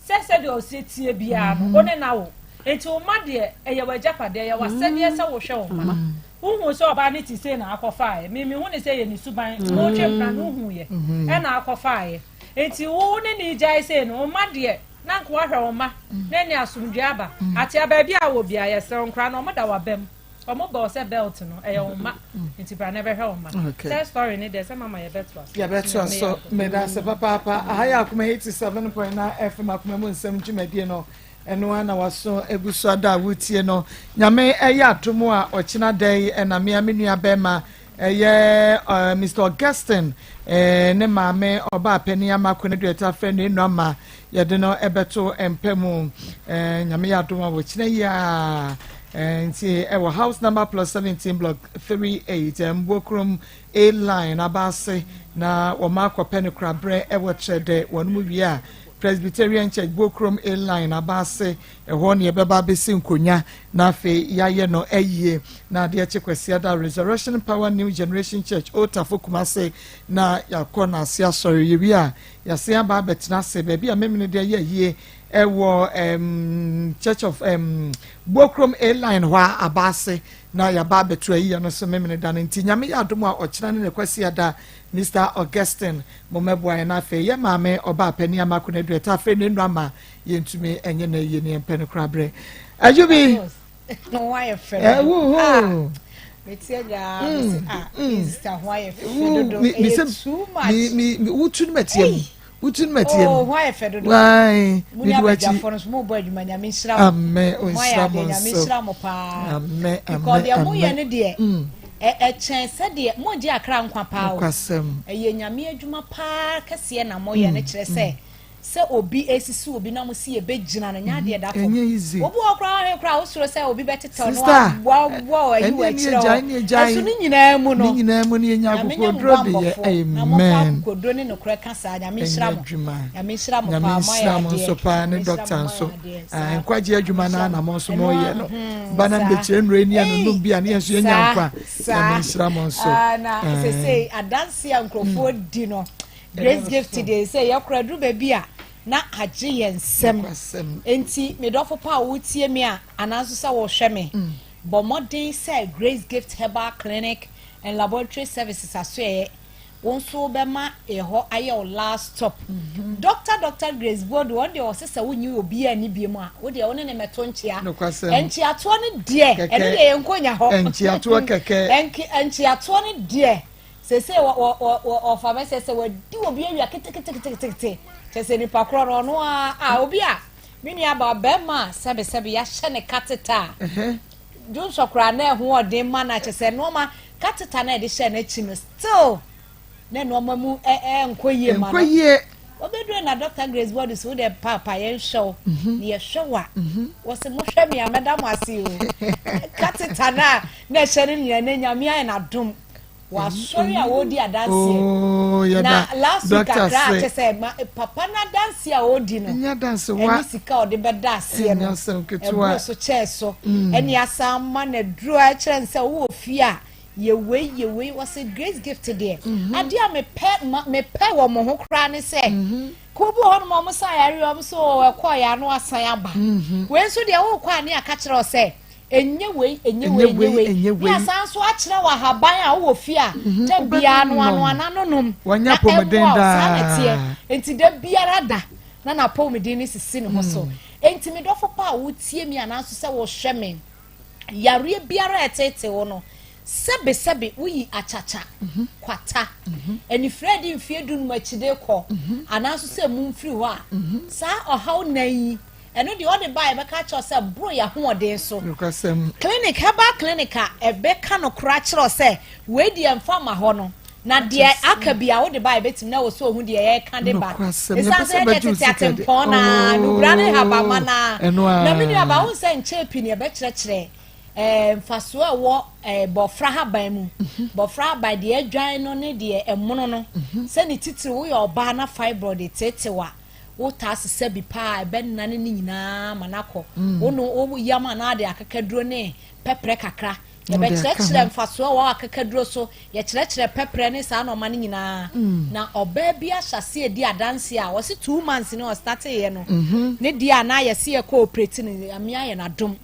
Sɛ sɛdeɛ ɔsi tie biara no wo ne na wo. Nti wo mma deɛ ɛyɛ w'agyapadeɛ ɛyɛ w'asɛdeɛ sɛ wohwɛ wo mma. Wohu sɛ ɔbaa no te sei na akɔfaeɛ. Me mehu ne sɛ yɛ ne suban. Motwe mpena no wohuiɛ ɛna akɔfaeɛ. Enti wo ne no regyae sei no, wo mma deɛ, na anka woahwɛ wo mma na ɛne asomdwoeɛ aba. Atea, baabi a wɔ biara, yɛsrɛ wo, nkwadaa no, wɔda w'aba mu. Wɔbɔ wo sɛ belt no, ɛyɛ wo mma. Nti bra na bɛhwɛ wo mma. Third story no deɛ, sɛ mama yɛbɛtoa so. Yɛbɛtoa so. Meda ase papaapa. Aha yɛ Akoma 87.9 FM Akoma mu nsɛm dwumadie no. Ɛno ara na waso egu so ada a wotie no. Nyame ɛyɛ adom a ɔkyena da yi ɛna mea me nua bɛrima Ɛyɛ Mister Augustine ne maame ɔbaa panin ama Konadu ɛta frɛ no enu ama yɛde no ɛbɛto mpa mu. Nyame yɛ adom a wɔkyena yi a nti ɛwɔ house number plus 17 block 38 Mbuokrom A line abaase na wɔn akɔpɛ no korabrɛ ɛwɔ kyerɛ dɛ wɔn mu wie a Presbyterian Church Buokrom A line abaase Ɛhɔ na yɛbɛba abɛsi nkonnwa na afei yɛayɛ no ayie. Na adeɛ kye Kwasiada, Resurrection Power New Generation Church, Old Tafo, Kumase, na yɛakɔ n'ase asɔre. Yɛwie a, yɛasan aba abɛtena ase baabi a Memene de ayɛ ayie ɛwɔ um, Church of um, Buokrom A Line hɔ a aba ase na yɛaba abɛto ayiyɛ no so Memene da no. Nti Nyame yɛ adom a ɔkyena ne ne Kwasiada, Mr. Augustine, mo mmɛboa yɛn na afei yɛ maame ɔbaa panin ama Konadu ɛta afei ne nnura ma yɛntumi ɛnyɛ na yie ne yɛmpɛ no koraa berɛ adwo bi wotu no matia mu wotu no matia mu wae mede wakyi amɛ ɔnhyira mo nso amɛ amɛ amɛ ɛkyɛn sɛdeɛ mogye akra nkwa paa o ɛyɛ nyame adwuma paa kɛseɛ na moyɛ no kyerɛ sɛ Sɛ obi esisi obi na mo si yɛbɛgyina no nyɛ adeɛ da fam. Ɛnyɛ easy. Obi wɔ hɔ koraa wahwɛ koraa wosoro sɛ obi bɛtetɛw no Sister, waboa ayi ɛne wɔ ɛne akyirɛ agyae hɔ. ne agyae. Ɛso ne nyinaa mu no, Ne nyinaa mu no yɛnya Nyame nyɛ mo akokoduro de yɛ. bammɔfoɔ na momfa Amen. akokoduro ne nokorɛ ka saa. Nyame Ɛnyɛ nhyira mo. adwuma. Nyame nhyira mo Nyame paa. Moayɛ nhyira mo adeɛ. nso paa ne Nyame nhyira mo doctor moayɛ nso. adeɛ. Ah, Saa. nkwagye Nyame adwuma no nhyira ara na mo. mo nso Ɛno moyɛ ara no. hmm, Ba na saa. mbɛkyerɛ nnuro ani a Ei, nonom bi a ne yɛn nso yɛnya saa, nkwa. saa. Nyame nhyira mo nso. Ah, na Eh. sesei adanse a nkurɔfoɔ di no Grace Gift deɛ sɛ yɛkora aduru baabi a na agye yɛn nsam. Enti me dɔfo pa a wotie me a anaa nso sɛ wohwɛ me, mm. bɔ mmɔden sɛ Grace Gift Herbal Clinic and Laboratory Services asoɛeɛ wo nso wobɛma ɛhɔ ayɛ wo last stop. Mm -hmm. Dr. Dr. Grace Bodo ɔno deɛ ɔse sɛ wonyi obi ani bie mu a wo deɛ wo ne ne mɛto nkyea. Nkyeatoɔ no deɛ ɛno deɛ yɛnkɔnya hɔ. Nkyeatoɔ kɛkɛ. Nkyeatoɔ no deɛ Seesei wɔ wɔ wɔ wɔ ɔfa bɛsɛ sɛ wadi obi awia keteketekete kyɛ sɛ nipa korɔ no ɔno a a obi a me nua ba bɛrima a sɛbesɛbe yɛahyɛ ne kateta a dwonsɔ koraa na ɛho ɔden ma no kyɛ sɛ nneɛma kateta na ɛde hyɛ n'akyi no still na nneɛma mu ɛ ɛ nkɔ yie ma no nkɔ yie. Ɔbɛdurui na Dɔkta Grace Body so wodɛ paapa yɛnhwɛ wo na yɛhwɛ wo a wɔse mohwɛ me a mɛda mo ase o. Catheter no a na ɛhyɛ no nyinaa na Nyame ayɛ no adom wasɔre a ɔredi adanseɛ. Oh, yɛda Na last week Dɔkta kakra a ase. kyɛ sɛ ma papa no adanseɛ a ɔredi no Ɛnyɛ adansewa. ɛne sika a ɔde bɛda aseɛ no Ɛnyɛ asɛm ketewa. ɛboro so kyɛɛ so ɛne asan ma no aduro a ɛkyerɛ no sɛ wowɔ fie a Yɛ wei yɛ wei wɔse grace gift deɛ mhm. adeɛ a mepɛ ma mepɛ wɔ mo ho koraa ne sɛ mhm. kuo bi wɔ hɔ nom a wɔn san yare wɔn so ɛkɔ yɛ ano asan aba mhm. wei nso deɛ wɔrekɔ a ne aka kyerɛ wɔ sɛ enye wei enye wei enye wei ne asan so akyerɛ wɔ ahaban a wowɔ fie a tɛ biara no ano ano nom na ɛmoa saa na ɛteɛ nti da biara da na n'apɔmuden ne sisi ne ho so mm. nti me dɔfo pa a wotie mi anaaso sɛ wɔhwɛ me. Yareɛ biara a ɛteetee wo no, sɛbesɛbe woyi akyakya, kwata, anifira a ɛde mfeɛ dunum akyide kɔ, anaa nso sɛ emu mfiri hɔ a, saa ɔhaw nnan yi, ɛno deɛ ɔde ba a yɛbɛka akyerɛ wo sɛ boro yɛn ahoɔden so. Clinic, herbal clinic a ɛbɛka no koraa akyerɛ wo sɛ wei deɛ mfa mma hɔ no, Na deɛ aka bi a wode ba a ɛbɛtumi na wɔ sɛ ohu deɛ yɛreka de ba. Ɛsiane sɛ yɛdeɛ tete atempɔn na nubra ne habama na na me nua ba wo sɛ nkyɛn pii ne ɛbɛkyerɛkyerɛ ɛɛ mfasoɔ a ɛwɔ ɛɛ bɔfra haban mu. Mhm. Bɔfra haban deɛ adwan no ne deɛ ɛmono no. Mhm. Sɛ ne titiri woyɛ ɔbaa na fibroid tetew a wotaa sesa bi paa ɛbɛnane ne nyinaa ma no akɔ. Mm. Wo no wo yam anaa de akakaduro ne pɛprɛ kakra Yɛbɛkyerɛkyerɛ mfasoɔ a ɛwɔ akakaduro so, yɛkyerɛkyerɛ pɛprɛ ne saa nnoɔma no nyinaa. Mm. Na ɔbaa bi ahyɛ aseɛ di adanseɛ a ɔse 2 months ne ɔstarteeɛ no mhm. ne deɛ a na yɛse yɛkɔ operate no Nyame ayɛ no adom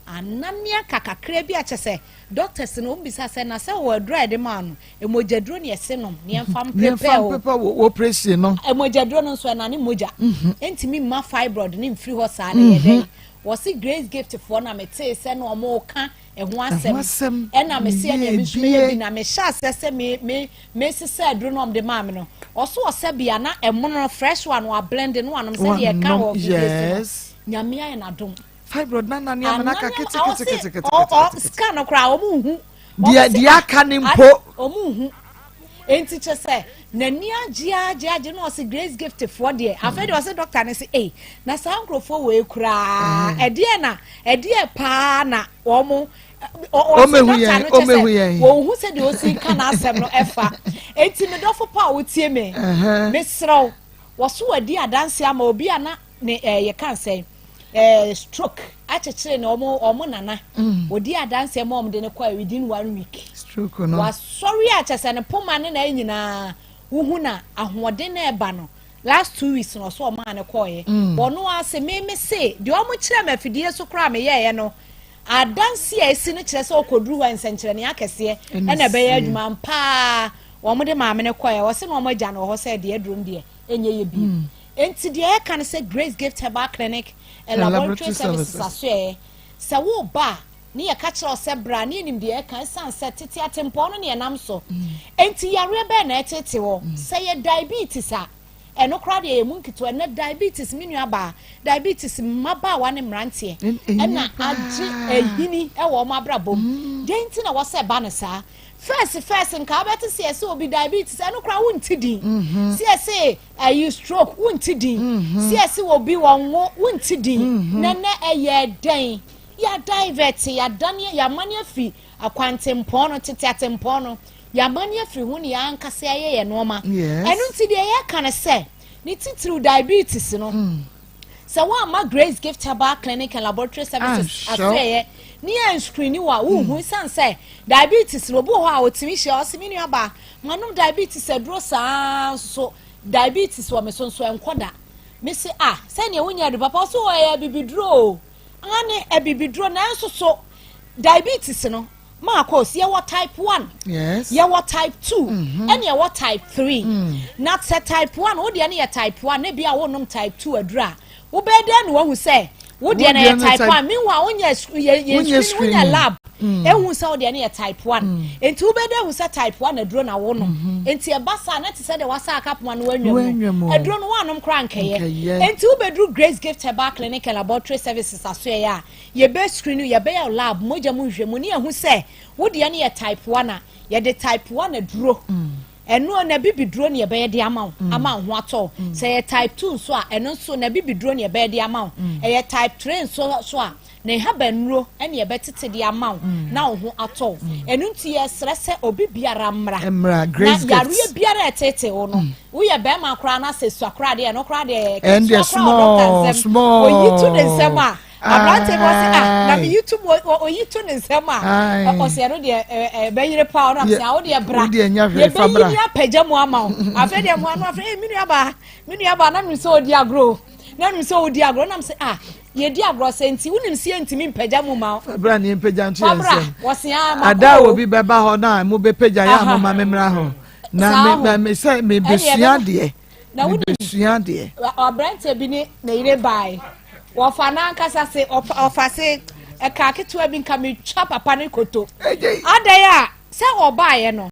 ananea ka kakra bi akyɛ sɛ doctors no wɔn bisa sɛ na sɛ wɔ aduro a yɛde maa no mogyaduro ne yɛse nom ne yɛmfa mprepare o wɔ operation no mogyaduro no nso ɛnane mogya mhm. ntumi mma fibroid ne mfiri hɔ saa na yɛ dɛn mhm. wɔse Grace Gift foɔ na metee sɛ na wɔn ka ɛho asɛm ɛna mese ɛnea me nso meyɛ bi na mehyɛ aseɛ sɛ me me mesesa aduro no ɔmde maa me no ɔso ɔsɛ bia na ɛmono no fresh one wa blend no anom sɛ deɛ ɛka wɔ video so no Nyame ayɛ n'adom. Fibroid na nane amena ka kete kete kete kete kete. Scan no koraa wɔn nhu. Deɛ deɛ aka ne mpo. Wɔn nhu. Enti kyɛ sɛ n'ani agye agye agye na ɔse Grace Gift foɔ deɛ mm. afei deɛ ɔse doctor ne se ei na saa nkurɔfoɔ wɔ koraa mm. ɛdeɛ na ɛdeɛ paa na wɔn ɔse doctor no kyɛ sɛ wɔn hu sɛ deɛ ɔsi ka n'asɛm no ɛfa enti me dɔfo pa a wotie me mesrɛw wɔso wadi adanse ama obi a na ne ɛɛ yɛ kan sɛn ɛɛ stroke akyekyere ne wɔn wɔn nana mm. odi adanseɛ ma wɔn de ne kɔ within one week stroke no wasɔre a kyɛ sɛ ne poma ne na nyinaa wohu na ahoɔden na ɛba no last 2 weeks na ɔso ɔmaa ne kɔɔɛ mm. wɔn ase mímí se deɛ wɔn kyerɛ mɛ afidie so koraa mɛ yɛɛyɛ no adanse a esi no kyerɛ sɛ ɔkɔduru hɔ nsɛnkyerɛnne akɛseɛ ɛna ɛbɛyɛ adwuma mpaa wɔn de maame no kɔɛ wɔsi na wɔn agya no wɔ hɔ sɛ deɛ aduro no deɛ ɛnyɛ yɛ bi. Mm. Enti deɛ yɛka ne sɛ Grace Gift Herbal Clinic and Laboratory Services asoɛeɛ, sɛ woreba a ne yɛka kyerɛ wo sɛ bra ne yɛnim deɛ yɛka ɛsiane sɛ tete atempɔn no ne yɛnam so. Enti yareɛ bɛn na ɛtete hɔ? Sɛ yɛ diabetes a, ɛno koraa deɛ ɛyɛ mu nketewa. Ɛnnɛ diabetes, me nuabaa, diabetes mmabaawa ne mmeranteɛ ɛna agye ahini wɔ wɔn abrabɔ mu. Deɛn nti na ɛwɔ sɛ ɛba no saa? First first nka wobɛte sɛ yɛse obi diabetes, ɛno koraa wonte din. Sɛ yɛse Ayi stroke wonte din. Mm-hmm. Sɛ yɛse obi wɔnwo wonte din. Mm-hmm. Na nɛ ɛyɛ dɛn? Yɛ divert yɛadane yɛamane afiri akwantempɔn no tete atempɔn no yɛamane afiri ho ne yɛankasa yɛyɛ yɛ nneɛma. Ɛno nti deɛ yɛka no sɛ ne titiriw diabetes no. Mm. Sɛ woamma Grace Gift Herbal Clinic and Laboratory Services asoɛeɛ ne yɛn screen wo a wonhu ɛsiane sɛ diabetes no obi wɔ hɔ a ɔtumi hyia ɔse me nua baa manom diabetes aduro saa nso diabetes wɔ me so nso ɛnkɔ da me se ah sɛdeɛ wonya adu papa ɔse wɔ ɛyɛ abibiduro o ane abibiduro nanso so diabetes no Marcos, yɛwɔ type 1, yes. yɛwɔ type 2, mm-hmm. ɛne yɛwɔ type 3. Mm. Na sɛ type 1, wo deɛ no yɛ type 1, na ebi a wonom type 2 aduru a, wobɛyɛ dɛn na wahu sɛ wo deɛ no yɛ type 1. Meanwhile, wonyɛ yɛ screen, wonyɛ lab, mm. ehu sɛ wo deɛ no yɛ type 1. Mm. Enti wobɛyɛ dɛn hu sɛ type 1 aduro na wonom. Mm-hmm. Enti ɛba saa na te sɛ deɛ wasa aka poma no wanwam no. Aduro no woanom koraa nkɛyɛ. Enti wobɛduru Grace Gift Herbal Clinic and Laboratory Services asoɛeɛ a, Yɛbɛ screen wo, yɛbɛyɛ wo lab, mogya mu nhwehwɛmu ne yɛahu sɛ wo deɛ no yɛ type 1 a, yɛde type 1 aduro. Ɛno na bibiduro ne yɛbɛyɛ de ama wo mm. ama wo ho atɔ wo. Mm. Sɛ ɛyɛ type 2 nso a, ɛno nso na bibiduro ne yɛbɛyɛ de ama wo. Mm. Ɛyɛ type 3 nso so a, ne nhabannuro ne yɛbɛtete de ama wo na wo ho atɔ wo. Ɛno nti yɛsrɛ sɛ obi biara mmra. Mmra Grace Na yareɛ biara ɛtete wo no, woyɛ bɛrima koraa na sɛ sua koraa deɛ ɛno koraa deɛ ketewa koraa wɔ dɔkta nsɛm. Oyi to ne nsɛm a aberante bi ɔse ah na meyi to mu oyi to ne nsɛm a ɔse ɛno deɛ ɛbɛyere paa ɔnam sɛ awo deɛ bra yɛbɛyi ne apagya mu ama wo afei deɛ mo ano afei me nua baa me nua baa na menim sɛ ɔdi agorɔ na menim sɛ ɔdi agorɔ nam sɛ ah yɛdi agorɔ sɛ nti wonim sɛ yɛntumi mpagya mu ma wo fabra ne mpagya nto yɛn nsɛm wɔse ah ada a obi bɛba hɔ na mo bɛpagya yɛ a mo ma me mmra hɔ na me me sɛ mebɛsua deɛ Na wonim, Mebɛsua adeɛ. Aberanteɛ bi ne ne yere bae. Wɔfa n'ankasa se, ɔfa se, ɛka ketewa bi nka metwa papa ne koto. Adɛn a, sɛ ɔbaeɛ no,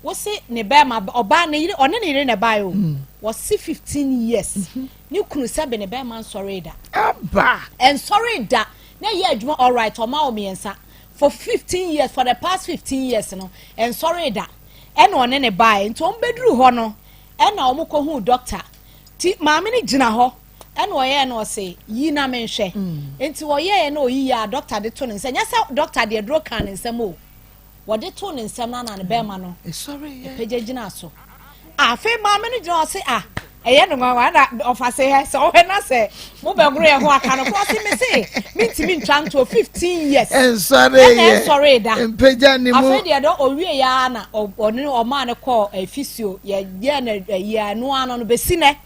wose ne bɛrima, ɔbaa ne yere, ɔne ne yere na ɛbaeɛ o. Mm. Wɔse 15 years. Mm-hmm. Ne kunu sɛbe ne bɛrima nsɔree da. Aba. Ɛnsɔree da. Na ɛyɛ adwuma alright, ɔma wɔ mmiɛnsa. For 15 years, for the past 15 years no, ɛnsɔree da. Ɛna ɔne ne baeɛ. Nti wɔn bɛduru hɔ no, Ɛna ɔmo kɔ huu doctor ti maame no gyina hɔ ɛna ɔyɛɛ no ɔse yi na me nhwɛ mm. nti ɔyɛɛ na ɔyi yɛ a doctor de to ne nsa nyɛ sɛ doctor deɛ duro kaa ne nsam o wɔde to ne nsam na na ne bɛrima no ɛpɛgya gyina so afei maame no gyina ɔse ah ɛyɛ no nwanwa na ɔfa se hɛ sɛ ɔhwɛ na sɛ mo bɛgoro yɛ ho aka no korɔ se me se mentumi ntwa ntoɔ 15 years ɛnsɔre yɛ ɛnsɔre da mpagya ne mu afei deɛ dɔ owie yɛ ara na ɔne ɔmaa no kɔɔ fisio yɛ yɛ no ɛyi ɛno ano no bɛsi nɛ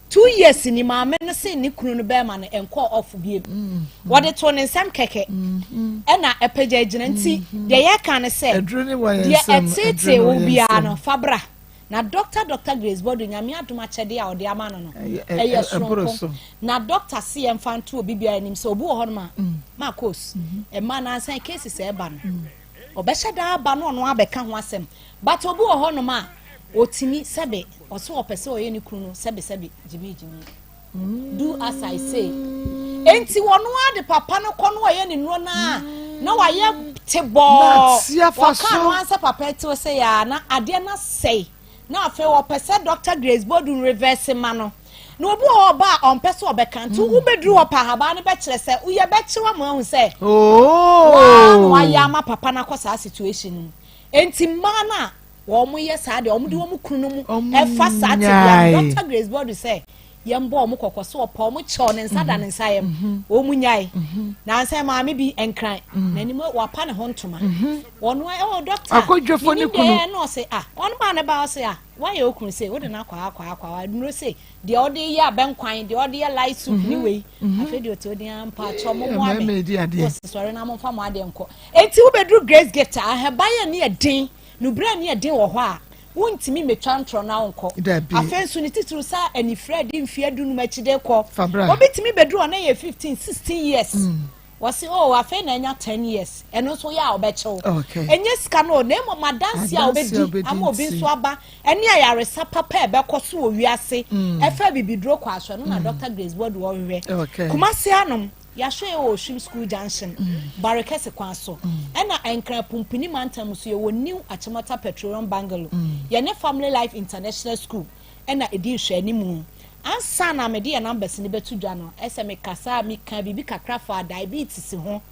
two years ni maame no se ne kunu no bɛrima no ɛnkɔɔ off biem mm-hmm. wɔde to ne nsɛm kɛkɛ mm-hmm. ɛna ɛpagya gyina nti mm-hmm. deɛ yɛka ne sɛ deɛ ɛtetee wo biara no fa bra Na Doctor Doctor Grace Boadu Nyame adom akyɛdeɛ a ɔde ama no no ɛyɛ soronko. Na doctor se yɛmfa nto obi biara anim sɛ obi wɔ hɔnom a Marcos mmaa nansa yi cases a ɛba no ɔbɛhyɛ da aba na ɔno abɛka ho asɛm but obi wɔ hɔnom a ɔtumi sɛbe ɔse ɔpɛ sɛ ɔyɛ ne kunu no sɛbe sɛbe gyimi gyimi. Do as I say. Enti wɔn ara de papa no kɔ no ɔyɛ ne nnuro no a na wayɛ te bɔɔ. Wɔka no ara sɛ papa tew sɛ yɛ a na adeɛ no asɛe. Na afei wɔpɛ sɛ Dr. Grace Bodu reverse ma no. Na obi wɔ hɔ ɔba a ɔmpɛ sɛ ɔbɛka nti wobɛduru hɔ pa ahabaa no bɛkyerɛ sɛ woyɛ bɛkyew ama ahu sɛ waa na wayɛ ama papa no akɔ saa situation no mu. Enti mmaa no a wɔn yɛ saa deɛ wɔn de wɔn kunu no mu ɛfa saa tebea no Dr. Grace Bodu sɛ yɛn bɔ wɔn kɔkɔ so ɔpa wɔn kyɛw ne nsa da ne nsa yam mhm. wɔn nyae mhm. nansa maame bi nkran mhm. n'anim wapa ne ho ntoma wɔn ɛwɔ dɔkta akɔdwafo ne kunu ɛɛ na ɔsɛ ah wɔn maa ne ba ɔsɛ ah wayɛ okunu sɛ wode no akɔ akɔ akɔ aduro sɛ deɛ ɔde yɛ abɛnkwan deɛ ɔde yɛ light soup ne wei afei deɛ ɔte ɔde ampa akyɛ ɔmo mo ame ɔsɛ sɔre na mo nfa mo adeɛ nkɔ eti wobɛduru grace gift ahaban yɛ ne yɛ den. No bere a ne yɛ den wɔ hɔ a, wontumi mmetwa ntorɔ na wonkɔ. Dabi. Afei nso ne titiriw sɛ anifere a ɛde mfe adunum akyi de rekɔ. Fa bra. Obi tumi beduru hɔ na ɛyɛ 15, 16 years. Wɔse oh afei na anya 10 years. Ɛno nso woyɛ a wɔbɛkyɛ wo. Okay. Ɛnyɛ sika no o, na mmom adanse a Adanse a wobɛdi wobɛdi ama obi nti. nso aba ɛne ayaresa papa a ɛbɛkɔ so wɔ wiase ɛfa abibiduro kɔ aso. Ɛno na Dɔkta Grace Boadu ɔhwehwɛ. Okay. Kumasi hanom. Yɛahwɛ yɛ wɔ Oshim School Junction, Barekɛse kwan so. Ɛna Nkran Pumpuni mantam nso yɛwɔ New Achimota Petroleum Bungalow. Yɛne Family Life International School ɛna ɛdi nhwɛanimu. Ansa na mede yɛn numbers no bɛto dwa no, ɛsɛ mekasa a meka biribi kakra fa diabetes ho.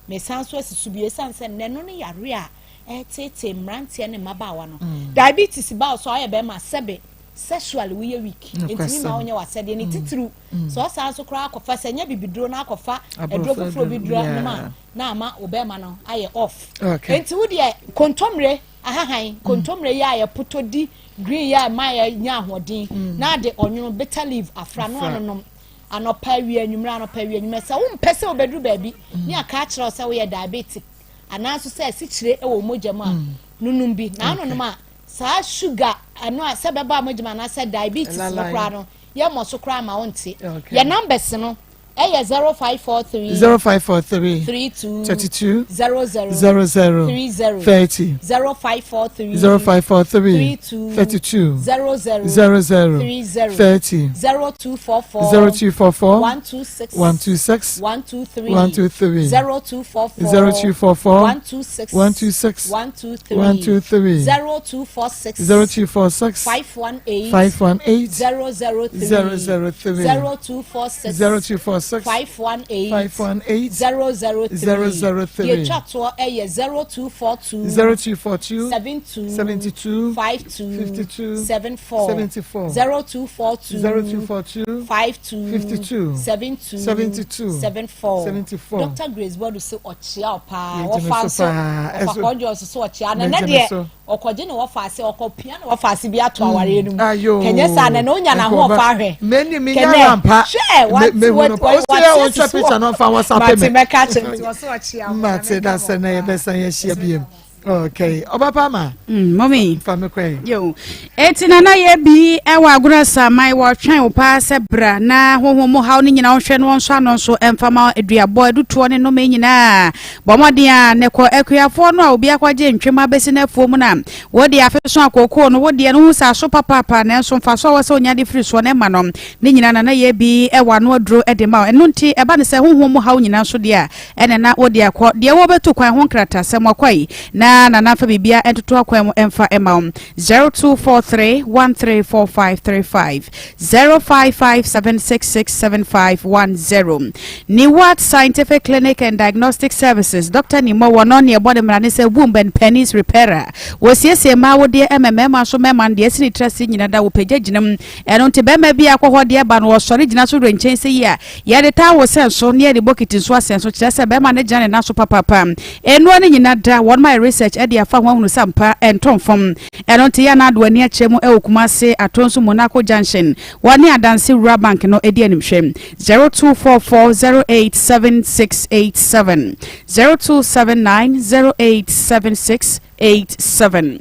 Mesan nso asi so bio ɛsiane sɛ nnɛ no ne yareɛ a ɛreteetee mmeranteɛ ne mmabaawa no. Diabetes ba wo so a woyɛ bɛrima a sɛbe sexually woyɛ weak, ɛntumi mma wonyɛ w'asɛdeɛ ne titiriw Sɛ ɔsan nso koraa akɔfa sɛ ɛnyɛ bibiduro na akɔfa aduro foforɔ bi duro nom a na ama wo bɛrima no ayɛ off. Nti wo deɛ kontomire ahahan mm. kontomire yɛ a yɛpotɔ di green yɛ a ɛma yɛnya ahoɔden mm. na ade ɔnwono bitter leaf afra no anonom anɔpa awia anwummerɛ anɔpa awia anwummerɛ sɛ wompɛ sɛ wobɛduru baabi mm. ne aka akyerɛ wo sɛ woyɛ diabetic anaa nso sɛ asikyire wɔ mogya mu a nonom bi na anonom a saa sugar ɛno a sɛ bɛba mogya mu anaasɛ diabetes no koraa no Yɛ mmɔ so koraa ma wo nte. Yɛ numbers no. Ɛyɛ 0543. 0543. 32. 32. 00. 00. 30. 30. 0543. 0543. 32. 32. 00. 00. 30. 30. 0244. 0244. 126. 126. 123. 123. 0244. 0244. 126. 126. 123. 123. 0246. 0246. 518. 518. 003. 003. 0246. 0246. 518. 518. 003. 003. Deɛ etwa toɔ ɛyɛ 0242. 0242. 72. 72. 52. 52. 74. 74. 0242. 0242. 52. 52. 72. 72. 74. 74. Dr. Grace Boadu se ɔkyea wo paa. Yɛgye me Wɔfa so nso paa. ɔfa Ɛso- kɔdwo nso so ɔkyea na Megye nɛ me deɛ so. ɔkɔgye ne wɔfa ase ɔkɔpia ne wɔfa ase bi ato awareɛ no mu. Ayo. Kɛnyɛ saa na na onya n'ahoɔfa ahwɛ. Meni mi Kɛnɛ, nya rampa. hwɛ, Me me hunu pa. Ose yɛ wɔn twɛ picture no nfa wɔn sa Mate pɛ me. mɛka kyerɛ nti ɔsɛ ɔkyea wo. Mate da sɛ na yɛbɛsan yɛahyia biem. Okay. Ɔba pa ma. Mɔmi. Fa me kɔ yi. Yo. Eti nana yɛ bi ɛwɔ agorɔ saman wɔtwɛn wo paa sɛ bra na honhom mu haw no nyinaa wɔnhwɛ no wɔnsɔ ano nso ɛmfa ma aduabɔ adutoɔ ne nnome nyinaa. Bɔ mmɔden a ne kɔ akuafoɔ no a obi akɔgye ntwem abɛsi n'afuo mu no a wode afe so akookoo no wodeɛ no hu sɛ aso papaapa nanso mfasoɔ a wɔ sɛ onya de firi soɔ no ɛma no ne nyinaa nana yɛ bi ɛwɔ ano aduro de ma wo. Ɛno nti ɛba no sɛ honhom mu haw nyinaa nso deɛ a ɛne na wode akɔ deɛ wɔbɛtu kwan ho nkratasɛm akɔ yi na nana mfa biribia ntoto akwan mu ɛmfa ɛma wo. 0243 134535 0557667510 Niwat Scientific Clinic and Diagnostic Services Dr. Nimo wɔno ne ɛbɔ ne mmara ne sɛ womb and penis repairer wɔsiesie mmaa wodeɛ ɛma mmarima nso mmarima no deɛ ɛsi ne tiri ase nyina da wɔpagya gyina mu. Ɛno nti bɛrima bi akɔ hɔ deɛ ba no wɔsɔre gyina so werɛ nkyɛn sɛ yi a yɛde taawo sɛn so ne yɛde bokiti nso asɛn so kyerɛ sɛ bɛrima no gyina ne nan so papaapa. Nnuro no nyina da wɔn ayɛ research ɛde afa ho ahunu sɛ ampa ɛntɔ mfam. Ɛno nti yɛ anaado ani akyerɛ mu ɛwɔ Kumase Atonso Monaco Junction wɔne Adanse Rural Bank no ɛdi animhwɛ. 0244087687 0279087687.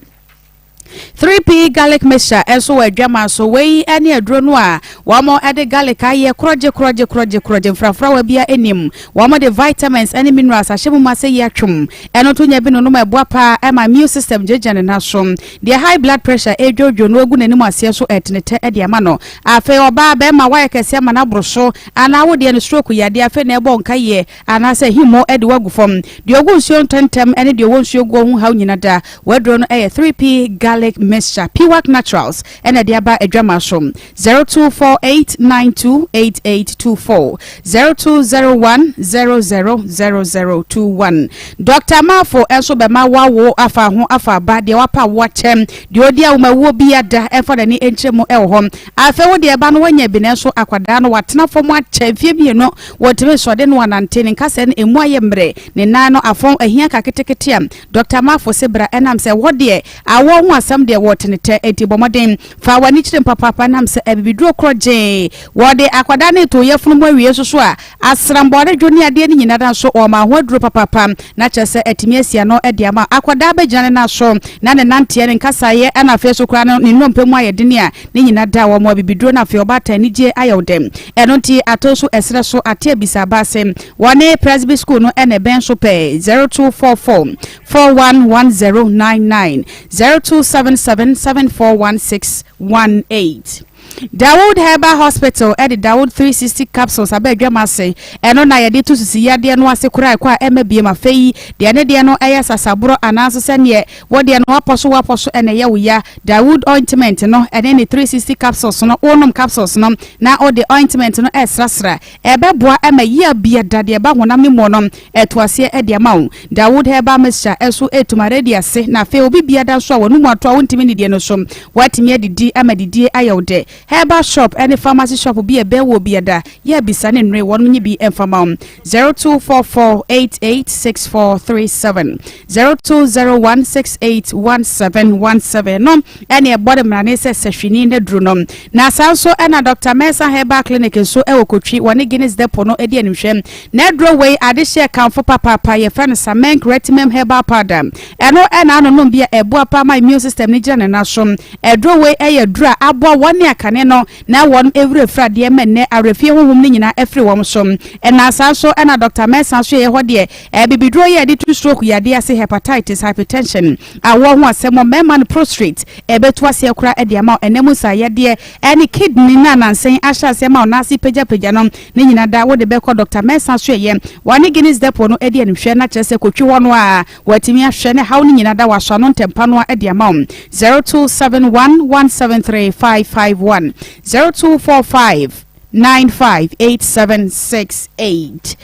3P garlic mixture nso wɔ adwama so. Wei ne aduro no a wɔn de garlic ayɛ korɔgye korɔgye korɔgye korɔgye mfrafrawa bia anim. Wɔn de vitamins ne minerals ahyɛ mu ma sɛ yi atwom. Ɛno nso nya bi nonom ɛboa paa ɛma immune system gyinagyina ne nan so. Deɛ high blood pressure ɛredwodwo no agu n'anim aseɛ so ɛtenetɛ de ama no. Afei ɔbaa bɛrima wayɛ kɛseɛ ama no aboro so anaa wodeɛ no stroke yadeɛ afei na ɛbɔ nkayɛ anaasɛ himo de wagu fam. Deɛ ɔgu nsuo ntɛntɛm ne deɛ ɔwɔ nsuo guo ho haw nyina da. Waduro no yɛ 3P garlic mixture. Piwak Naturals ɛna ɛde aba adwama so. 0248928824 0201000021. Dr. Mafo nso bɛma wawo afa ho afa aba deɛ wapa wo akyɛm deɛ ɔdi awomawuo bi ada ɛmfa n'ani nkyerɛ mu ɛwɔ hɔ. Afei wo deɛ ɛba no wanya bi nanso akwadaa no watena fam akyɛ mfeɛ 2 wɔntumi nsɔde no anante ne nkasɛɛ no emu ayɛ mmerɛ ne nan no afɔn ahia ka ketekete a Dɔkta Marfo se bra ɛnam sɛ wɔ deɛ awɔ ho asɛm deɛ wɔ tenetɛ enti bɔ mmɔden fa w'ani kyerɛ mu papaapa ɛnam sɛ abibiduro korɔ gyee wɔde akwadaa no reto yafunu mu awie nso so a asrambɔre dwo ne adeɛ no nyinaa da nso wɔma ho aduro papaapa na kyerɛ sɛ atumi asi ano de ama akwadaa bɛgyina ne nan so na ne nanteɛ ne nkasaeɛ ɛna afei so koraa no ne nnompe mu ayɛ dene a ne nyinaa da wɔn abibiduro no afei ɔbaatan anigyeɛ ayɛ wo dɛm ɛno nti ato nso ɛserɛ so ate abisa aba ase wɔne Presby School no ɛna ɛbɛn so pɛɛ 0244 411099 0277 741618. Dawood Herbal Hospital de Dawood 360 capsules aba adwam ase. Ɛno na yɛde to sisi yadeɛ no ase koraa ɛkɔ a ɛmma biem. Afei deɛ ne deɛ no ɛyɛ sasaborɔ anaa nso sɛdeɛ wo deɛ no wapɔ so wapɔ so ɛna ɛyɛ wo ya. Dawood ointment no ɛne ne 360 capsules no, wonom capsules no na wode ointment no ɛresrasra. Ɛbɛboa ma yea bia da deɛ ɛba honam no mu no ɛto aseɛ de ama wo. Dawood Herbal Mixture nso ɛretu malaria ase na afei obi bia da nso a w'anomu ato a wontumi nnidie no nso woatumi adidi ama didie ayɛ wo dɛ. Herbal shop ne pharmacy shop bi a ɛbɛn wo bia da yɛ bisa ne nnure wɔnom nye bi mfa ma wo. 0244886437 0201681717 no ɛne ɛbɔ ne mmarane sɛ sahwini no aduru no. Na saa nso ɛna Dr. Mensah Herbal Clinic nso ɛwɔ Kotwi wɔne Guinness Depot no adi animhwɛ. Na aduro wei adehyeɛ kamfo papaapa yɛfrɛ no Samenk Retimem Herbal Powder. Ɛno ɛna anonom bi a ɛboa paa ma immune system no gyina ne nan so. Aduro wei ɛyɛ aduro a aboa wɔne akane kane no na wɔn werɛ firi adeɛ ma nnɛ awerɛfie honhom no nyinaa afiri wɔn so. Ɛna saa nso na Dɔkta Mensah nso yɛyɛ hɔ deɛ abibiduro yi a yɛde tu stroke yadeɛ ase, hepatitis, hypertension, awoɔ ho asɛm, mmarima no prostrate ɛbɛtu aseɛ koraa de ama wo, ɛnɛ mu nsa yadeɛ ɛne kidney no a nansa yi ahyɛ aseɛ ma wo nan ase pagyapagya no ne nyina da wode bɛkɔ Dɔkta Mensah nso yɛyɛ wɔne Guinness Depot no adi animhwɛ na kyerɛ sɛ kɔtwi hɔ no a Watumi ahwɛ ne haw no nyina da wasɔ ano ntɛmpa no ara de ama wo. 0271 173 551 0245 958768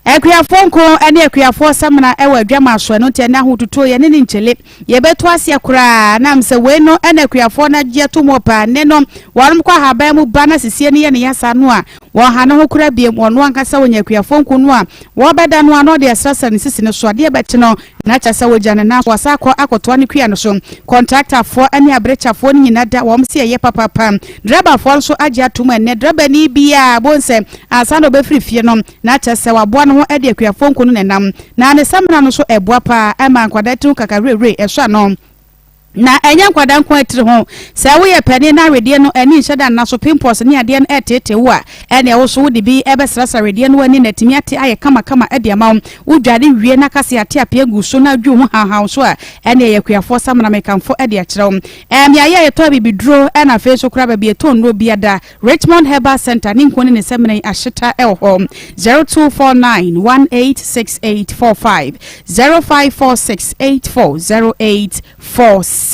Akuafoɔ nko ne akuafoɔ samina wɔ adwama so ɛno nti ɛnɛ ahotutuo yɛne ne nkyele yɛbɛto aseɛ koraa nam sɛ wei no ɛna akuafoɔ no agye ato mu paa nne no wɔnom kɔ ahaban mu ba na sisie no yɛ ne yasa no a wɔn ha ne ho kora biem wɔn ankasa wɔnya akuafoɔ nko no a Wɔbɛda no a na ɔde asrasra ne sisi no so, adeɛ bɛkye no na kyerɛ sɛ wɔgya ne nan so, wasan akɔ akɔtoa ne kua no so. Kɔntraktafoɔ ne aberekyafoɔ no nyina da wɔn se ɛyɛ papaapa. Drɛbafoɔ nso agye atom ɛnnɛ, drɛbani biara bohu sɛ ansa na ɔbɛfiri fie no na kyerɛ sɛ waboa ne ho de akuafoɔ nku no na ɛnam. Na ne samina no nso ɛboa pa ara ma nkwadaa ti ho kakahurehure ɛsɔ ano. Na ɛnyɛ nkwadaa nko ara tiri ho. Sɛ woyɛ panin na awedeɛ no ani nhyɛ da nna so, pimples ne adeɛ no reteetee wo a, ɛnneɛ wo nso wode bi bɛsrasra wedeɛ no ani na atumi ate ayɛ kamakama de ama wo. Wodware wie na kase ate apea gu so na adwi wo ho hawhaw nso a, ɛnneɛ ɛyɛ akuafoɔ samina mekamfo de akyerɛ wo. Mmeaeɛ a yɛtɔ abibiduro na afei nso koraa baabi a yɛtɔn nnuro biara, Richmond Herbal Centre ne nkuo ne ne samina yi ahyeta wɔ hɔ. 0249 186845, 0546 8408 46.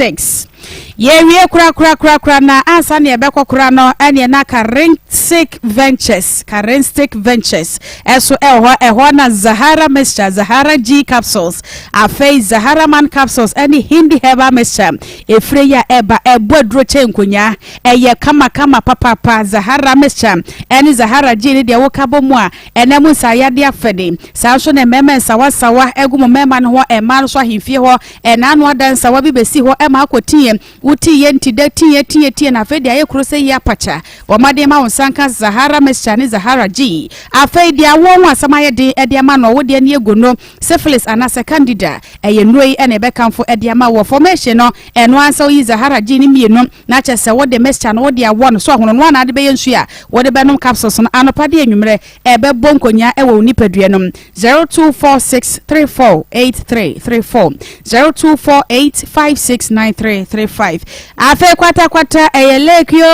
Yɛwie korakorakorakora na ansa na yɛbɛkɔ kora no ɛneɛ na Karinsic Ventures, Karinsic Ventures ɛso ɛwɔ hɔ, ɛhɔ na Zahara Mixture, Zahara G Capsules, afei Zahara Man Capsules ɛne Hindi Herbal Mixture efire yi a ɛba ɛbɔ aduro kyɛ nkonyaa, ɛyɛ kamakama papaapa. Zahara Mixture ɛne Zahara G ne deɛ woka bɔ mu a ɛnɛ mu nsayadeɛ afɛde. Saa nso na mmarima nsawansawa ɛgu mo mmarima no hɔ, mmaa no nso ahemfie hɔ Ɛna ano adansawa bi bɛsi hɔ ma akɔ teɛ. Wo teeɛ nti da teɛ teɛ teɛ na afei deɛ ayɛ kuro sɛ yie apakya. Bɔ mmɔden ma wo nsa nka Zahara mixture ne Zahara G. Afei deɛ awoɔ ho asɛm ayɛ den de ama no, wo deɛ ne gono, syphilis anaasɛ candida. Ɛyɛ nnuro yi na yɛbɛkamfo de ama wo. Wɔ formation no, ɛno ara sɛ woyi Zahara G no mmienu na kyerɛ sɛ wode mixture no wode awɔ no so ahono no ara na wode bɛyɛ nsuo a wode bɛnom capsules no anɔpa de anwummerɛ. Ɛbɛbɔ nkonyaa wɔ wo nipadua no mu. 0246 34 8334 0248 56 9335. Afei kwatakwata ɛyɛ lake yoo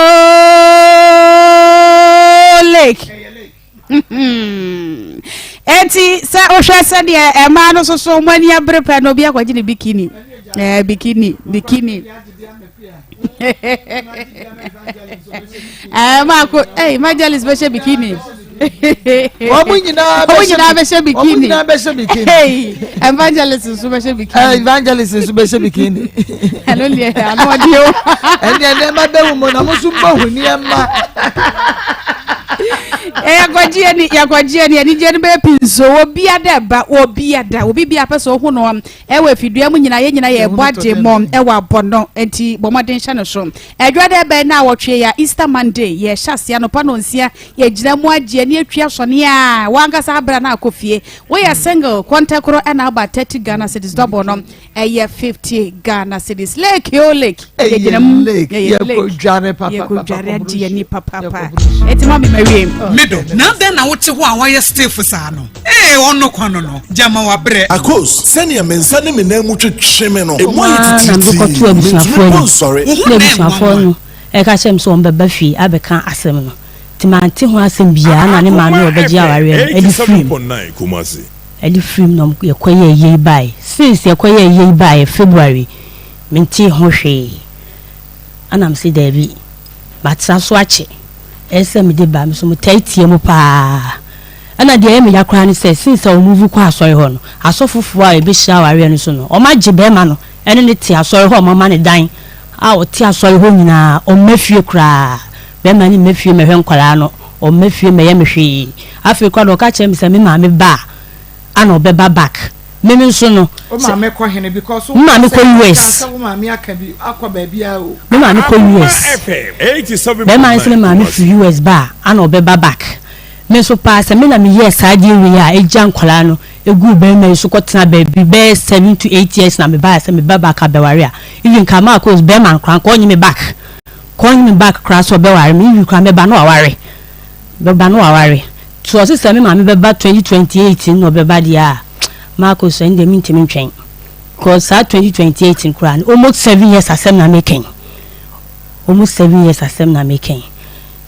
lake. Eti sɛ wohwɛ sɛdeɛ ɛmaa no soso mo ani abere pɛ na obi akɔgye ne bikini. Ɛɛ bikini bikini. ɛɛ maako ɛy evangelist bɛhyɛ bikini. wɔn nyinaa bɛhyɛ wɔn nyinaa bɛhyɛ bikini wɔn nyinaa bɛhyɛ bikini hey evangelist nso bɛhyɛ bikini ɛɛ evangelist nso bɛhyɛ bikini ɛno deɛ ano ɔdi o ɛnna nneɛma bɛ wu mu na mo nso bɔ hu nneɛma. yɛkɔgye ani yɛkɔgye ani anigye no bɛyɛ pii nso obi ada ba obi ada obi bi apɛ sɛ ɔhu no Ɛwɔ afidua mu nyinaa, yɛn nyinaa yɛrebɔ agye mmɔ wɔ abɔnɔ, enti bɔ mmɔden hyɛ no so. Ɛdwa dɛ bɛn naawɔtwe yi a, Easter Monday, yɛrehyɛ aseɛ anɔpa nɔnsia, yɛgyina mu agye ani atwi asɔne a, w'ankasa abra na akɔ fie. Woyɛ single, kɔntɛkorɔ ɛna aba 30 Ghana cedis, double no ɛyɛ 50 Ghana cedis. Lake o lake, yɛgyina mu, yɛyɛ lake, yɛkɔdware agye ani papaapa. Enti ma me mawie. Mido, na adɛn na wote hɔ a woayɛ stiff saa no? Ee, ɔno kwa no no, gyama wabrɛ. Akos, sɛnea me nsa ne me nan mu twetwe me no, emu Hɔ ayɛ ara na mede titiritii, kɔtoo abusuafoɔ mintumi mpo anim. nsɔre. Wo ho Na na abusuafoɔ ɛnwanwa. no reka kyerɛ me sɛ wɔbɛba fie abɛka asɛm no. Nti mante ho asɛm biara na ne maame Akoma a ɔbɛgye FM awareɛ no de firim. 87.9 Kumasi. Ɛde firim na yɛkɔyɛɛ yei baeɛ. Since yɛkɔyɛɛ yei baeɛ February, mentee ho hwee. Ɛna mese daabi, matena so akyɛ, ɛyɛ sɛ mede ba. Me nso metaa tia mu paa. Ɛna deɛ ɛyɛ me ya koraa ne sɛ since a wɔmove kɔ asɔre hɔ no, asɔfofoɔ a ɛbɛhyira awareɛ no so no, wɔagye barima no ne no te asɔre hɔ a wɔama no dan a ɔte asɔre hɔ nyinaa, ɔmma fie koraa. Barima no mma fie mmɛhwɛ nkwadaa no, ɔmma fie mmɛyɛ me hwee. Afei koraa deɛ ɔka kyerɛ me sɛ me maame ba a, ana ɔbɛba back. Me me nso no, Wo sɛ maame kɔ hene because me maame kɔ US. Sɛ wo maame aka bi akɔ baabi a o. Me maame kɔ Akoma US. FM Bɛrima no sɛ me 87.9 maame Kumasi. firi US ba a, ana ɔbɛba back. Me nso paa sɛ me na meyɛɛ saa adeɛ wei a ɛgya nkwadaa no guu barima yi so kɔtena baabi bɛyɛ 7 to 8 years na mebaeɛ sɛ meba back abɛware a, even nka Marcos barima no koraa nka ɔnnye me back. Call me back koraa sɛ ɔbɛware me, even koraa mɛba na waware. Bɛba na waware. Nti ɔse sɛ me maame bɛba 2028 no na ɔbɛba deɛ a, Marcus ɛno deɛ mentumi ntwɛn. Because saa 2028 no koraa no, almost 7 years asɛm na meka yi. Almost 7 years asɛm na meka yi.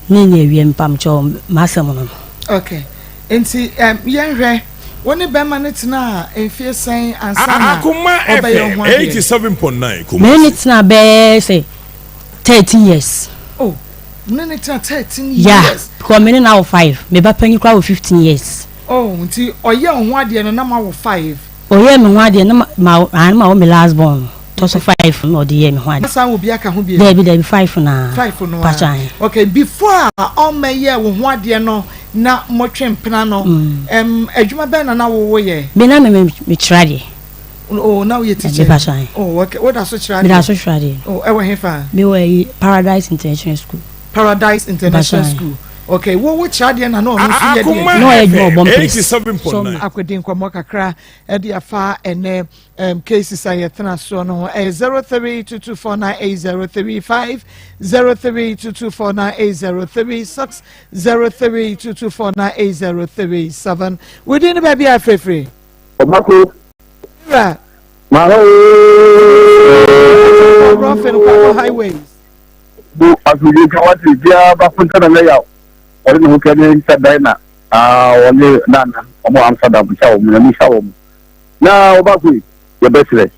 Ne ne awie mpamkyɛw m'asɛm no no. Okay. Nti um, yɛnhwɛ, wo ne bɛrima no tenaa mfie sɛn ansa na Akoma ɔbɛyɛ FM ho adeɛ? 87.9 Me ne no Kumasi. tenaa bɛyɛ sɛ 13 years. Oh, wo ne no tenaa 13 Yeah, years. because me ne no awo 5. Me ba panyin koraa wɔ 15 years. Oh, nti ɔyɛɛ wo ho adeɛ no na moawo 5. Ɔyɛɛ me ho adeɛ no ma ma ma wɔ me last born no tɔ so 5 na ɔde yɛɛ me ho adeɛ. Asan wɔ bi aka ho bio? Dabi dabi 5 no ara. 5 no Pakyɛ ara. ahe. Okay, before a ɔmmɛyɛɛ wo ho adeɛ no na motwe mpena no, ɛm adwuma bɛn na na wo woyɛ? Me na me me mekyerɛ adeɛ. Oh, na woyɛ teacher? Me pakyɛ ahe. Oh, okay, woda so kyerɛ adeɛ? Meda so kyerɛ adeɛ. Oh, ɛwɔ hefa? Me wɔ ayi Paradise International School. Paradise International Pakyɛ ahe. School. Okay, wo wo kyerɛ adeɛ na na ɔno nso yɛ deɛ? Akoma Na ɔyɛ adwuma wɔ FM Bomplace. 87.9. Akɔdi nkɔmmɔ kakra de afa ɛnɛ um, cases a yɛtena soɔ no ho. Ɛyɛ 0322498035, 0322498036, 0322498037. Within the baabi a afirafiri. Ɔbako. Wura. Maha ooo. Rɔfin Kwako Highways. Bu asomdwe nka wate biara bako nsa na mɛyaw. Ɔde ne ho kɛ ne nsa dan na ɔne nana ɔmo Amsterdam nhyɛ wɔn na nhyɛ wɔn. Na ɔbako yi yɛbɛsrɛ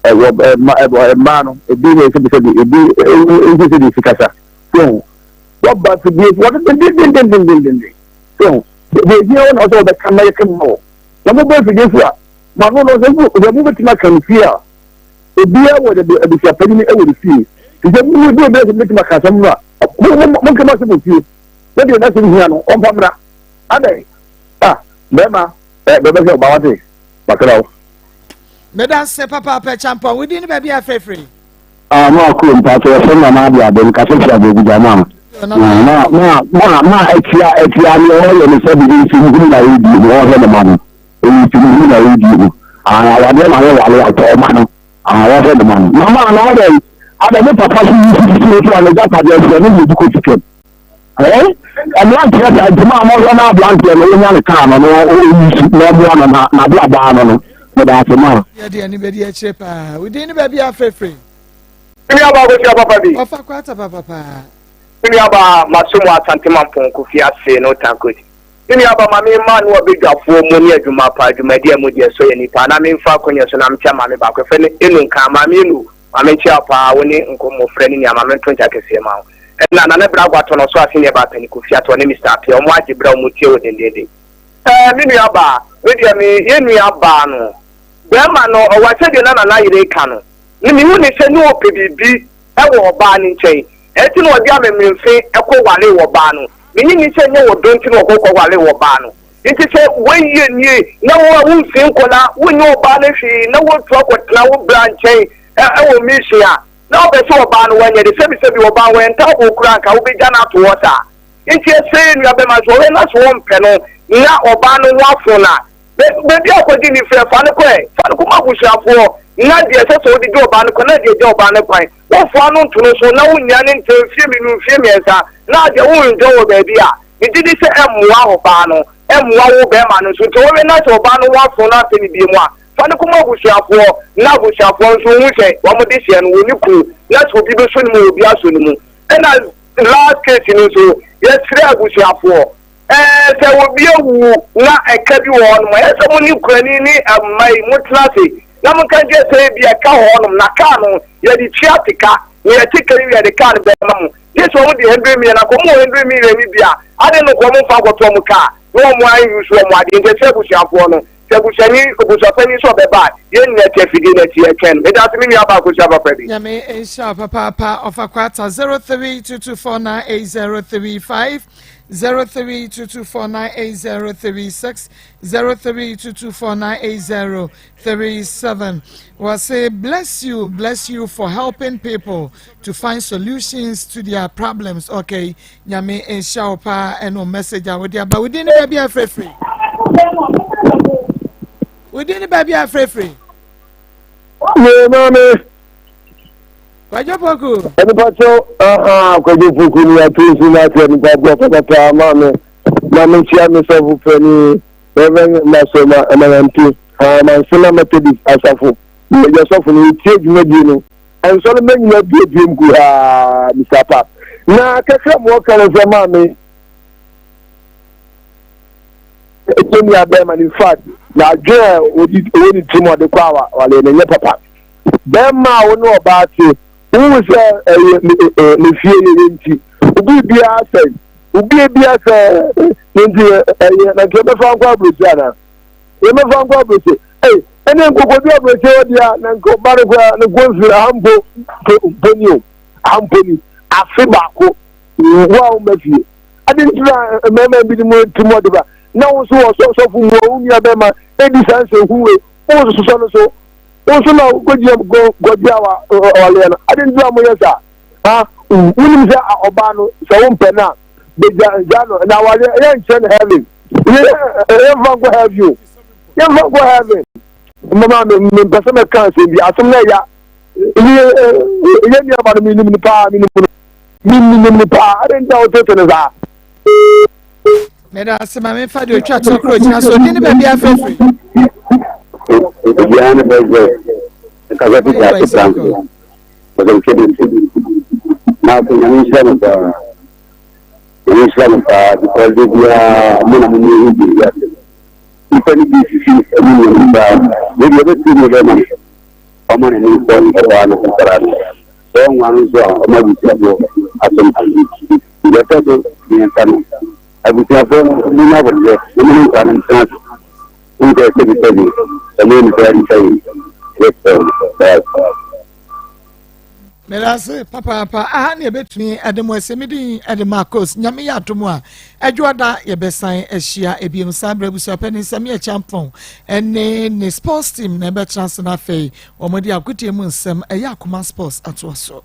ɛwɔ ɛma ɛmaa no ebi na ɛsɛ sɛ ebi ɛnsɛ sɛ de sikasa. So wɔba fidie wɔde dendendendendenden. So deɛ ehia wɔn na ɔsɛ wɔbɛka na yɛka mu wɔ. Na mo bɛ fidie so a ma no no sɛ sɛ mo bɛtumi aka no fie a obiara wɔ de abusuapanyin wɔ ne fie. Te sɛ mo de obiara sɛ mo bɛtumi aka asɛm no a mo mo mo nkɛmɔ asɛm wɔ fie. Na deɛ n'asɛm hia no ɔmfa mmra. Adɛn? Ah, bɛrima ɛ bɛbɛ sɛ ɔba wate makra wo. Meda ase papaapa Kyampɔn, wo din ne baabi a frɛfrɛ yi? Ah, mo akuro mpatsɔ yɛfrɛ me Nana Ade Ade mekasa firi Agogo ma na na ma ma atia atia ne ɔyɛ ne sɛ bibi nti muhunu na ɔredi ho ɔhwɛ ne ma no nti muhunu na ɔredi ho ah awadeɛ ma yɛ wale atɔ ɔma no ah ɔhwɛ ne ma no na ma na adɛ adɛ ne papa so yi sisi so a ne gyapadeɛ so ne yɛ bi kɔ sikam Eh? Mmeranteɛ saa nti maa mɔhwɛ na aberanteɛ no wonya ne kaa no no ɔyi su na ɔboa no na n'abrabaa no no meda ase maa. Yɛde ani bɛdi akyire paa. Wo din ne baabi a frɛfrɛ. Me nua baa Akosua papa bi. Ɔfa kwata papa paa. Me nua baa maso mu Asante Mampong Kofi ase no tankoti. Me nua baa ma me mma no abadwafoɔ mu ne adwuma pa dwumadi a mu deɛ ɛsɔ yɛ nipa na me nfa akonya so na mekyɛ maame baako ɛfɛ no Enu nka maame Enu Maame nkyia wo paa wo ne nko mmofra ne nua maame nto nkyɛ akɛseɛ ma wo ɛna Nana Bra Aguatɔ no ɔso ase neɛ baa Pɛni Kofi Ato ɔne Mister Appiah ɔmo agye berɛ a ɔmo tie wo dendeenden. Ɛɛ me nua baa me deɛ me yɛ nua baa no bɛɛma no ɔwa sɛdeɛ na nana yere ka no ne me hu ne sɛ ne ɔpɛ biribi ɛwɔ ɔbaa no nkyɛn ɛnti na ɔde amememfe ɛkɔ waree ɔbaa no me nye ni sɛ nyɛ ɔdɔ nti na ɔkɔ kɔ waree ɔbaa no nti sɛ wei yɛ nie na wo a wo mfie nkɔla wo nyɛ ɔbaa no hwee na woatu akɔtena wo bra nkyɛn wɔ mission a, na wopɛ sɛ ɔbaa no wanyɛ de, sɛbisɛbi ɔbaa wɔ ntaaboo koraa anka wobɛgya no ato hɔ saa. Nti ɛsɛ yɛn nua bɛma sɛ ɔhwɛ na sɛ ɔmpɛ no na ɔbaa no ho afo no a, baabi a ɔkɔgye ne firi fa no kɔ ɛ, fa no kɔma abusuafoɔ na deɛ ɛsɛ sɛ wode gye ɔbaa no kwan na deɛ gya ɔbaa no kwan. Womfoa no nto no so na wonnya no ntena mfie mmienu, mfie mmiɛnsa na deɛ wonndɔ wɔ baabi a, megye di sɛ ɛmmoa ɔbaa no, ɛmmoa wo bɛrima no nso. Nti ɔhwɛ na sɛ ɔbaa no ho afo no asɛ no bio mu a, Fa no kɔma abusuafoɔ, na abusuafoɔ nso hu sɛ wɔn dehyeɛ no wɔnni kunu, na sɛ obi bɛsɔ ne mu a obi asɔ ne mu. Ɛna last case no nso, yɛsrɛ abusuafoɔ, ɛɛ sɛ obi awu na ɛka bi wɔ hɔnom a, ɛyɛ sɛ mo ne kurani ne mma yi motena ase na monka nkyerɛ sɛ ebi ɛka wɔ hɔnom, na kaa no yɛde tua sika, na yɛte ka yi wie yɛde kaa no bɛma mo. Gye sɛ wɔn de hundred million, anka wɔn wɔ hundred million no bi a, adɛn na nka wɔn mfa nkɔto wɔn kaa na wɔn an use wɔn adeɛ. Nti ɛsɛ abusuafoɔ no Sɛ busuani, obusuapanyin sɛ ɔbɛba a, yɛn nyinaa te afidie no akyi yɛtwɛn no. Meda ase me nua baa Akosua papa bi. Nyame nhyira wo papaapa ɔfa kwata 0322498035 0322498036 0322498037 wɔse bless you bless you for helping people to find solutions to their problems okay Nyame nhyira wo paa ɛne wo message a wode aba. Wo din ne baabi a frɛfiri? Wo din ne baabi a frɛfiri? Yo, maame. Kwadwo Poku. Nipa kyɛw aha Kwadwo Poku ni ato nsu na afɛ nipa bɔ papa maame na mekyia me sɔfo panyin Reverend Masoma Amayante Mansema Methodist asafo yɛ sɔfo no yɛtie dwumadie no nsɔre mɛ nyina biebiem gu haa Mr. Pap na kakra mu ɔka no sɛ maame ɛkyɛ nua bɛrima no infact na adwene a ɔdi ɔwɔ ne tirim ɔde kɔ awale no nyɛ papa bɛrima a wo ne ɔbaa te wohu sɛ ɛyɛ ne fie yɛyɛ nti obi biara sɛ obi biara sɛ ne nti ɛyɛ na nti ɛbɛfa nkɔ aburokyi anaa yɛbɛfa nkɔ aburokyi ɛy ɛne nkokɔdu aburokyi hɔ deɛ na nka ɔba no koraa ne kɔn firi aha mpo mpo ni o aha mpo ni afe baako wo a woma fie Ade nti na mmarima binom tirim ɔde ba na wo nso wɔ sɔfo mu a wo nua bɛrima edi saa nsɛnhu wei wo nso sosɔ no so wo nso na wokɔgyina kɔgye awaleɛ no ade nti na moyɛ saa ha wonim sɛ ɔbaa no sɛ wompɛ no a bɛgya gya no na awareɛ ɛyɛ nkyerɛ no heaven yɛmfa nkɔ heaven o yɛmfa nkɔ heaven mmama mempɛ sɛ mɛka asɛm bi asɛm no ɛya yɛ nuaba no menim no paa menim no Menim no paa, adɛn nti na wotete no saa? Meda ase ma memfa deɛ ɔtwa toɔ korɔ gyina so ɔdi ne baabi afɛfiri. Obiara ne bɛsɛ nkasa fi gya ase franco ɔsɛ de na afei nyame nhyira mo paa nyame nhyira mo paa because de biara mo na mo ne ehu bi ase nipa ne bi sisi ɛmu nyame paa ne deɛ ɛbɛtumi mu bɛma no ɔma n'ani nsɔ ɔbaa no nkwadaa no. Sɛ ɔnwa no nso a, ɔma abusuafoɔ asom ase. Deɛ ɛtɔ so mmiɛnsa no, abusuafoɔ no wɔnya aboterɛ na wɔne nkwadaa no ntena ase. Wohu sɛ sɛbisɛbi, sɛ moyɛ no saa nnipa yi, yɛbɛsrɛ wo. Bye. Medase papaapa aha ne yɛbɛtumi de mo asi me din de Marcos nyame yɛ adom a adwoada yɛbɛsan ahyia ebiem saa berɛ abusuapɛni nsɛm yɛ kyampɔn ne ne sports team na ɛbɛtena ase no afei wɔde agodie mu nsɛm ɛyɛ akoma sports atoa so.